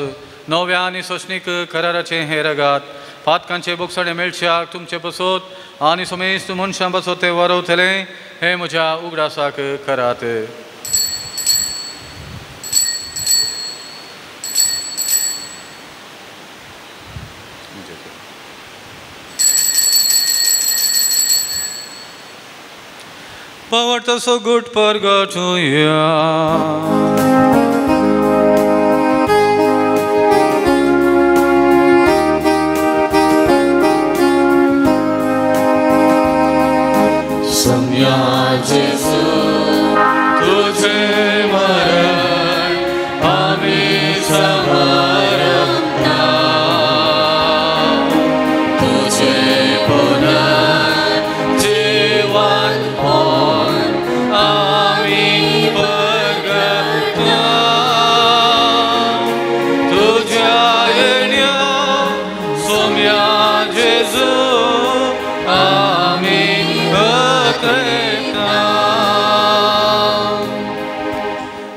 नव्या आनी सोंसणीक कराराचें हें रगात, पातकांचे बोगसाणे मेळच्याक तुमचे पसत आनी समेस्त मनशां पसत तें वरवतलें, हें म्हज्या उगडासाक करात. Power so good purgatoria. Samya Jesu, तुझे मरण आमी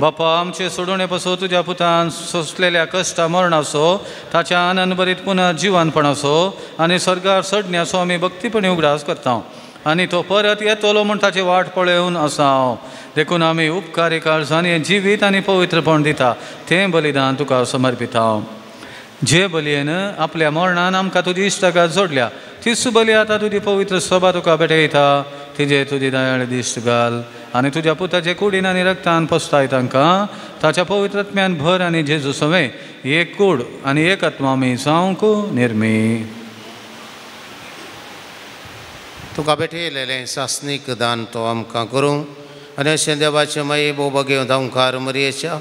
बापा आमचे सोडोवणे पासून तुज्या पुतान सोंसलेल्या कश्टा मरणाचो ताच्या आनंद भरीत पुनः जिवनपणाचो आनी स्वर्गार चडण्याचो आमी भक्तीपणी उगडास करता आनी तो परत येतलो म्हूण ताची वाट पळोवन आसा. देखून आमी उपकारी काळजांनी जिवीत आनी पवित्रपण दिता तें बलिदान तुका समर्पिता. जे बलयेन आपल्या मरणान आमकां तुजी इश्टागत जोडल्या तीच बली आतां तुजी पवित्र सभा तुका भेटयता. तिजे तुजी दयाळ दिश्ट घाल आनी तुज्या पुताचे कुडीन आनी रक्तान पसताय तांकां ताच्या पवित्र आत्म्यान भर आनी जेजू सवें एक कूड आनी एक आत्मा आमी जावंक निर्मी. तुका भेटयलेलें सासणीक दान तो आमकां करूं आनी अशें देवाचें माये भोव भगेवन धांवकार मरयेच्या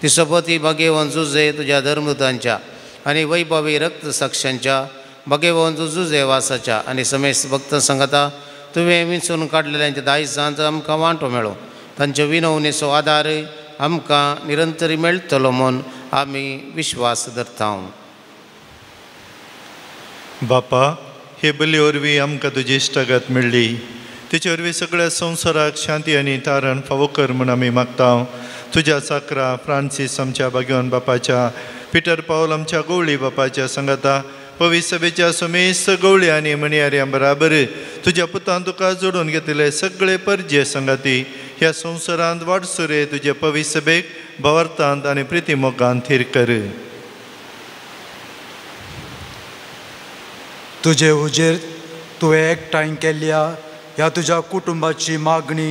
ती सोबती भगेवन जुजे तुज्या धर्मदूतांच्या आनी वैभवी रक्त साक्षांच्या भगेवन जुजे वासाच्या आनी समेस्त भक्त सांगता तुवें विंचून काडलेल्यांच्या दायजांत आमकां वांटो मेळो. तांचे विनवणेचो आदार आमकां निरंतर मेळटलो म्हूण आमी विश्वास धरता. बापा, हे बली वरवीं आमकां तुजी इश्टागत मेळ्ळी. तिचे वरवीं सगळ्या संवसाराक शांती आनी तारण फावो कर म्हूण आमी मागता. तुज्या चाकरा फ्रांसीस आमच्या भाग्यवान बापाच्या, पिटर पावल आमच्या गवळी बापाच्या सांगाता पवित्र सभेच्या समेस्त गवळी आनी म्हणयाऱ्यां बराबर तुज्या पुतान तुका जोडून घेतिल्ले सगळे परजे सांगाती ह्या संवसारांत वाटसुरे तुजे पवित्र सभेक भावार्थांत आनी प्रिती मोगान थीर कर. तुजे हुजेर तुवें एकठांय केल्ल्या ह्या तुज्या कुटुंबाची मागणी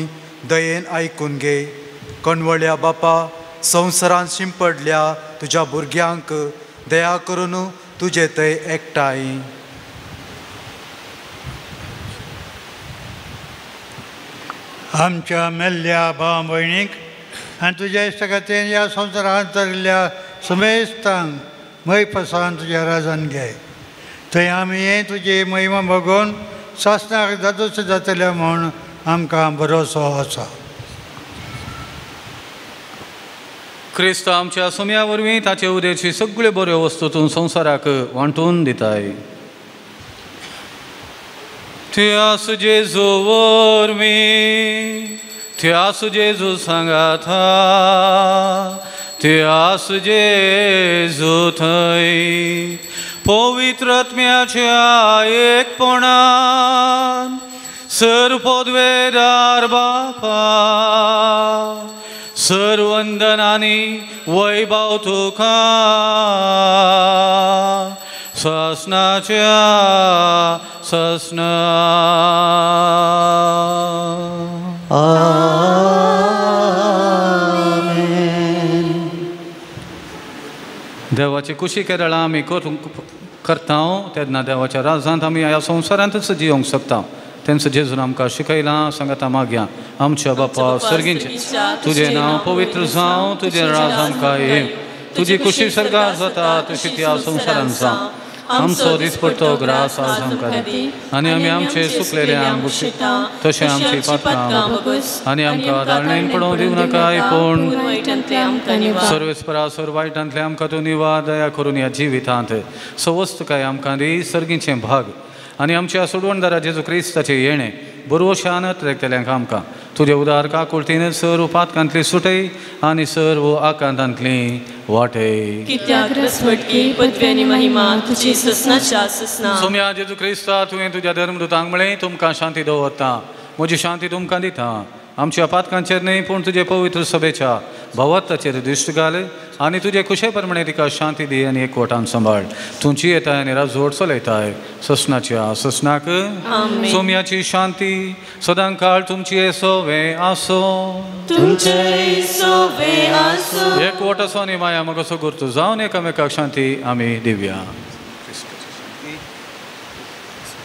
दयेन आयकून घे. कणवळ्या बापा, संवसारांत शिंपडल्या तुज्या भुरग्यांक दया करून तुजे थंय एकठांय. आमच्या मेल्ल्या भाव भयणीक आनी तुज्या इश्टागतीन ह्या संवसारांत चलिल्ल्या समेस्तांक मयपसान तुज्या राजान घे. थंय आमी तुजी महिमा बघून सासणाक जादूस जातले म्हूण आमकां भरोसो आसा. क्रिस्त आमच्या सुम्या वरवीं ताचे उदेची सगळ्यो बऱ्यो वस्तू तूं संवसाराक वांटून दिताय. त्यास जेजू वरवीं, त्यास जेजू सांगाता, त्यास जेजू थंय पवित्र आत्म्याच्या एकपणान सर पदवेदार बापा सर्वंदन आनी वैभव तुका ससनाच्या ससना. देवाची कुशी केरळा आमी करता तेन्ना देवाच्या राजांत आमी ह्या संवसारांतच जियोंक शकता. तेंचो जेजून आमकां शिकयलां सांगता मागया. आमच्या बापा सर्गींचे तुजें नांव पवित्र जावं, तुजें राज आमकां येवं, तुजी कुशी सर्गार जाता तशी त्या संवसारांत जावं. आमचो दिसपट्टो ग्रास आज आमकां दी आनी आमी आमचे सुकलेल्यांक बक्षिता तशें आमची पातकां आनी आमकां दाळणेन पडोवंक दिवं नाकाय, पूण सर्वेस्परा सर्व वायटांतलें आमकां तूं निवार. दया करून ह्या जिवितांत सवस्तकाय आमकां दी सर्गीचें भाग आनी आमच्या सोडवणदारा जेजू क्रिस्ताचें येणें बरोवशान रेखतल्यांक आमकां तुजे उदार काकुळतीन सर्व पातकांतली सुटय आनी सर्व आकांतांतली वाटय. कित्याक रसवटकी पदवी आनी महिमा तुजी ससनाच्या ससना. सोम्या जेजू क्रिस्ता, तुवें तुज्या धर्मदूतांक म्हळें तुमकां शांती दवरता, म्हजी शांती तुमकां दिता. आमच्या पातकांचेर न्हय पूण तुजे पवित्र सभेच्या भावार्थाचेर दिश्ट घाल आनी तुजे खुशे प्रमाणे तिका शांती दी आनी एकवटान सांबाळ. तुमची येताय आनी राजवट चलयताय ससनाच्या ससनाक. सोम्याची शांती सदां काळ तुमची सोवे आसो. एकवट असो आनी माया मगसो गुर्तू जावन एकामेकाक शांती आमी दिवया.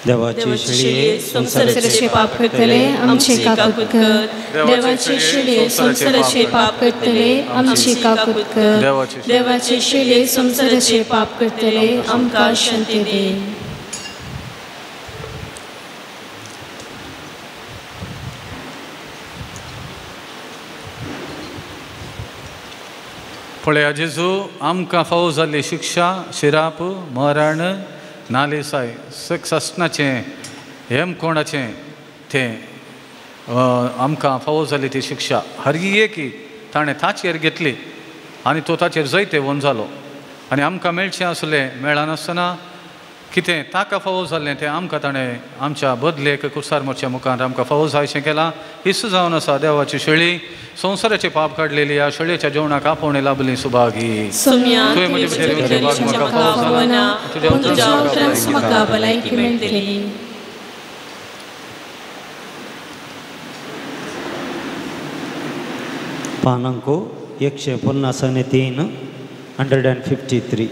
देवाचे शिळये संवसाराचे पाप करतले आमचे काकूत कर. देवाचे शिळये संवसाराचे पाप करतले आमची काकूत कर. देवाचे शिळये संवसाराचे पाप करतले आमकां शांती दी. पळया जेजू, आमकां फावो जाल्ली शिक्षा शिराप मरण नालेसाय ससनाचें हेमकोणाचें तें आमकां फावो जाली ती शिक्षा हर एकी ताणें ताचेर घेतली आनी तो ताचेर जैतेवंत जालो. आनी आमकां मेळचें आसलें मेळनासतना कितें ताका फावो जाल्लें तें आमकां ताणें आमच्या बदलेक कुसार मोरच्या मुखार आमकां फावो जायशें केलां. हीच जावन आसा देवाची शेळी, संवसाराचे पाप काडलेली. ह्या शेळयेच्या जेवणाक आपोवणें लाभली सुभागी. तुवें म्हजे भितर येवचें भाग म्हाका फावो जालां, तुज्या उपरांत म्हाका भलायकी मेळटली. पानांको 153, 153.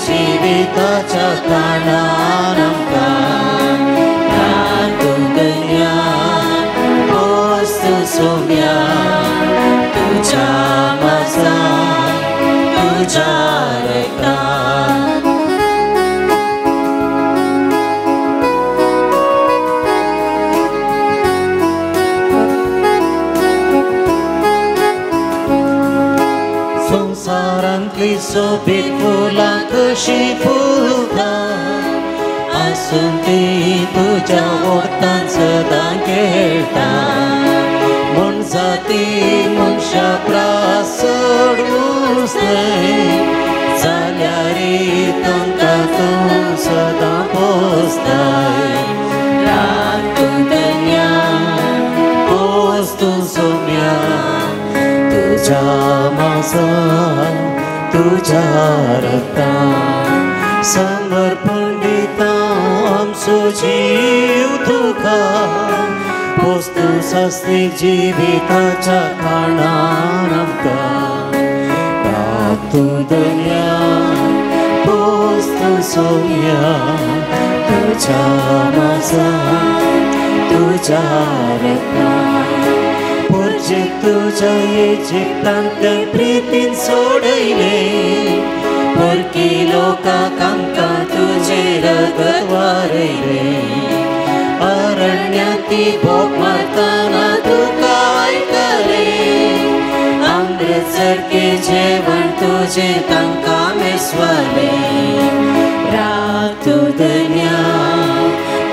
जीविताच्या कारणान आमकां रातू दर्या पोस सोम्या तुज्या मासान तुज्या रक्तान. संवसारांतली सोबीत फुलां कशी फुलता आसून ती तुज्या वखदान सदां खेळटा. म्हूण जाती मनशा प्रास चड ऊंच न्हय जाल्यार तांकां तूं सदां पोसताय. रात दर्या पोस तूं सोम्या तुज्या मासान तुज्या रक्तान समर्पण दिता आमचो जीव तुका पोस तूं सासणीक जिविताच्या कारणान आमकां रातू दर्या पोस तूं सोम्या तुज्या मासान तुज्या रक्तान. पोरजे तुज्या इजिप्तांतल्यान प्रितीन सोडयले परकी लोकांक आमकां तुजें रगत वारयलें. अरण्यांत ती भोग मारतना तुका आयकलें अमृत सारकें जेवण तुजें तांकां मेसवालें. रातू दर्या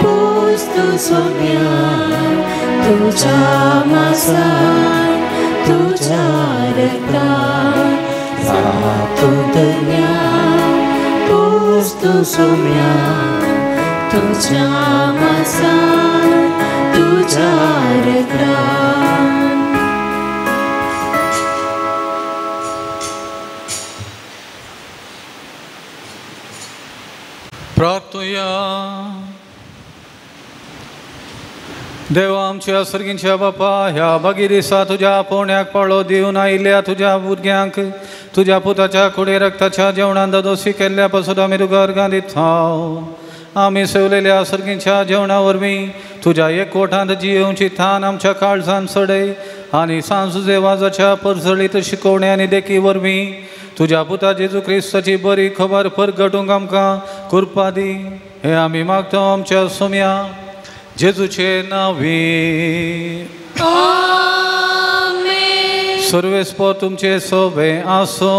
पोस तूं सोम्या तुज्या मासान तुज्या रक्तान. रातू दर्या पोस तूं सोम्या तुज्या मासान तुज्या रक्तान. प्रार्थुया. देवा आमच्या सर्गींच्या बापा, ह्या बागी दिसा तुज्या आपोवण्याक पाळो दिवन आयिल्ल्या तुज्या भुरग्यांक तुज्या पुताच्या कुडे रक्ताच्या जेवणान दादोसी केल्ल्या पासून आमी तुका अर्गां दिता. आमी सेवलेल्या सर्गींच्या जेवणा वरवीं तुज्या एकवटांत जियेवची थान आमच्या काळजान चडय आनी सांजुजे वाजाच्या परजळीत शिकोवणे आनी देखी वरवीं तुज्या पुता जेजू क्रिस्ताची बरी खबर परगटूंक आमकां कृपा दी. हें आमी मागता आमच्या सोम्या जेजूचे नांवी. आमेन. सर्वेस्पर तुमचे सोबे आसो.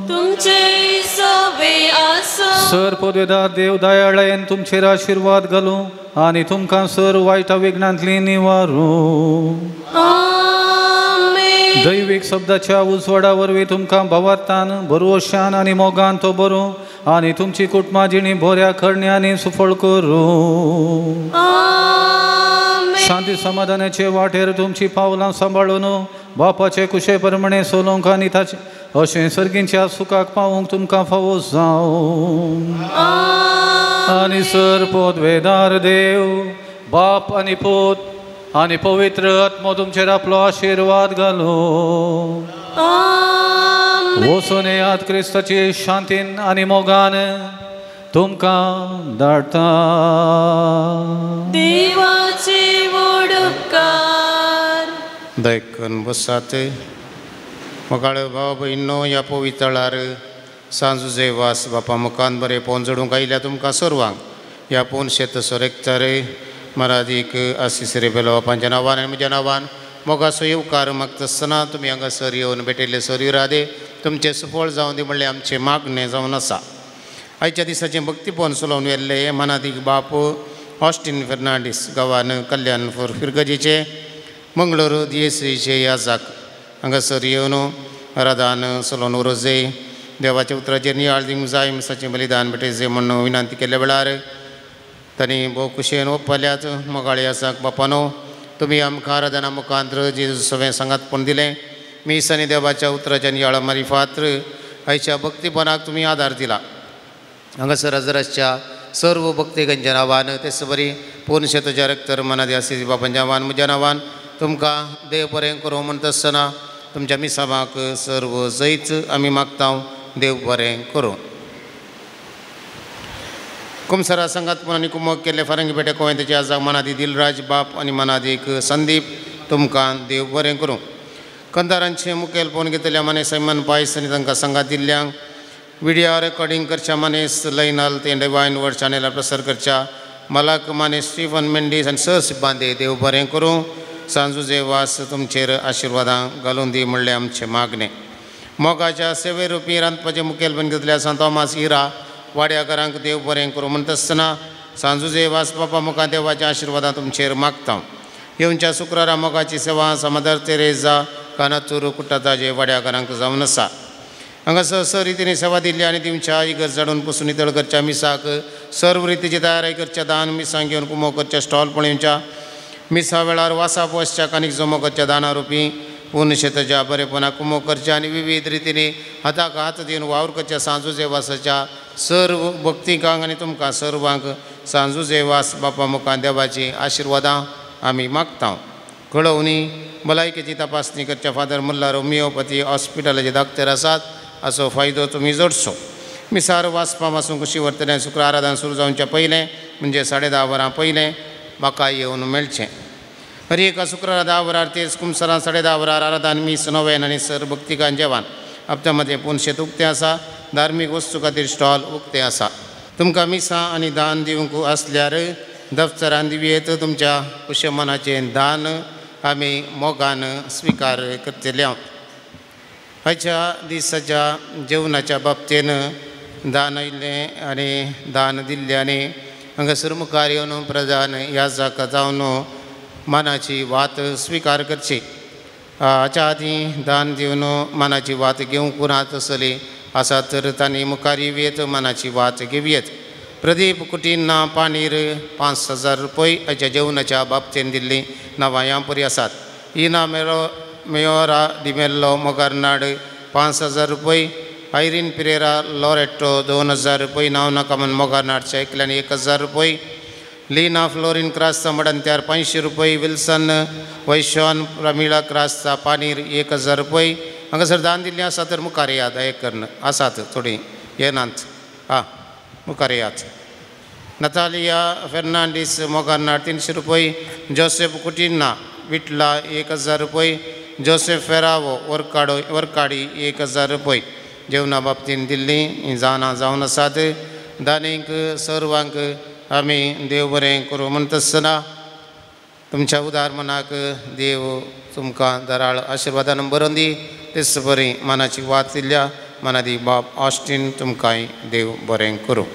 तुमचे सोबे आसो. सर पदवेदार देव दयाळायेन तुमचेर आशिर्वाद घालूं आनी तुमकां सर वायटा विघ्नांतली निवारूं. आमेन. दैवीक शब्दाच्या उजवाडा वरवीं तुमकां भावार्थान भरवशान आनी मोगान तो बरूं आनी तुमची कुटुंबां जिणी बऱ्या करण्यांनी सुफळ करूं. शांती समाधानाचे वाटेर तुमची पावलां सांबाळून बापाचे कुशे प्रमाणे चलोवंक आनी ताचे अशें सर्गींच्या सुखाक पावूंक तुमकां फावो जावं. आनी सर पदवेदार देव बाप आनी पूत आनी पवित्र आत्मो तुमचेर आपलो आशिर्वाद घालूं. वचून येयात क्रिस्ताची शांतीन आनी मोगान तुमकां धाडटा. देवाचे व्हड उपकार. दयकन बसात. मोगाळ भाव भयणो ह्या पवितळार सांजुजे वास बापा मुखान बरें पोवन जोडूंक आयल्या तुमकां सर्वांक ह्या पोवन शेत सोरेकतार मरादीक आसीस रेबेलो बापांच्या नांवान आनी म्हज्या नांवान मोगाचो येवकार मागतासतना तुमी हांगासर येवन भेटिल्ले सर इरादे तुमचें सुफळ जावन दी म्हणलें आमचें मागणें जावन आसा. आयच्या दिसाचें भक्तीपण चलोवन व्हेल्ले मनादीक बाप ऑस्टीन फेर्नांडीस गांवान कल्याणपूर फिरगजीचे मंगळूर दियेसीचे याजाक हांगासर येवन राधान चलोवन उरोजे देवाच्या उतराचेर नियाळ दिवंक जाय मिसाचें बलिदान भेटयचें म्हूण विनंती केल्ल्या वेळार तांणी भोव खुशयेन ओपल्यात. मोगाळे आसाक बापानो तुमी आमकां आराधना मुखांत्र जेजू सवें सांगातपण दिलें. मीस आनी देवाच्या उतराच्या नियाळा मारिफात आयच्या भक्तीपणाक तुमी आदार दिला. हांगासर हजर सर्व भक्तिकांच्या नांवान तेच बरी पूर्ण शेतोच्या रक्तर मनादी आसी बापांच्या नांवान म्हज्या नांवान तुमकां देव बरें करूं म्हणटा आसतना तुमच्या मिसावाक सर्व जैत आमी मागता देव बरें करूं. कुमसरा संगात आनी कुमक केल्ले फारंगी पेटे कोवेंताचे आजाक मनादी दिलराज बाप आनी मनादीक संदीप तुमकां देव बरें करूं. कंदारांचे मुखेल पोवन घेतल्या माने सैमन पायस आनी तांकां संगात दिल्ल्यांक विडियो रेकॉर्डिंग करच्या मानेस लैनाल ते डिवायन वर्ड चॅनलार प्रसार करच्या मलाक मानेस स्टीफन मेंडीस आनी सर सिब्बांदे देव बरें करूं. सांजुजे वास तुमचेर आशिर्वादां घालून दी म्हणलें आमचें मागणें. मोगाच्या सेवे रुपी रांदपाचें मुखेलपण घेतल्या सांत तोमास इरा वाड्याकारांक देव बरें करूं म्हणटा आसतना सांजुजे वास बापा मुखार देवाच्या आशिर्वादां तुमचेर मागता. येवच्या शुक्रारा मोगाची सेवा मदर तेरेजा कानातूर कुट्टाताजे वाड्याकारांक जावन आसा. हांगासर सर रितीने सेवा दिल्ली आनी दिवच्या इगर्ज झाडून पुसून नितळ करच्या मिसाक सर्व रितीची तयारी करच्या दान मिसांक घेवन कुमो करच्या स्टॉल पळोवच्या मिसा वेळार वासा पोसच्या कानीक जमो करच्या दाना रुपी पूर्ण शेताच्या बरेपणा कुमो करच्या आनी विविध रितीने हाताक हात दिवन वावर करच्या सांजुजे वासाच्या सर्व भक्तिकांक आनी तुमकां सर्वांक सांजुजे वास बापा मुखार देवाची आशिर्वादां आमी मागता. कळोवणी भलायकेची तपासणी करच्या फादर मुल्ला होमिओपॅथी हॉस्पिटलाचे डाक्टर आसात हाचो फायदो तुमी जोडचो. मिसार वाचपा पासून कुशी व्हरतलें शुक्र आराधन सुरू जावच्या पयलें म्हणजे 10:30 वरां पयलें म्हाका येवन मेळचें. हर एका शुक्रारा 10 वरार तेच कुमसरां 10:30 वरार आराधन मीस नोवेन आनी सर भक्तिकान जेवण. हप्त्यामध्ये पूर्ण शेत उक्तें आसा. धार्मीक वस्तू खातीर स्टॉल उक्तें आसा. तुमकां मिसां आनी दान दिवंक आसल्यार दफ्तरान दिवयेत. तुमच्या कुशमनाचें दान आमी मोगान स्विकार करतले. आयच्या दिसाच्या जेवणाच्या बाबतीन दान आयिल्लें आनी दान दिल्लें आनी हांगासर मुखार येवन प्रधान याजक जावन मानाची वात स्विकार करची. हाच्या आदीं दान दिवन मानाची वात घेवंक ना तसली आसा तर तांणी मुखार येवयेत मानाची वात घेवयेत. प्रदीप कुटीना पाणीर 5,000 रुपये हाच्या जेवणाच्या बाबतीन दिल्लीं नांवां ह्या परी आसात. इना मेयोरा डिमेल्लो मोगारनाड 5,000 रुपये, आयरीन पिरेरा लॉरेटो 2,000 रुपये, नांव नाका म्हण मोगारनाडच्या एकल्यान 1,000 रुपये, लीना फ्लोरीन क्रास्ता मडंत्यार 500 रुपये, विल्सन वैशॉन प्रमिळा क्रास्ता पानीर 1,000 रुपये. हांगासर दान दिल्लें आसा तर मुखार येयात एक करून आसात थोडीं येनात आं मुखार येयात. नतालिया फेर्नांडीस मोगारनाड 300 रुपये, जोसेफ कुटिन्ना विटला 1,000 रुपये, जोसेफ फेरावो वरकाडी 1,000 रुपये. जेवणा बाबतीन दिल्ली जाणां जावन आसात. दानींक सर्वांक आमी देव बरें करूं म्हणटा आसतना तुमच्या उदार मनाक देव तुमकां दराळ आशिर्वादान बरोवन दी. तेच बरी मनाची वात दिल्ल्या मनादी बाब ऑस्टीन तुमकांय देव बरें करूं.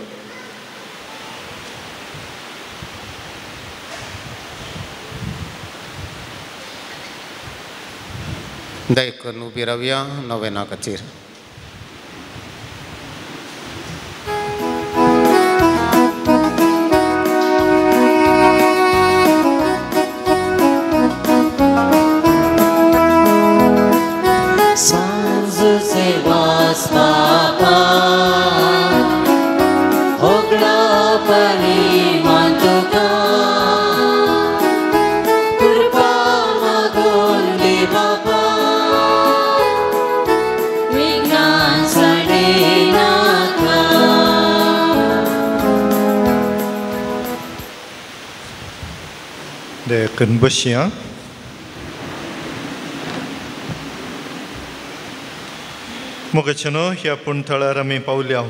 दया करून उबी रावया नोवेना खातीर. करून बसया. मोगाचेनो ह्या पूण थळार आमी पावल्या.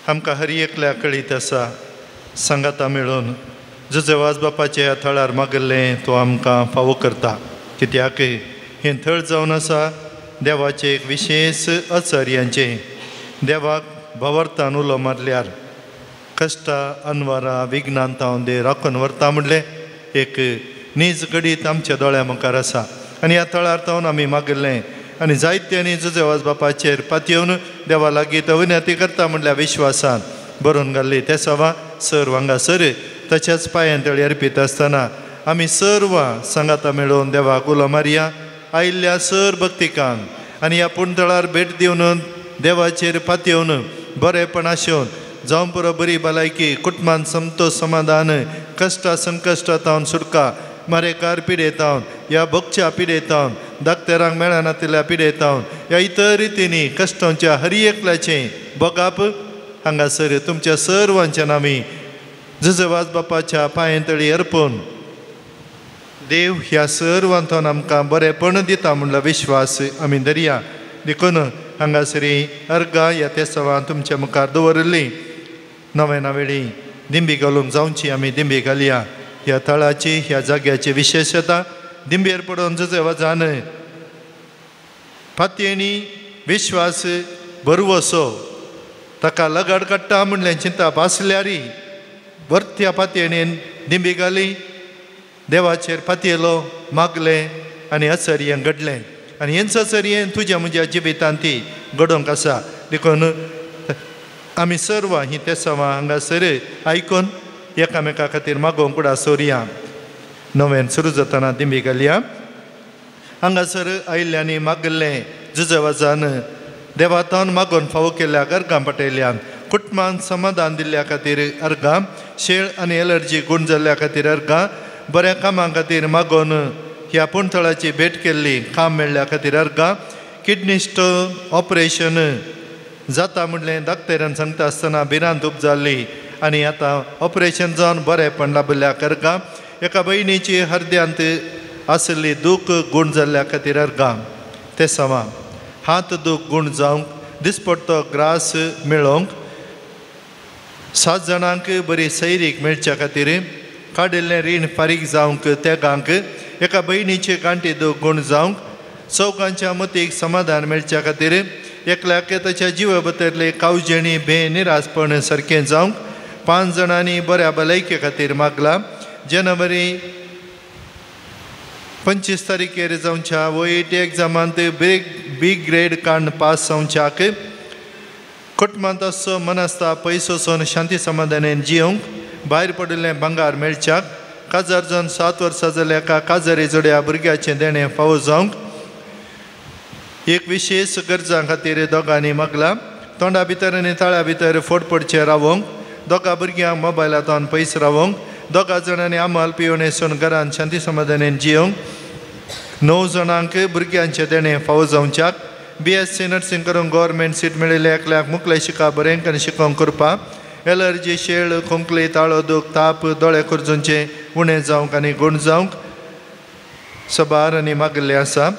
आमकां हर एकल्या कळीत आसा सांगाता मेळून जुजे वाज बापाच्या ह्या थळार मागल्लें तो आमकां फावो करता. कित्याक हें थळ जावन आसा देवाचें एक विशेश आचार्यांचें. देवाक भावार्थान उलो मारल्यार कश्टां अनवारां विघ्नान तावन दे राखून व्हरता म्हणलें एक नीज घडीत आमच्या दोळ्या मुखार आसा. आनी ह्या थळार तावन आमी मागिल्लें आनी जायत्यांनी जुजे वाज बापाचेर पातयेवन देवा लागीं अविनती करता म्हणल्या विश्वासान बरोवन घाल्ली ते सवा सर हांगासर ताच्याच पांयान तळी अर्पीत आसतना आमी सर्वां सांगाता मेळोवन देवाक उलो मारया. आयिल्ल्या सर भक्तिकांक आनी ह्या पूण थळार भेट दिवन देवाचेर पातयेवन बरेपण आशेवन जावं पुरो बरी भलायकी कुटुंबान समतोष समाधान कश्टां संकश्टां तावन सुटका मारेकार पिडेतावन ह्या भोगच्या पिडेतावन दाक्तेरांक मेळनातिल्ल्या पिडेतावन ह्या इतर रितींनी कश्टांच्या हर एकल्याचें भोगाप हांगासर तुमच्या सर्वांच्या नामी जुजे वाज बापाच्या पांयें तळी अर्पून देव ह्या सर्वांतून आमकां बरेपण दिता म्हणलो विश्वास आमी धरया. देखून हांगासरी अर्गां ह्या तेसवान तुमच्या मुखार दवरिल्ली नवे नवेळी दिंबी घालूंक जावची आमी दिंबी घालया. ह्या थळाची ह्या जाग्याची विशेशता दिंबेर पडून जुजे वाजान फातयेनी विश्वास बरवसो ताका लगाड काडटा म्हणलें चिंताप आसल्यारी वरत्या पातयेणेन दिंबी घाली देवाचेर पातयेलो मागलें आनी आचर्यें घडलें. आनी हेंच आचर्यें तुज्या म्हज्या जिवितांत ती घडोवंक आसा. देखून आमी सर्वां हीं तेसवां हांगासर आयकून एकामेका खातीर मागोवंक कुडा सोरया. नव्यान सुरू जातना दिंबी घालया. हांगासर आयिल्ल्यांनी मागल्लें जुजे वाजान देवातान मागोवन फावो केल्ल्या अर्गां पटयल्यान कुटुंबान समाधान दिल्ल्या खातीर अर्गां शेळ आनी एलर्जी गूण जाल्ल्या खातीर अर्गां बऱ्या कामां खातीर मागोवन ह्या पूण थळाची भेट केल्ली काम मेळ्ळ्या खातीर अर्गां किडनी स्टोन ऑपरेशन जाता म्हणलें दाक्तेरान सांगता आसतना भिरांत उब जाल्ली आनी आतां ऑपरेशन जावन बरेंपण लाबिल्ल्या अर्गां एका भयणीची हरद्यांत आशिल्ली दूख गूण जाल्ल्या खातीर अर्गां ते सवा हात दूख गूण जावंक दिसपडटो ग्रास मेळोवंक 7 जाणांक बरी सैरीक मेळच्या खातीर काडिल्लें रीण फारीक जावंक तेगांक एका भयणीची गांठी दूख गूण जावंक चौगांच्या मतीक समाधान मेळच्या खातीर एकल्याक ताच्या जिवा भितरले कावजेणी भे निरासपण सारकें जावंक 5 जाणांनी बऱ्या भलायके खातीर मागला. जानेवारी 25 तारखेर जावच्या OET एग्जामांत बी ग्रेड काडून पास जावच्याक कुटुंबांत असो मनस्ता पयसो वचून शांती समाधानान जियोंक भायर पडिल्लें भांगार मेळच्याक काजार जावन 7 वर्सां जाल्या एका काजारी जोड्या भुरग्याचें देणें फावो जावंक एक विशेश गरजां खातीर दोगांनी मागला. तोंडा भितर आनी ताळ्या भितर फोट पडचें रावोंक दोगां भुरग्यांक मोबायलांतल्यान पयस रावोंक दोगां जाणांनी आमल पिवन येसून घरान शांती समाधानान जियोंक 9 जाणांक भुरग्यांचें देणें फावो जावच्याक BSc nursing करूंक गव्हर्मेंट सीट मेळिल्ले एकल्याक मुखलें शिकप बरें करून शिकोवंक करपाक एलर्जी शेळ खोंकली ताळो दूख ताप दोळे खोर्जूंचे उणें जावंक आनी गूण जावंक सबार आनी मागिल्लें आसा.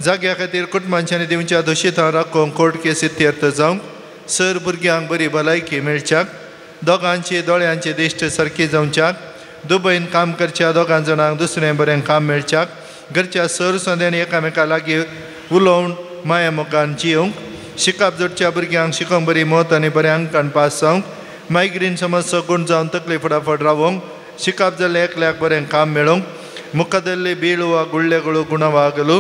जाग्या खातीर कुटुंबांच्यांनी दिवच्या दोशितां राखोवंक कोर्ट केस इत्यर्थ जावंक सर भुरग्यांक बरी भलायकी मेळच्याक दोगांची दोळ्यांची दिश्ट सारकी जावच्याक दुबयन काम करच्या दोगां जाणांक दुसरें बरें काम मेळच्याक घरच्या सर संद्यांनी एकामेका लागीं उलोवन माया मोगान जियोंक शिकप जोडच्या भुरग्यांक शिकोवंक बरी मत आनी बऱ्या अंकान पास जावंक मायग्रेन समस्या गूण जावन तकली फटाफट रावोंक शिकप जाल्लें एकल्याक बरें काम मेळोवंक ಮುಖದಲ್ಲಿ ಬೀಳುವ ಗುಳ್ಳೆಗಳು ಗುಣವಾಗಲು,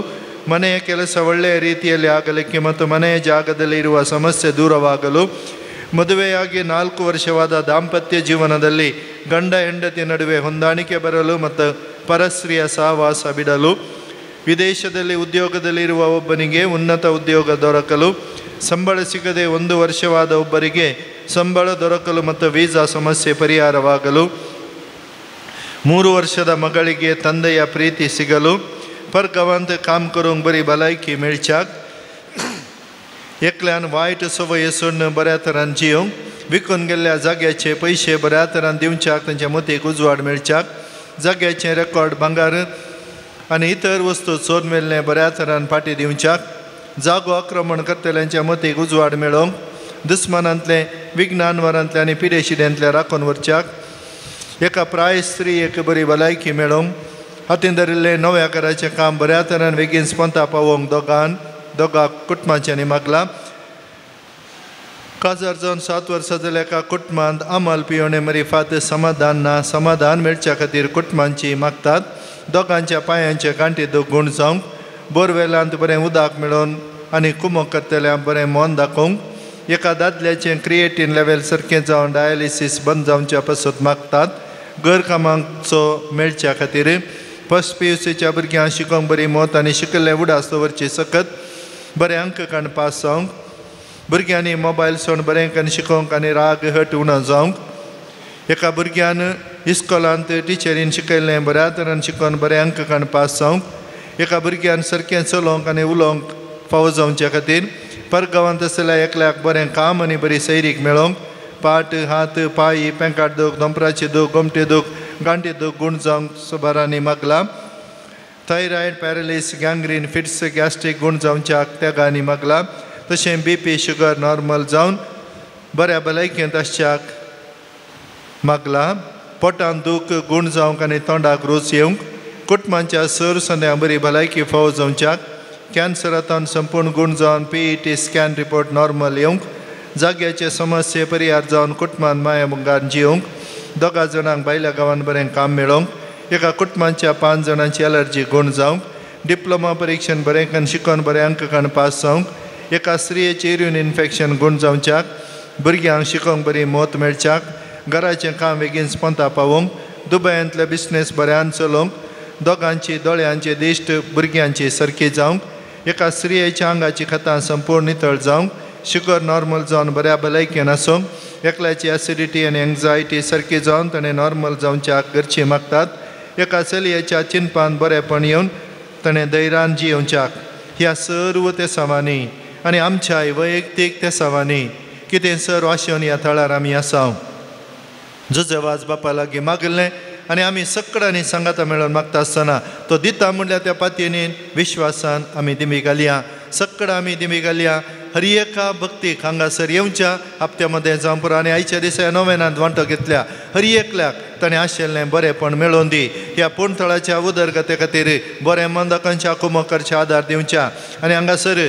ಮನೆಯ ಕೆಲಸ ಒಳ್ಳೆಯ ರೀತಿಯಲ್ಲಿ ಆಗಲಿಕ್ಕೆ ಮತ್ತು ಮನೆಯ ಜಾಗದಲ್ಲಿ ಇರುವ ಸಮಸ್ಯೆ ದೂರವಾಗಲು, ಮದುವೆಯಾಗಿ 4 ವರ್ಷವಾದ ದಾಂಪತ್ಯ ಜೀವನದಲ್ಲಿ ಗಂಡ ಹೆಂಡತಿ ನಡುವೆ ಹೊಂದಾಣಿಕೆ ಬರಲು ಮತ್ತು ಪರಸ್ತ್ರೀಯ ಸಹವಾಸ ಬಿಡಲು, ವಿದೇಶದಲ್ಲಿ ಉದ್ಯೋಗದಲ್ಲಿರುವ ಒಬ್ಬನಿಗೆ ಉನ್ನತ ಉದ್ಯೋಗ ದೊರಕಲು, ಸಂಬಳ ಸಿಗದೆ 1 ವರ್ಷವಾದ ಒಬ್ಬರಿಗೆ ಸಂಬಳ ದೊರಕಲು ಮತ್ತು ವೀಸಾ ಸಮಸ್ಯೆ ಪರಿಹಾರವಾಗಲು, 3 ವರ್ಷದ ಮಗಳಿಗೆ ತಂದೆಯ ಪ್ರೀತಿ ಸಿಗಲು, ಪರ್ಗವಂತ ಕಾಮ್ करूंक बरी भलायकी मेळच्याक, एकल्यान वायट संवय सोडून बऱ्या तरान जियोंक, विकून गेल्ल्या जाग्याचे पयशे बऱ्या तरान दिवच्याक तांच्या मतीक उजवाड मेळच्याक, जाग्याचें रेकॉर्ड भांगार आनी इतर वस्तू चोरून व्हेल्लें बऱ्या तरान फाटीं दिवच्याक, जागो आक्रमण करतल्यांच्या मतीक उजवाड मेळोवंक दुस्मानांतले विज्ञानवारांतले आनी पिडेशिड्यांतले राखून व्हरच्याक एका प्राय स्त्री एक बरी भलायकी मेळोवंक हातीन धरिल्लें नव्या घराचें काम बऱ्या तरान बेगीन स्पंता पावोवंक दोगां कुटुंबांच्यांनी मागलां. काजार जावन 7 वर्सां जाल्या एका कुटुंबांत अमल पियोणे मरिफात समाधान ना समाधान मेळच्या खातीर कुटुंबांची मागतात. दोगांच्या पांयांचे गांठी दूख गूण जावंक बोरवेलांत बरें उदक मेळोवन आनी कुमो करतल्या बरें मन दाखोवंक एका दादल्याचें क्रिएटीन लेवल सारकें जावन डायलिसीस बंद जावच्या पासत मागतात. घरकामांचो मेळच्या खातीर फर्स्ट PUCच्या भुरग्यांक शिकोवंक बरी मत आनी शिकिल्लें उडास दवरची सकत बरें अंक काण पास जावंक भुरग्यांनी मोबायल सोड बरें करून शिकोवंक आनी राग हट उणो जावंक एका भुरग्यान इस्कॉलांत टिचरीन शिकयल्लें बऱ्या तरान शिकोवन बरें अंक काण पास जावंक एका भुरग्यान सारकें चलोवंक आनी उलोवंक फावो जावचे खातीर परगांवांत आसल्या एकल्याक बरें काम आनी बरी सैरीक मेळोवंक पाट हात पांय पेंकाट दूख दोंपराची दूख गोमटे दूख गांठी दूख गूण जावंक सुबारांनी मागलां. Thyroid paralysis gangrene fits gastric गूण जावच्याक त्यागांनी मागलां. तशें BP sugar normal जावन बऱ्या भलायकेंत आसच्याक मागलां. पोटान दूख गूण जावंक आनी तोंडाक रूच येवंक कुटुंबांच्या सर संद्या बरी भलायकी फावो जावच्याक कॅन्सरांतल्यान संपूर्ण गूण जावन PET scan report normal येवंक जाग्याचे समस्ये परिहार जावन कुटुंबान माया मुंगान जिवंक दोगां जाणांक भायल्या गांवान बरें काम मेळोवंक एका कुटुंबांच्या 5 जाणांची एलर्जी गूण जावंक डिप्लोमा परिक्षण बरें करून शिकोवन बरें अंक काण पास जावंक एका स्त्रियेचें युरीन इन्फेक्शन गूण जावच्याक भुरग्यांक शिकोवंक बरी मत मेळच्याक घराचें काम बेगीन स्पंता पावोवंक दुबयांतले बिजनेस बऱ्यान चलोवंक दोगांची दोळ्यांची दिश्ट भुरग्यांची सारकी जावंक एका स्त्रियेच्या आंगाची खतां संपूर्ण नितळ जावंक शुगर नॉर्मल जावन बऱ्या भलायकेन आसूंक एकल्याची एसिडिटी आनी एंग्जायटी सारकी जावन ताणें नॉर्मल जावच्याक गरची मागतात. एका चलयेच्या चिंतपान बरेंपण येवन ताणें धैर्यान जियोवच्याक ह्या सर्व तेसांवांनी आनी आमच्याय वैयक्तीक तेसांवांनी कितें सर वाशेवन ह्या थळार आमी आसा जुजेवाज बापा लागीं मागिल्लें आनी आमी सगळ्यांनी सांगाता मेळोवन मागता आसतना तो दिता म्हणल्यार त्या पातयेन विश्वासान आमी दिमी घालया. सगळ्या आमी दिमी घालया. हर एका भक्तीक हांगासर येवच्या हप्त्या मदें जावं पुरो आनी आयच्या दिसा नोवेनांत वांटो घेतल्या हर एकल्याक ताणें आशिल्लें बरेंपण मेळोवन दी. ह्या पूणथळाच्या उदरगते खातीर बरें मंदकांच्या कुमकरच्या आदार दिवच्या आनी हांगासर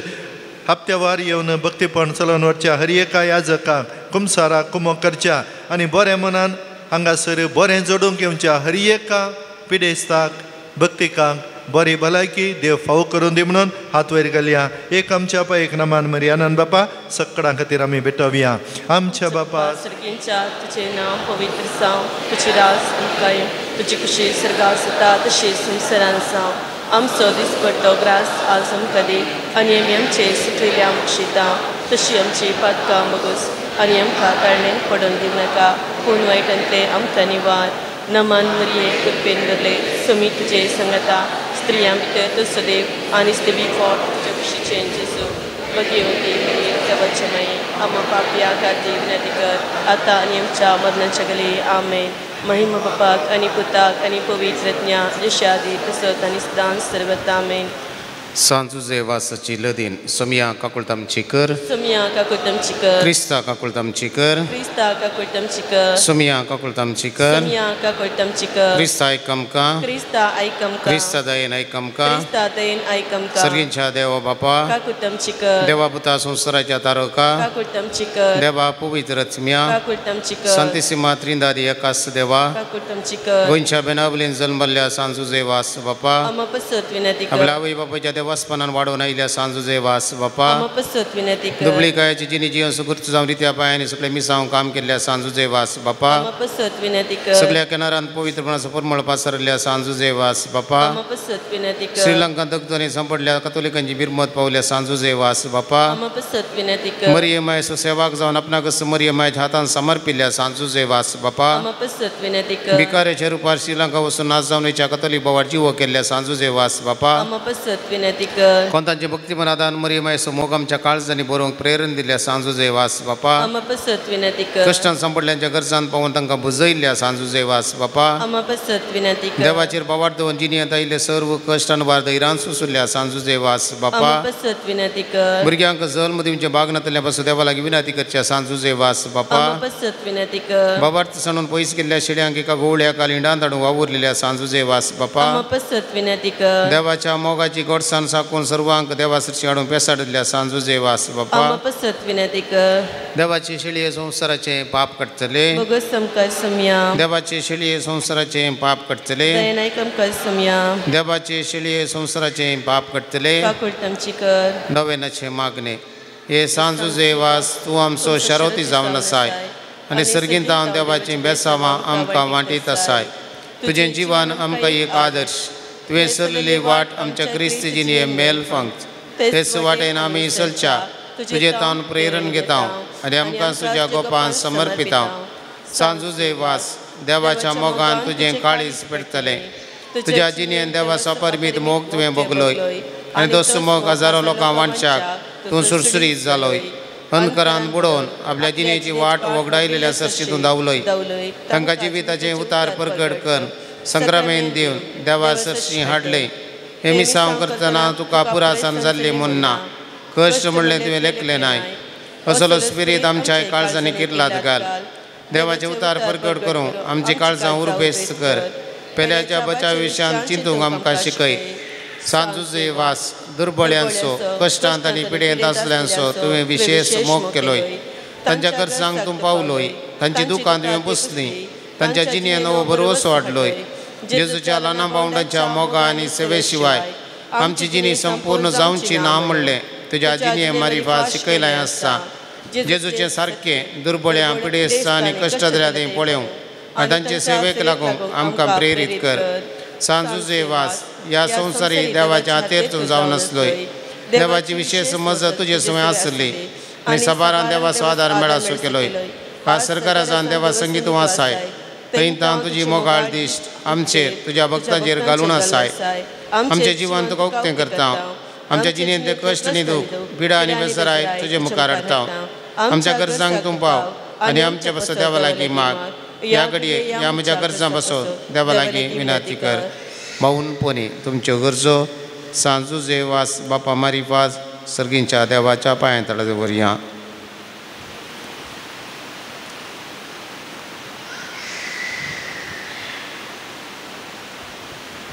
हप्त्यावार येवन भक्तीपण चलोवन व्हरच्या हर एका याजकाक कुमसाराक कुमक करच्या आनी बरें मनान हांगासर बरें जोडूंक येवच्या हर एका पिडेस्ताक भक्तिकांक बरी भलायकी देव फावो करून दी म्हणून हात वयर घालया. एक आमच्या बापा एक नमान मरियानंद बापा सगळ्यां खातीर आमी भेटोवया. आमच्या बापा सर्गींच्या तुझें नांव पवित्र जावं, तुजी राज आमकां येवं, तुजी खुशी सर्गां जाता तशी संवसारांत जावं. आमचो दिसपट्टो ग्रास आज आमकां दी आनी आमी आमचे सुकयल्या बक्षिता तशी आमची पातकां बगस आनी आमकां ताळणें पडून दिवनाका पूण वायटांतलें आमकां निवार. नमान मरिये कृपेन भरले समी तुजे संगता स्त्रियां भितर तूं सदैव आनी स्त्री फोट तुजे कुशीचें जेजू. भगवती मरिये देवाचे माये आमा पापया खातीर विनंती कर आतां आनी आमच्या मरणाच्या घडये. आमेन. महिमा बापाक आनी पुताक आनी पवित्र ज्ञा जशें आदी तसोच आनी सदांच सर्वत्र. आमेन. सांजुजे वासाची लदीन सोमिया काकुळतामची कर, सोमिया काकुळतामची कर, क्रिस्ता काकुळतामची कर, क्रिस्ता काकुळतामची कर, सोमिया काकुळतामची कर, सोमिया काकुळतामची कर, क्रिस्ता आयक आमकां, क्रिस्ता आयक आमकां, क्रिस्ता दयेन आयक आमकां, क्रिस्ता दयेन आयक आमकां, सर्गींच्या देवा बापा काकुळतामची कर, देवा पुता संवसाराच्या तारका काकुळतामची कर, देवा पवित्र आत्म्या काकुळतामची कर, संतिसिमा त्रिंदादी एकास देवा काकुळतामची कर, गोंयच्या बेनावलीन जल्मल्ल्या सांजुजे वास बापा आमा पसत विनंती कर, आपल्या आवय बापाच्या देवास्पनान वाडोवन आयिल्ल्या सांजुजे वास बापा आमा पसत विनंती कर, दुबळीकायेची जिनी जिवन सुकृत जावन रित्या पांयांनी सगळे मिसांव काम केल्ल्या सांजुजे वास बापा आमा पसत विनंती कर, सगळ्या किनारांत पवित्रपणाचो परमळ पासरल्ल्या सांजुजे वास बापा आमा पसत विनंती कर, श्रीलंका दग्धने सांपडल्या कथोलिकांची बिरमत पावल्या सांजुजे वास बापा आमा पसत विनंती कर, मरिये मायेचो सेवाक जावन आपणाक मरिये मायेच्या हातान समर्पिल्ल्या सांजुजे वास बापा आमा पसत विनंती कर, भिकाऱ्याच्या रुपार श्रीलंका वचून नाच जावन कथोलिक भावार जीव केल्ल्या सांजुजे वास बापा आमा पसत विनंती विनंती कर. कोणतांचे भक्ती मनादान मरियमायचो मोग आमच्या काळजांनी बरोवंक प्रेरण दिल्या सांजुजे वास बापा. आमा पासत विनंती कर. कश्टान सांपडल्यांच्या गरजान पावून तांकां बुजयल्ल्या सांजुजे वास बापा. आमा पासत विनंती कर. देवाचेर बावाट दवरून जिणेंत आयिल्ले सर्व कश्ट आनी वार धैर्यान सोंसुल्ल्या सांजुजे वास बापा. आमा पासत विनंती कर. भुरग्यांक जल्म दिवचे भाग नातल्या पासून देवा लागीं विनंती करच्या सांजुजे वास बापा. आमा पासत विनंती कर. बाबार्थ सांडून पयस केल्ल्या शेड्यांक एका गोवळ्या कालिंडांत हाडून वावुरलेल्या सांजुजे वास बापा. आमा पासत विनंती कर. देवाच्या मोगाची गोडसाण साकून सर्वांक देवा सरशी हाडून पेसाडिल्ल्या सांजुजे वास बापा. आमा पासत विनंती कर. देवाची शेळये संवसाराचे पाप काडटले. बोगस आमकां सोमया. देवाची शेळये संवसाराचे पाप काडटले. दयेन आमकां सोमया. देवाची शेळये संवसाराचे पाप काडटले. काकूट आमची कर. नवेनाचे मागणे. हे सांजुजे वास तूं आमचो शरवती जावन आसाय आनी सर्गींत देवाचीं बेसावां आमकां वांटीत आसाय. तुजें जिवन आमकां एक आदर्श. तुवें चललेली वाट आमच्या क्रिस्ती जिणये मेल फांक तेच वाटेन आमी चलच्या तुजें तावन प्रेरण घेता आनी आमकां तुज्या गोपान समर्पिता. सांजुजे वास देवाच्या मोगान तुजें काळीज पेटतलें. तुज्या जिणेन देवाचो परमीत मोग तुवें भोगलोय आनी तोच मोग हजारो लोकां वांटच्याक तूं सुरसुरीत जालोय. अंधकारान बुडोवन आपल्या जिणेची वाट वगडायलेल्या सरशी तूं धांवलोय. तांकां जिविताचें उतार परगट कर संग्रामेन दिवन देवा सरशी हाडले. हे मिसांव करतना तुका पुरासान जाल्ली म्हूण ना कश्ट म्हणलें तुवें लेखलें नाय. असलो स्पिरीत आमच्या काळजांनी किर्लात घाल. देवाचें उतार परगट करूं आमची काळजां उर्बेस्त कर. पेल्याच्या बचाव विशयान चिंतूंक आमकां शिकय. सांजुजे वास दुर्बळ्यांचो कश्टांत आनी पिडेंत आसल्यांचो तुवें विशेश मोग केलोय. तांच्या गरजांक तूं पावलोय. तांची दुकां तुवें पुसलीं. तांच्या जिणेंत नवो भरवसो हाडलोय. जेजूच्या ल्हाना भावंडांच्या मोगा आनी सेवे शिवाय आमची जिणी संपूर्ण जावची ना म्हणलें तुज्या जिणे मारिफात शिकयलां आसता. जेजूचें सारकें दुर्बळ्यां पिडेस्त आनी कश्टद्र्या पळोवंक आनी तांचे सेवेक लागूंक आमकां प्रेरीत कर. सांजुजे वास ह्या संवसारी देवाच्या हातेर तूं जावन आसलोय. देवाची विशेष मजत तुजे सवय आसली आनी सबारान देवाचो आदार मेळासो केलोय. आज सरकाराच्यान देवा संगीत तूं आसाय थंय तावन तुजी मोगाळ दिश्ट आमचेर तुज्या भक्तांचेर घालून आसाय. आमचें जिवन तुका उक्तें करता. आमच्या जिणेंत ते कश्ट आनी दूख पिडा आनी बेसराय तुजे मुखार हाडटा. आमच्या गरजांक तूं पाव आनी आमच्या पासत देवा लागीं माग. ह्या घडये ह्या म्हज्या गरजां पासत देवा लागीं विनंती कर. माऊन पोनी तुमच्यो गरजो सांजुजे वास बापा मारिफाज सर्गींच्या देवाच्या पांयां तळा दवरया.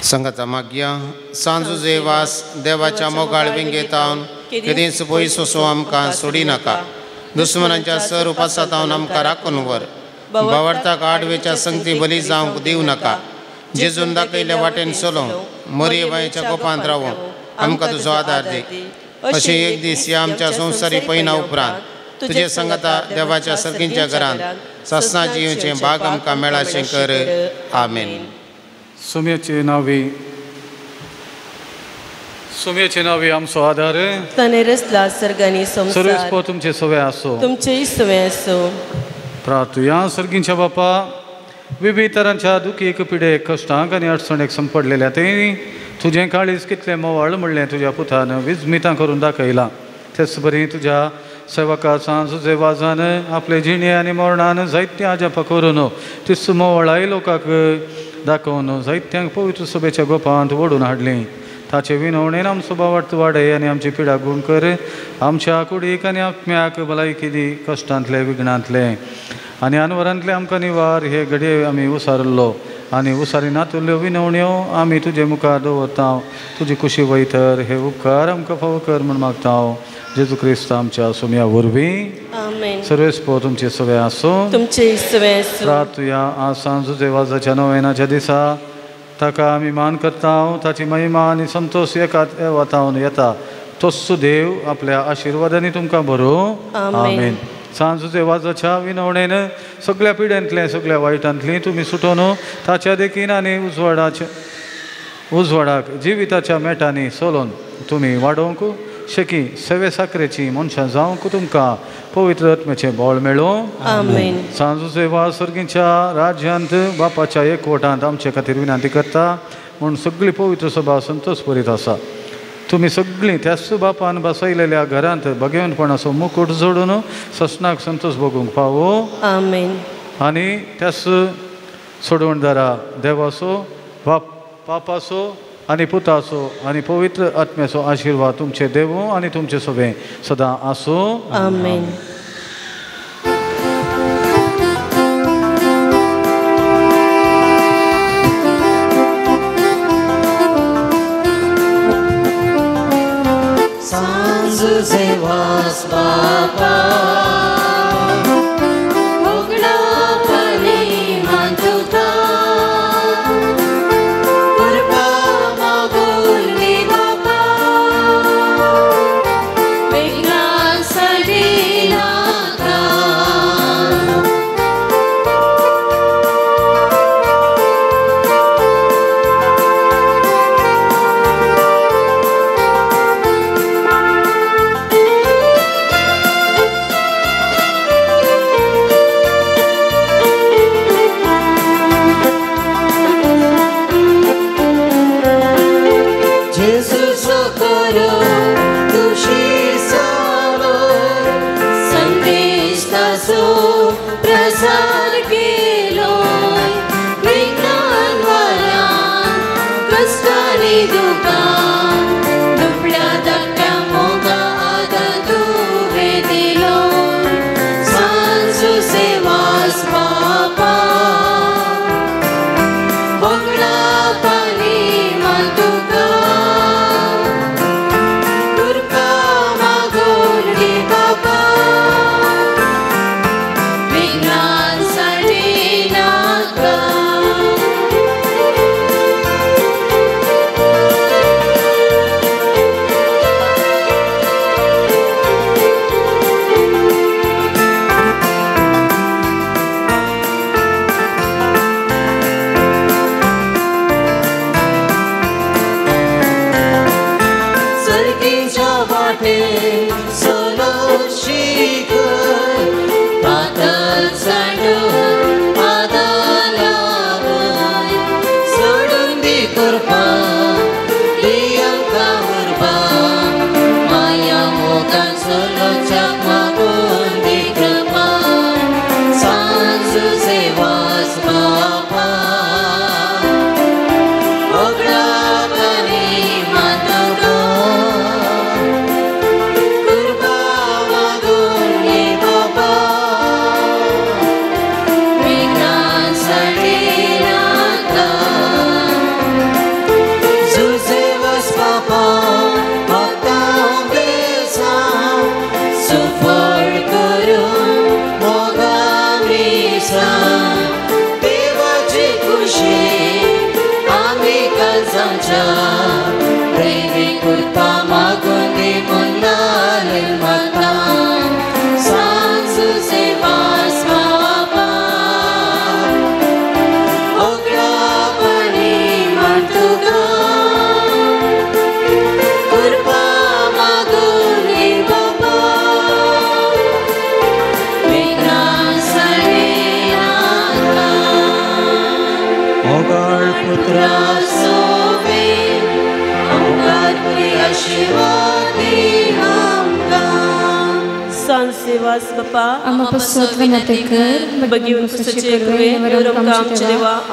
संगाता मागया. सांजुजे वास देवाच्या मोगाळ विंगेतावन केदींच पयस वचूं आमकां सोडी नाका. दुस्मनांच्या सर उपासातावन आमकां राखून व्हर. बावडताक आडवेच्या संगती बली जावंक दिवं नाका. जेजून दाखयल्ल्या वाटेन चलोवंक मरिये बायेच्या गोपांत रावूंक आमकां तुजो आदार दी. अशें एक दीस ह्या आमच्या संवसारी पयना उपरांत तुजे संगता देवाच्या सर्गींच्या घरांत सासणा जियेवचें भाग आमकां मेळाशें कर. आमेन. सुम्याचे नावी सुम्याचे नावी आमचो आदार. ताणें रचला सर्ग आनी संवसार. सर्वेस्पर तुमचे सवे आसो. तुमचेय सवे आसो. प्रार्थुया. सर्गींच्या बापा विविध तरांच्या दुखीक पिडेक कश्टांक आनी अडचणेक संपडलेल्या ते तुजें काळीज कितलें मोवाळ म्हणलें तुज्या पुतान विजमितां करून दाखयलां. तेच बरी तुज्या सेवका सांजुजे वाजान आपले जिणे आनी मरणान जायत्या अजापां करून तीच मोवाळाय लोकांक दाखोवन जायत्यांक पवित्र सभेच्या गोपांत ओडून हाडलीं. ताचे विनवणेन आमचो बावार्थ वाडय आनी आमची पिडा गूण कर. आमच्या कुडीक आनी आत्म्याक भलायकी दी. कश्टांतले विघ्नांतले आनी अनवरांतले आमकां निवार. हे घडये आमी उसारलो आनी उसारी नातुल्ल्यो विनवण्यो आमी तुजे मुखार दवरता. तुजी कुशी वयतर हे उपकार आमकां फावो कर म्हूण मागता. जेजू क्रिस्त आमच्या सोम्या वरवीं. सर्वेस्पर तुमचे सवे आसूं. तुमचे सवे आसूं. प्रार्थुया. आज सांजुजे वाजाच्या नवेनाच्या दिसा ताका आमी मान करता. ताची महिमा आनी संतोश एका देवातावन येता. तोच देव आपल्या आशिर्वादांनी तुमकां बरो. आमेन. सांजुजे वाजाच्या विनवणेन सगळ्या पिड्यांतलें सगळ्या वायटांतलीं तुमी सुटोवन ताच्या देखीन आनी उजवाडाक जिविताच्या मेटांनी सोलोवन तुमी वाडोवंक शेकी सेवे साकरेची मनशां जावंक तुमकां पवित्र आत्म्याचें बळ मेळूं. आमेन. सांजुजे वाज सर्गीच्या राज्यांत बापाच्या एकवटांत आमचे खातीर विनंती करता म्हूण सगळी पवित्र सभा संतोष भरीत आसा. तुमी सगळीं त्याच बापान बसयलेल्या घरांत भगवंतपणाचो मुकूट जोडून ससनाक संतोष भोगूंक फावो. आमेन. आनी त्याच सोडवणदारा देवाचो बाप पापाचो आनी पुताचो आनी पवित्र आत्म्याचो आशिर्वाद तुमचे देवू आनी तुमचे सोबे सदां आसूं. आमेन. Zewas Bapa Ugnapani mantuka Kurpa magulni Bapa Vignan sadinaka.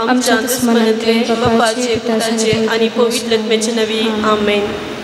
आमच्या दुस्मनांतले बापाचे पुताचे आनी पवित्र आत्म्याचे नांवी. आमेन.